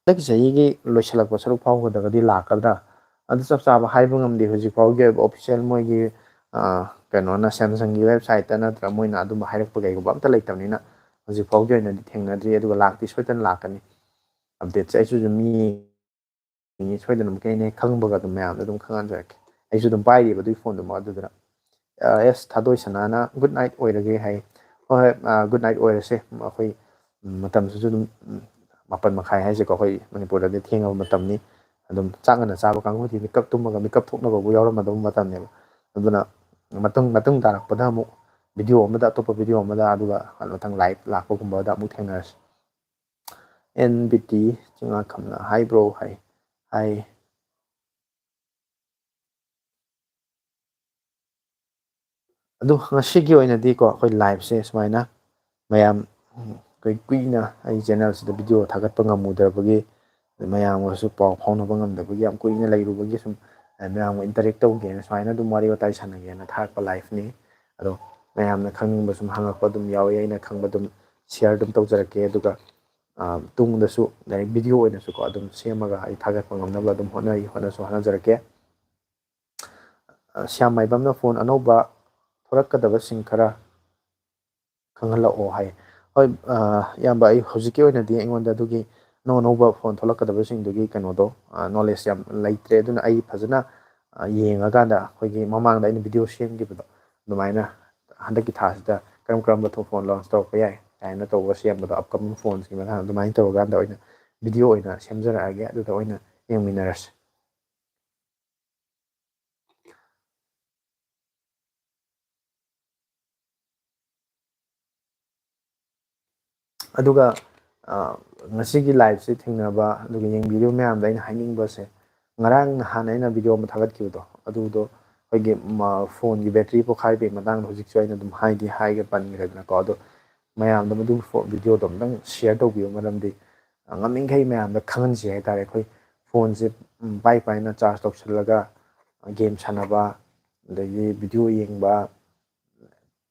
ꯍꯟꯗꯛꯀꯤ ꯆꯍꯤꯒꯤ ꯂꯣꯏꯁꯤꯜꯂꯛꯄ ꯁꯔꯨꯛ ꯐꯥꯎꯒꯗ꯭ꯔꯒꯗꯤ ꯂꯥꯛꯀꯗ꯭ꯔꯥ, ꯑꯗꯨ ꯆꯞ ꯆꯥꯕ ꯍꯥꯏꯕ ꯉꯝꯗꯦ꯫ ꯍꯧꯖꯤꯛ ꯐꯥꯎꯒꯤ ꯑꯣꯏꯕ official ꯃꯣꯏꯒꯤ, ꯑ, ꯀꯩꯅꯣꯅ, Samsungꯒꯤ websiteꯇ ꯅꯠꯇ꯭ꯔꯒ ꯃꯣꯏꯅ ꯑꯗꯨꯝꯕ ꯍꯥꯏꯔꯛꯄ ꯀꯩꯒꯨꯝꯕ ꯑꯝꯇ ꯂꯩꯇꯕꯅꯤꯅ ꯍꯧꯖꯤꯛ ꯐꯥꯎꯒꯤ ꯑꯣꯏꯅꯗꯤ ꯊꯦꯡꯅꯗ꯭ꯔꯤ, ꯑꯗꯨꯒ ꯂꯥꯛꯇꯤ ꯁꯣꯏꯗꯅ ꯂꯥꯛꯀꯅꯤ꯫ Updateꯁꯦ ꯑꯩꯁꯨ ꯑꯗꯨꯝ ꯌꯦꯡꯉꯤ, ꯁꯣꯏꯗꯅ ꯑꯃꯨꯛ ꯑꯩꯅ ꯍꯦꯛ ꯈꯪꯕꯒ ꯑꯗꯨꯝ ꯃꯌꯥꯝꯗ ꯑꯗꯨꯝ ꯈꯪꯍꯟꯖꯔꯛꯀꯦ꯫ ꯑꯩꯁꯨ ꯑꯗꯨꯝ ꯄꯥꯏꯔꯤꯕ ꯑꯗꯨꯒꯤ ꯐꯣꯟꯗꯨꯃꯛ꯫ ꯑꯗꯨꯗꯨꯅ, ꯑ, ꯑꯦꯁ ꯊꯥꯗꯣꯏ ꯁꯅꯥꯅ "Good night ꯑꯣꯏꯔꯒꯦ" ꯍꯥꯏ꯫ ꯍꯣꯏ, ꯍꯣꯏ, ꯑ, good night ꯑꯣꯏꯔꯁꯦ꯫ ꯑꯩꯈꯣꯏ, ꯎꯝ, ꯃꯇꯝꯁꯤꯁꯨ ꯑꯗꯨꯝ, ꯎꯝ, ꯃꯥꯄꯟ ꯃꯈꯥꯏ ꯍꯥꯏꯁꯦꯀꯣ, ꯑꯩꯈꯣꯏ ꯃꯅꯤꯄꯨꯔꯗꯗꯤ ꯊꯦꯡꯉꯕ ꯃꯇꯝꯅꯤ꯫ ꯑꯗꯨꯝ ꯆꯥꯛ ꯉꯟꯅ ꯆꯥꯕ ꯀꯥꯡꯕꯨꯗꯤ ꯃꯤꯀꯞ ꯇꯨꯝꯃꯒ ꯃꯤꯀꯞ ꯊꯣꯛꯅꯕꯕꯨ ꯌꯥꯎꯔꯝꯃꯗꯧꯕ ꯃꯇꯝꯅꯦꯕ꯫ ꯑꯗꯨꯅ ꯃꯇꯨꯡ, ꯃꯇꯨꯡ ꯇꯥꯔꯛꯄꯗ ꯑꯃꯨꯛ video ꯑꯃꯗ, ꯑꯇꯣꯞꯄ video ꯑꯃꯗ, ꯑꯗꯨꯒ ꯃꯊꯪ live ꯂꯥꯛꯄꯒꯨꯝꯕꯗ ꯑꯃꯨꯛ ꯊꯦꯡꯅꯔꯁꯤ꯫ N B T ꯆꯤꯡꯉꯥꯈꯝꯅ "Hi bro" ꯍꯥꯏ꯫ Hi꯫ ꯑꯗꯨ ꯉꯁꯤꯒꯤ ꯑꯣꯏꯅꯗꯤꯀꯣ, ꯑꯩꯈꯣꯏ liveꯁꯦ ꯁꯨꯃꯥꯏꯅ ꯃꯌꯥꯝ, ꯎꯝ, ꯑꯩꯈꯣꯏ ꯀꯨꯏꯅ ꯑꯩ channelꯁꯤꯗ video ꯊꯥꯒꯠꯄ ꯉꯝꯃꯨꯗ꯭ꯔꯕꯒꯤ, ꯃꯌꯥꯝꯒꯁꯨ ꯄꯥꯎ ꯐꯥꯎꯅꯕ ꯉꯝꯗꯕꯒꯤ, ꯌꯥꯝ ꯀꯨꯏꯅ ꯂꯩꯔꯨꯕꯒꯤ ꯁꯨꯝ, ꯑ, ꯃꯌꯥꯝꯒ interact ꯇꯧꯒꯦꯅ, ꯁꯨꯃꯥꯏꯅ ꯑꯗꯨꯝ ꯋꯥꯔꯤ ꯋꯥꯇꯥꯏ ꯁꯥꯟꯅꯒꯦꯅ ꯊꯥꯔꯛꯄ liveꯅꯤ꯫ ꯑꯗꯣ ꯃꯌꯥꯝꯅ ꯈꯪꯅꯤꯡꯕ ꯁꯨꯝ ꯍꯪꯉꯛꯄ ꯑꯗꯨꯝ ꯌꯥꯎꯋꯤ, ꯑꯩꯅ ꯈꯪꯕ ꯑꯗꯨꯝ share ꯑꯗꯨꯝ ꯇꯧꯖꯔꯛꯀꯦ꯫ ꯑꯗꯨꯒ, ꯑ, ꯇꯨꯡꯗꯁꯨ direct video ꯑꯣꯏꯅꯁꯨꯀꯣ ꯑꯗꯨꯝ ꯁꯦꯝꯃꯒ ꯑꯩ ꯊꯥꯒꯠꯄ ꯉꯝꯅꯕ ꯑꯗꯨꯝ ꯍꯣꯠꯅꯔꯤ, ꯍꯣꯠꯅꯁꯨ ꯍꯣꯠꯅꯖꯔꯛꯀꯦ꯫ ꯑ, ꯁ꯭ꯌꯥꯝ ꯃꯥꯏꯕꯝꯅ "ꯐꯣꯟ ꯑꯅꯧꯕ ꯊꯣꯔꯛꯀꯗꯕꯁꯤꯡ ꯈꯔ ꯈꯪꯍꯜꯂꯛꯑꯣ" ꯍꯥꯏ꯫ ꯍꯣꯏ, ꯑ, ꯏꯌꯥꯝꯕ, ꯑꯩ ꯍꯧꯖꯤꯛꯀꯤ ꯑꯣꯏꯅꯗꯤ ꯑꯩꯉꯣꯟꯗ ꯑꯗꯨꯒꯤ ꯑꯅꯧ ꯑꯅꯧꯕ ꯐꯣꯟ ꯊꯣꯛꯂꯛꯀꯗꯕꯁꯤꯡꯗꯨꯒꯤ ꯀꯩꯅꯣꯗꯣ, ꯑ, knowledge ꯌꯥꯝ ꯂꯩꯇ꯭ꯔꯦ꯫ ꯑꯗꯨꯅ ꯑꯩ ꯐꯖꯅ, ꯑ, ꯌꯦꯡꯉꯀꯥꯟꯗ ꯑꯩꯈꯣꯏꯒꯤ ꯃꯃꯥꯡꯗ ꯑꯩꯅ video ꯁꯦꯝꯈꯤꯕꯗꯣ ꯑꯗꯨꯃꯥꯏꯅ ꯍꯟꯗꯛꯀꯤ ꯊꯥꯁꯤꯗ ꯀꯔꯝ ꯀꯔꯝꯕ ꯐꯣꯟ ꯂꯣꯟꯁ ꯇꯧꯔꯛꯄ ꯌꯥꯏ ꯀꯥꯏꯅ ꯇꯧꯕ ꯁꯦꯝꯕꯗꯣ, ꯑꯞꯀꯃꯤꯡ ꯐꯣꯟꯁꯤꯒꯤ ꯃꯇꯥꯡꯗ ꯑꯗꯨꯃꯥꯏꯅ ꯇꯧꯔꯀꯥꯟꯗ ꯑꯣꯏꯅ ꯚꯤꯗꯤꯑꯣ ꯑꯣꯏꯅ ꯁꯦꯝꯖꯔꯛꯑꯒꯦ꯫ ꯑꯗꯨꯗ ꯑꯣꯏꯅ ꯌꯦꯡꯃꯤꯟꯅꯔꯁꯤ꯫ ꯑꯗꯨꯒ ꯉꯁꯤꯒꯤ ꯂꯥꯏꯞꯁꯦ ꯊꯦꯡꯅꯕ ꯑꯗꯨꯒ ꯌꯦꯡꯕꯤꯔꯤꯕ ꯃꯌꯥꯝꯗ ꯑꯩꯅ ꯍꯥꯏꯅꯤꯡꯕꯁꯦ, ꯉꯔꯥꯡ ꯅꯍꯥꯟ ꯑꯩꯅ ꯚꯤꯗꯤꯑꯣ ꯑꯃ ꯊꯥꯒꯠꯈꯤꯕꯗꯣ, ꯑꯗꯨꯗꯣ ꯑꯩꯈꯣꯏꯒꯤ ꯐꯣꯟꯒꯤ ꯕꯦꯇ꯭ꯔꯤ ꯄꯣꯛꯈꯥꯏꯕꯒꯤ ꯃꯇꯥꯡꯗ ꯍꯧꯖꯤꯛꯁꯨ ꯑꯩꯅ ꯑꯗꯨꯝ ꯍꯥꯏꯗꯤ ꯍꯥꯏꯒꯦ ꯄꯟꯈ꯭ꯔꯦꯗꯅꯀꯣ꯫ ꯑꯗꯣ ꯃꯌꯥꯝꯗ ꯃꯗꯨ ꯚꯤꯗꯤꯑꯣꯗꯣ ꯑꯝꯇꯪ ꯁꯤꯌꯔ ꯇꯧꯕꯤꯌꯨ, ꯃꯔꯝꯗꯤ ꯉꯝꯃꯤꯈꯩ ꯃꯌꯥꯝꯗ ꯈꯪꯍꯟꯁꯤ ꯍꯥꯏꯇꯥꯔꯦ꯫ ꯑꯩꯈꯣꯏ ꯐꯣꯟꯁꯦ ꯄꯥꯏ ꯄꯥꯏꯅ ꯆꯥꯔꯖ ꯇꯧꯁꯜꯂꯒ ꯒꯦꯝ ꯁꯥꯟꯅꯕ, ꯑꯗꯒꯤ ꯚꯤꯗꯤꯑꯣ ꯌꯦꯡꯕ,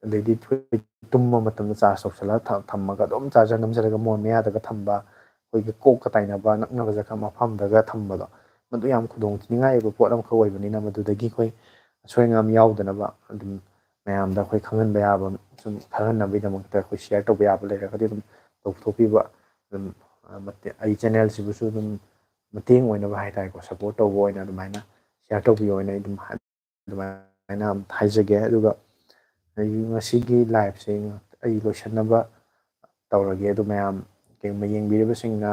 ꯑꯗꯩꯗꯤ ꯑꯩꯈꯣꯏ ꯇꯨꯝꯕ ꯃꯇꯝꯗ ꯆꯥꯔꯖ ꯇꯧꯁꯜꯂꯒ ꯊꯝꯃꯒ ꯑꯗꯨꯝ ꯆꯥꯔꯖꯔ ꯅꯝꯁꯤꯜꯂꯒ ꯃꯣꯟ ꯃꯌꯥꯗꯒ ꯊꯝꯕ, ꯑꯩꯈꯣꯏꯒꯤ ꯀꯣꯛꯀ ꯇꯥꯏꯅꯕ ꯅꯛꯅꯕ ꯖꯒꯥ ꯃꯐꯝꯗꯒ ꯊꯝꯕꯗꯣ, ꯃꯗꯨ ꯌꯥꯝ ꯈꯨꯗꯣꯡ ꯊꯤꯅꯤꯡꯉꯥꯏ ꯑꯣꯏꯕ ꯄꯣꯠ ꯑꯃꯈꯛ ꯑꯣꯏꯕꯅꯤꯅ ꯃꯗꯨꯗꯒꯤ ꯑꯩꯈꯣꯏ ꯑꯁꯣꯏ ꯑꯉꯥꯝ ꯌꯥꯎꯗꯅꯕ ꯑꯗꯨꯝ ꯃꯌꯥꯝꯗ ꯑꯩꯈꯣꯏ ꯈꯪꯍꯟꯕ ꯌꯥꯕ, ꯁꯨꯝ ꯈꯪꯍꯟꯅꯕꯒꯤꯗꯃꯛꯇ ꯑꯩꯈꯣꯏ ꯁꯤꯌꯔ ꯇꯧꯕ ꯌꯥꯕ ꯂꯩꯔꯒꯗꯤ ꯑꯗꯨꯝ ꯇꯧꯊꯣꯛꯄꯤꯕ꯫ ꯑꯗꯨꯝ ꯑꯩ ꯆꯦꯅꯦꯜꯁꯤꯕꯨꯁꯨ ꯑꯗꯨꯝ ꯃꯇꯦꯡ ꯑꯣꯏꯅꯕ ꯍꯥꯏꯇꯥꯔꯦꯀꯣ, ꯁꯞꯄꯣꯔꯠ ꯇꯧꯕ ꯑꯣꯏꯅ ꯑꯗꯨꯃꯥꯏꯅ ꯁꯤꯌꯥꯔ ꯇꯧꯕꯤꯌꯣ ꯍꯥꯏꯅ ꯑꯩ ꯑꯗꯨꯝ ꯑꯗꯨꯃꯥꯏꯅ ꯍꯥꯏꯖꯒꯦ꯫ ꯑꯗꯨꯒ ꯑꯩ ꯉꯁꯤꯒꯤ ꯂꯥꯏꯞꯁꯦ ꯑꯩ ꯂꯣꯏꯁꯤꯟꯅꯕ ꯇꯧꯔꯒꯦ꯫ ꯑꯗꯨ ꯃꯌꯥꯝ ꯀꯩꯒꯨꯝꯕ ꯌꯦꯡꯕꯤꯔꯤꯕꯁꯤꯡꯅ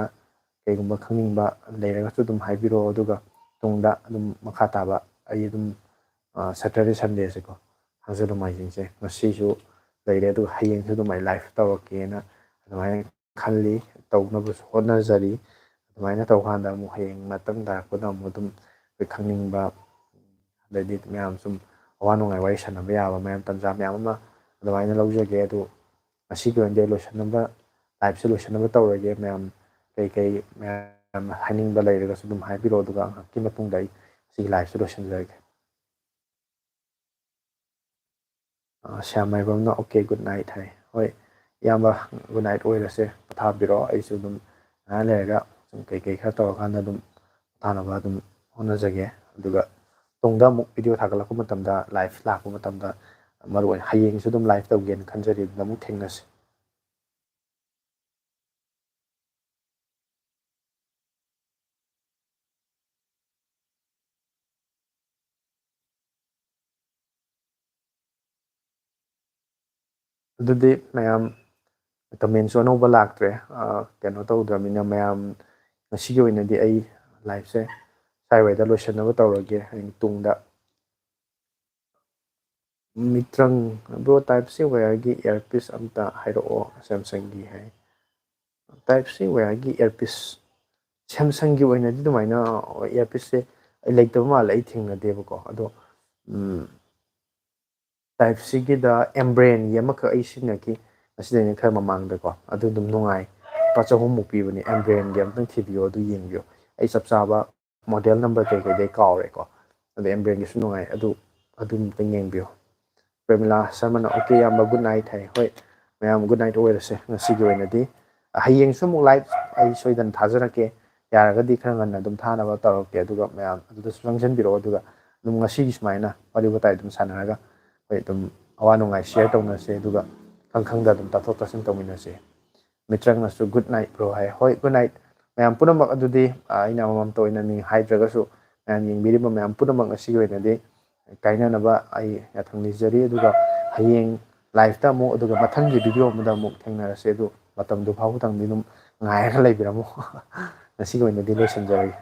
ꯀꯩꯒꯨꯝꯕ ꯈꯪꯅꯤꯡꯕ ꯂꯩꯔꯒꯁꯨ ꯑꯗꯨꯝ ꯍꯥꯏꯕꯤꯔꯛꯑꯣ꯫ ꯑꯗꯨꯒ ꯇꯨꯡꯗ ꯑꯗꯨꯝ ꯃꯈꯥ ꯇꯥꯕ ꯑꯩ ꯑꯗꯨꯝ ꯁꯦꯇꯔꯗꯦ ꯁꯟꯗꯦꯁꯦꯀꯣ, ꯊꯥꯡꯖ ꯅꯣꯡꯃꯥꯏꯖꯤꯡꯁꯦ ꯉꯁꯤꯁꯨ ꯂꯩꯔꯦ, ꯑꯗꯨꯒ ꯍꯌꯦꯡꯁꯨ ꯑꯗꯨꯃꯥꯏꯅ ꯂꯥꯏꯞ ꯇꯧꯔꯛꯀꯦꯅ ꯑꯗꯨꯃꯥꯏꯅ ꯈꯜꯂꯤ, ꯇꯧꯅꯕꯁꯨ ꯍꯣꯠꯅꯖꯔꯤ꯫ ꯑꯗꯨꯃꯥꯏꯅ ꯇꯧꯀꯥꯟꯗ ꯑꯃꯨꯛ ꯍꯌꯦꯡ ꯃꯇꯨꯡ ꯇꯥꯔꯛꯄꯗ ꯑꯃꯨꯛ ꯑꯗꯨꯝ ꯑꯩꯈꯣꯏ ꯈꯪꯅꯤꯡꯕ, ꯑꯗꯩꯗꯤ ꯃꯌꯥꯝ ꯁꯨꯝ ꯑꯋꯥ ꯅꯨꯡꯉꯥꯏ ꯋꯥꯔꯤ ꯁꯥꯟꯅꯕ ꯌꯥꯕ ꯃꯌꯥꯝ ꯇꯥꯟꯖꯥ ꯃꯌꯥꯝ ꯑꯃ ꯑꯗꯨꯃꯥꯏꯅ ꯂꯧꯖꯒꯦ꯫ ꯑꯗꯨ ꯉꯁꯤꯒꯤ ꯑꯣꯏꯅꯗꯤ ꯑꯩ ꯂꯣꯏꯁꯤꯟꯅꯕ, ꯂꯥꯏꯞꯁꯦ ꯂꯣꯏꯁꯤꯟꯅꯕ ꯇꯧꯔꯒꯦ꯫ ꯃꯌꯥꯝ ꯀꯩꯀꯩ ꯃꯌꯥꯝ ꯍꯥꯏꯅꯤꯡꯕ ꯂꯩꯔꯒꯁꯨ ꯑꯗꯨꯝ ꯍꯥꯏꯕꯤꯔꯛꯑꯣ, ꯑꯗꯨꯒ ꯉꯥꯏꯍꯥꯛꯀꯤ ꯃꯇꯨꯡꯗ ꯑꯩ ꯁꯤꯒꯤ ꯂꯥꯏꯞꯁꯦ ꯂꯣꯏꯁꯤꯟꯖꯔꯒꯦ꯫ ꯁ꯭ꯌꯥꯝ ꯃꯥꯏꯕꯝꯅ "ꯑꯣꯀꯦ, ꯒꯨꯗ ꯅꯥꯏꯠ" ꯍꯥꯏ꯫ ꯍꯣꯏ, ꯏꯌꯥꯝꯕ, ꯒꯨꯗ ꯅꯥꯏꯠ ꯑꯣꯏꯔꯁꯦ, ꯄꯣꯊꯥꯕꯤꯔꯣ꯫ ꯑꯩꯁꯨ ꯑꯗꯨꯝ ꯉꯥꯏꯍꯥꯛ ꯂꯩꯔꯒ ꯁꯨꯝ ꯀꯩꯀꯩ ꯈꯔ ꯇꯧꯔꯀꯥꯟꯗ ꯑꯗꯨꯝ ꯄꯣꯊꯥꯅꯕ ꯑꯗꯨꯝ ꯍꯣꯠꯅꯖꯒꯦ꯫ ꯑꯗꯨꯒ ꯇꯨꯡꯗ ꯑꯃꯨꯛ ꯚꯤꯗꯤꯑꯣ ꯊꯥꯒꯠꯂꯛꯄ ꯃꯇꯝꯗ, ꯂꯥꯏꯐ ꯂꯥꯛꯄ ꯃꯇꯝꯗ, ꯃꯔꯨ ꯑꯣꯏꯅ ꯍꯌꯦꯡꯁꯨ ꯑꯗꯨꯝ ꯂꯥꯏꯐ ꯇꯧꯒꯦꯅ ꯈꯟꯖꯔꯤ꯫ ꯑꯗꯨꯗ ꯑꯃꯨꯛ ꯊꯦꯡꯅꯁꯤ꯫ ꯑꯗꯨꯗꯤ ꯃꯌꯥꯝ ꯀꯃꯦꯟꯁꯨ ꯑꯅꯧꯕ ꯂꯥꯛꯇ꯭ꯔꯦ꯫ ꯑ, ꯀꯩꯅꯣ ꯇꯧꯗ꯭ꯔꯕꯅꯤꯅ ꯃꯌꯥꯝ ꯉꯁꯤꯒꯤ ꯑꯣꯏꯅꯗꯤ ꯑꯩ ꯂꯥꯏꯐꯁꯦ ꯁ꯭ꯋꯥꯏꯋꯥꯏꯗ ꯂꯣꯏꯁꯤꯟꯅꯕ ꯇꯧꯔꯒꯦ꯫ ꯍꯌꯦꯡ ꯇꯨꯡꯗ ꯃꯤꯇ꯭ꯔꯪ, ꯕ꯭ꯔꯣ, ꯇꯥꯏꯞ ꯁꯤ ꯋꯦꯌꯔꯒꯤ ꯏꯌꯔꯄꯤꯁ ꯑꯝꯇ ꯍꯥꯏꯔꯛꯑꯣ, ꯁꯦꯝꯁꯪꯒꯤ ꯍꯥꯏ꯫ ꯇꯥꯏꯞ ꯁꯤ ꯋꯦꯌꯔꯒꯤ ꯏꯌꯔꯄꯤꯁ, ꯁꯦꯝꯁꯪꯒꯤ ꯑꯣꯏꯅꯗꯤ ꯑꯗꯨꯃꯥꯏꯅ ꯏꯌꯔꯄꯤꯁꯁꯦ ꯑꯩ ꯂꯩꯇꯕ ꯃꯥꯜꯂꯦ, ꯑꯩ ꯊꯦꯡꯅꯗꯦꯕꯀꯣ꯫ ꯑꯗꯣ ꯇꯥꯏꯞ ꯁꯤꯒꯤꯗ ꯑꯦꯝꯕ꯭ꯔꯦꯟꯒꯤ ꯑꯃꯈꯛ ꯑꯩ ꯁꯤꯖꯤꯟꯅꯈꯤ, ꯉꯁꯤꯗꯩꯅ ꯈꯔ ꯃꯃꯥꯡꯗꯀꯣ꯫ ꯑꯗꯨ ꯑꯗꯨꯝ ꯅꯨꯡꯉꯥꯏ, ꯂꯨꯄꯥ ꯆꯍꯨꯝꯃꯨꯛ ꯄꯤꯕꯅꯦ꯫ ꯑꯦꯝꯕ꯭ꯔꯦꯟꯒꯤ ꯑꯝꯇꯪ ꯊꯤꯕꯤꯌꯣ, ꯑꯗꯨ ꯌꯦꯡꯕꯤꯌꯣ꯫ ꯑꯩ ꯆꯞ ꯆꯥꯕ ꯃꯣꯗꯦꯜ ꯅꯝꯕꯔ ꯀꯩꯀꯩꯗꯤ ꯑꯩ ꯀꯥꯎꯔꯦꯀꯣ꯫ ꯑꯗꯣ ꯑꯦꯝꯕ꯭ꯔꯦꯟꯒꯤꯁꯨ ꯅꯨꯡꯉꯥꯏ, ꯑꯗꯨ ꯑꯗꯨꯝꯇꯪ ꯌꯦꯡꯕꯤꯌꯣ꯫ ꯄ꯭ꯔꯦꯃꯤꯂꯥ ꯁꯔꯃꯅ, "ꯑꯣꯀꯦ ꯏꯌꯥꯝꯕ, ꯒꯨꯗ ꯅꯥꯏꯠ" ꯍꯥꯏ꯫ ꯍꯣꯏ ꯃꯌꯥꯝ, ꯒꯨꯗ ꯅꯥꯏꯠ ꯑꯣꯏꯔꯁꯦ ꯉꯁꯤꯒꯤ ꯑꯣꯏꯅꯗꯤ꯫ ꯍꯌꯦꯡꯁꯨ ꯑꯃꯨꯛ ꯂꯥꯏꯐ ꯑꯩ ꯁꯣꯏꯗꯅ ꯊꯥꯖꯔꯛꯀꯦ꯫ ꯌꯥꯔꯒꯗꯤ ꯈꯔ ꯉꯟꯅ ꯑꯗꯨꯝ ꯊꯥꯅꯕ ꯇꯧꯔꯛꯀꯦ꯫ ꯑꯗꯨꯒ ꯃꯌꯥꯝ ꯑꯗꯨꯗꯁꯨ ꯆꯪꯁꯤꯟꯕꯤꯔꯛꯑꯣ꯫ ꯑꯗꯨꯒ ꯑꯗꯨꯝ ꯉꯁꯤꯒꯤ ꯁꯨꯃꯥꯏꯅ ꯋꯥꯔꯤ ꯋꯥꯇꯥꯏ ꯑꯗꯨꯝ ꯁꯥꯟꯅꯔꯒ ꯑꯩꯈꯣꯏ ꯑꯗꯨꯝ ꯑꯋꯥ ꯅꯨꯡꯉꯥꯏ ꯁꯤꯌꯔ ꯇꯧꯅꯁꯦ꯫ ꯑꯗꯨꯒ ꯈꯪ ꯈꯪꯗ ꯑꯗꯨꯝ ꯇꯥꯊꯣꯛ ꯇꯥꯁꯤꯟ ꯇꯧꯃꯤꯟꯅꯁꯦ꯫ ꯃꯤꯇ꯭ꯔꯪꯅꯁꯨ "ꯒꯨꯗ ꯅꯥꯏꯠ ꯕ꯭ꯔꯣ" ꯍꯥꯏ꯫ ꯍꯣꯏ, ꯒꯨꯗ ꯅꯥꯏꯠ ꯃꯌꯥꯝ ꯄꯨꯝꯅꯃꯛ꯫ ꯑꯗꯨꯗꯤ, ꯑ, ꯑꯩꯅ ꯑꯃꯃꯝꯇ ꯑꯣꯏꯅ ꯃꯤꯡ ꯍꯥꯏꯗ꯭ꯔꯒꯁꯨ ꯃꯌꯥꯝ ꯌꯦꯡꯕꯤꯔꯤꯕ ꯃꯌꯥꯝ ꯄꯨꯝꯅꯃꯛ ꯉꯁꯤꯒꯤ ꯑꯣꯏꯅꯗꯤ ꯀꯥꯏꯅꯅꯕ ꯑꯩ ꯌꯥꯊꯪ ꯅꯤꯖꯔꯤ꯫ ꯑꯗꯨꯒ ꯍꯌꯦꯡ ꯂꯥꯏꯐꯇ ꯑꯃꯨꯛ, ꯑꯗꯨꯒ ꯃꯊꯪꯒꯤ ꯚꯤꯗꯤꯑꯣ ꯑꯃꯗ ꯑꯃꯨꯛ ꯊꯦꯡꯅꯔꯁꯦ꯫ ꯑꯗꯨ ꯃꯇꯝꯗꯨ ꯐꯥꯎꯕꯗꯪꯗꯤ ꯑꯗꯨꯝ ꯉꯥꯏꯔꯒ ꯂꯩꯕꯤꯔꯝꯃꯣ꯫ ꯉꯁꯤꯒꯤ ꯑꯣꯏꯅꯗꯤ ꯂꯣꯏꯁꯤꯟꯖꯔꯒꯦ꯫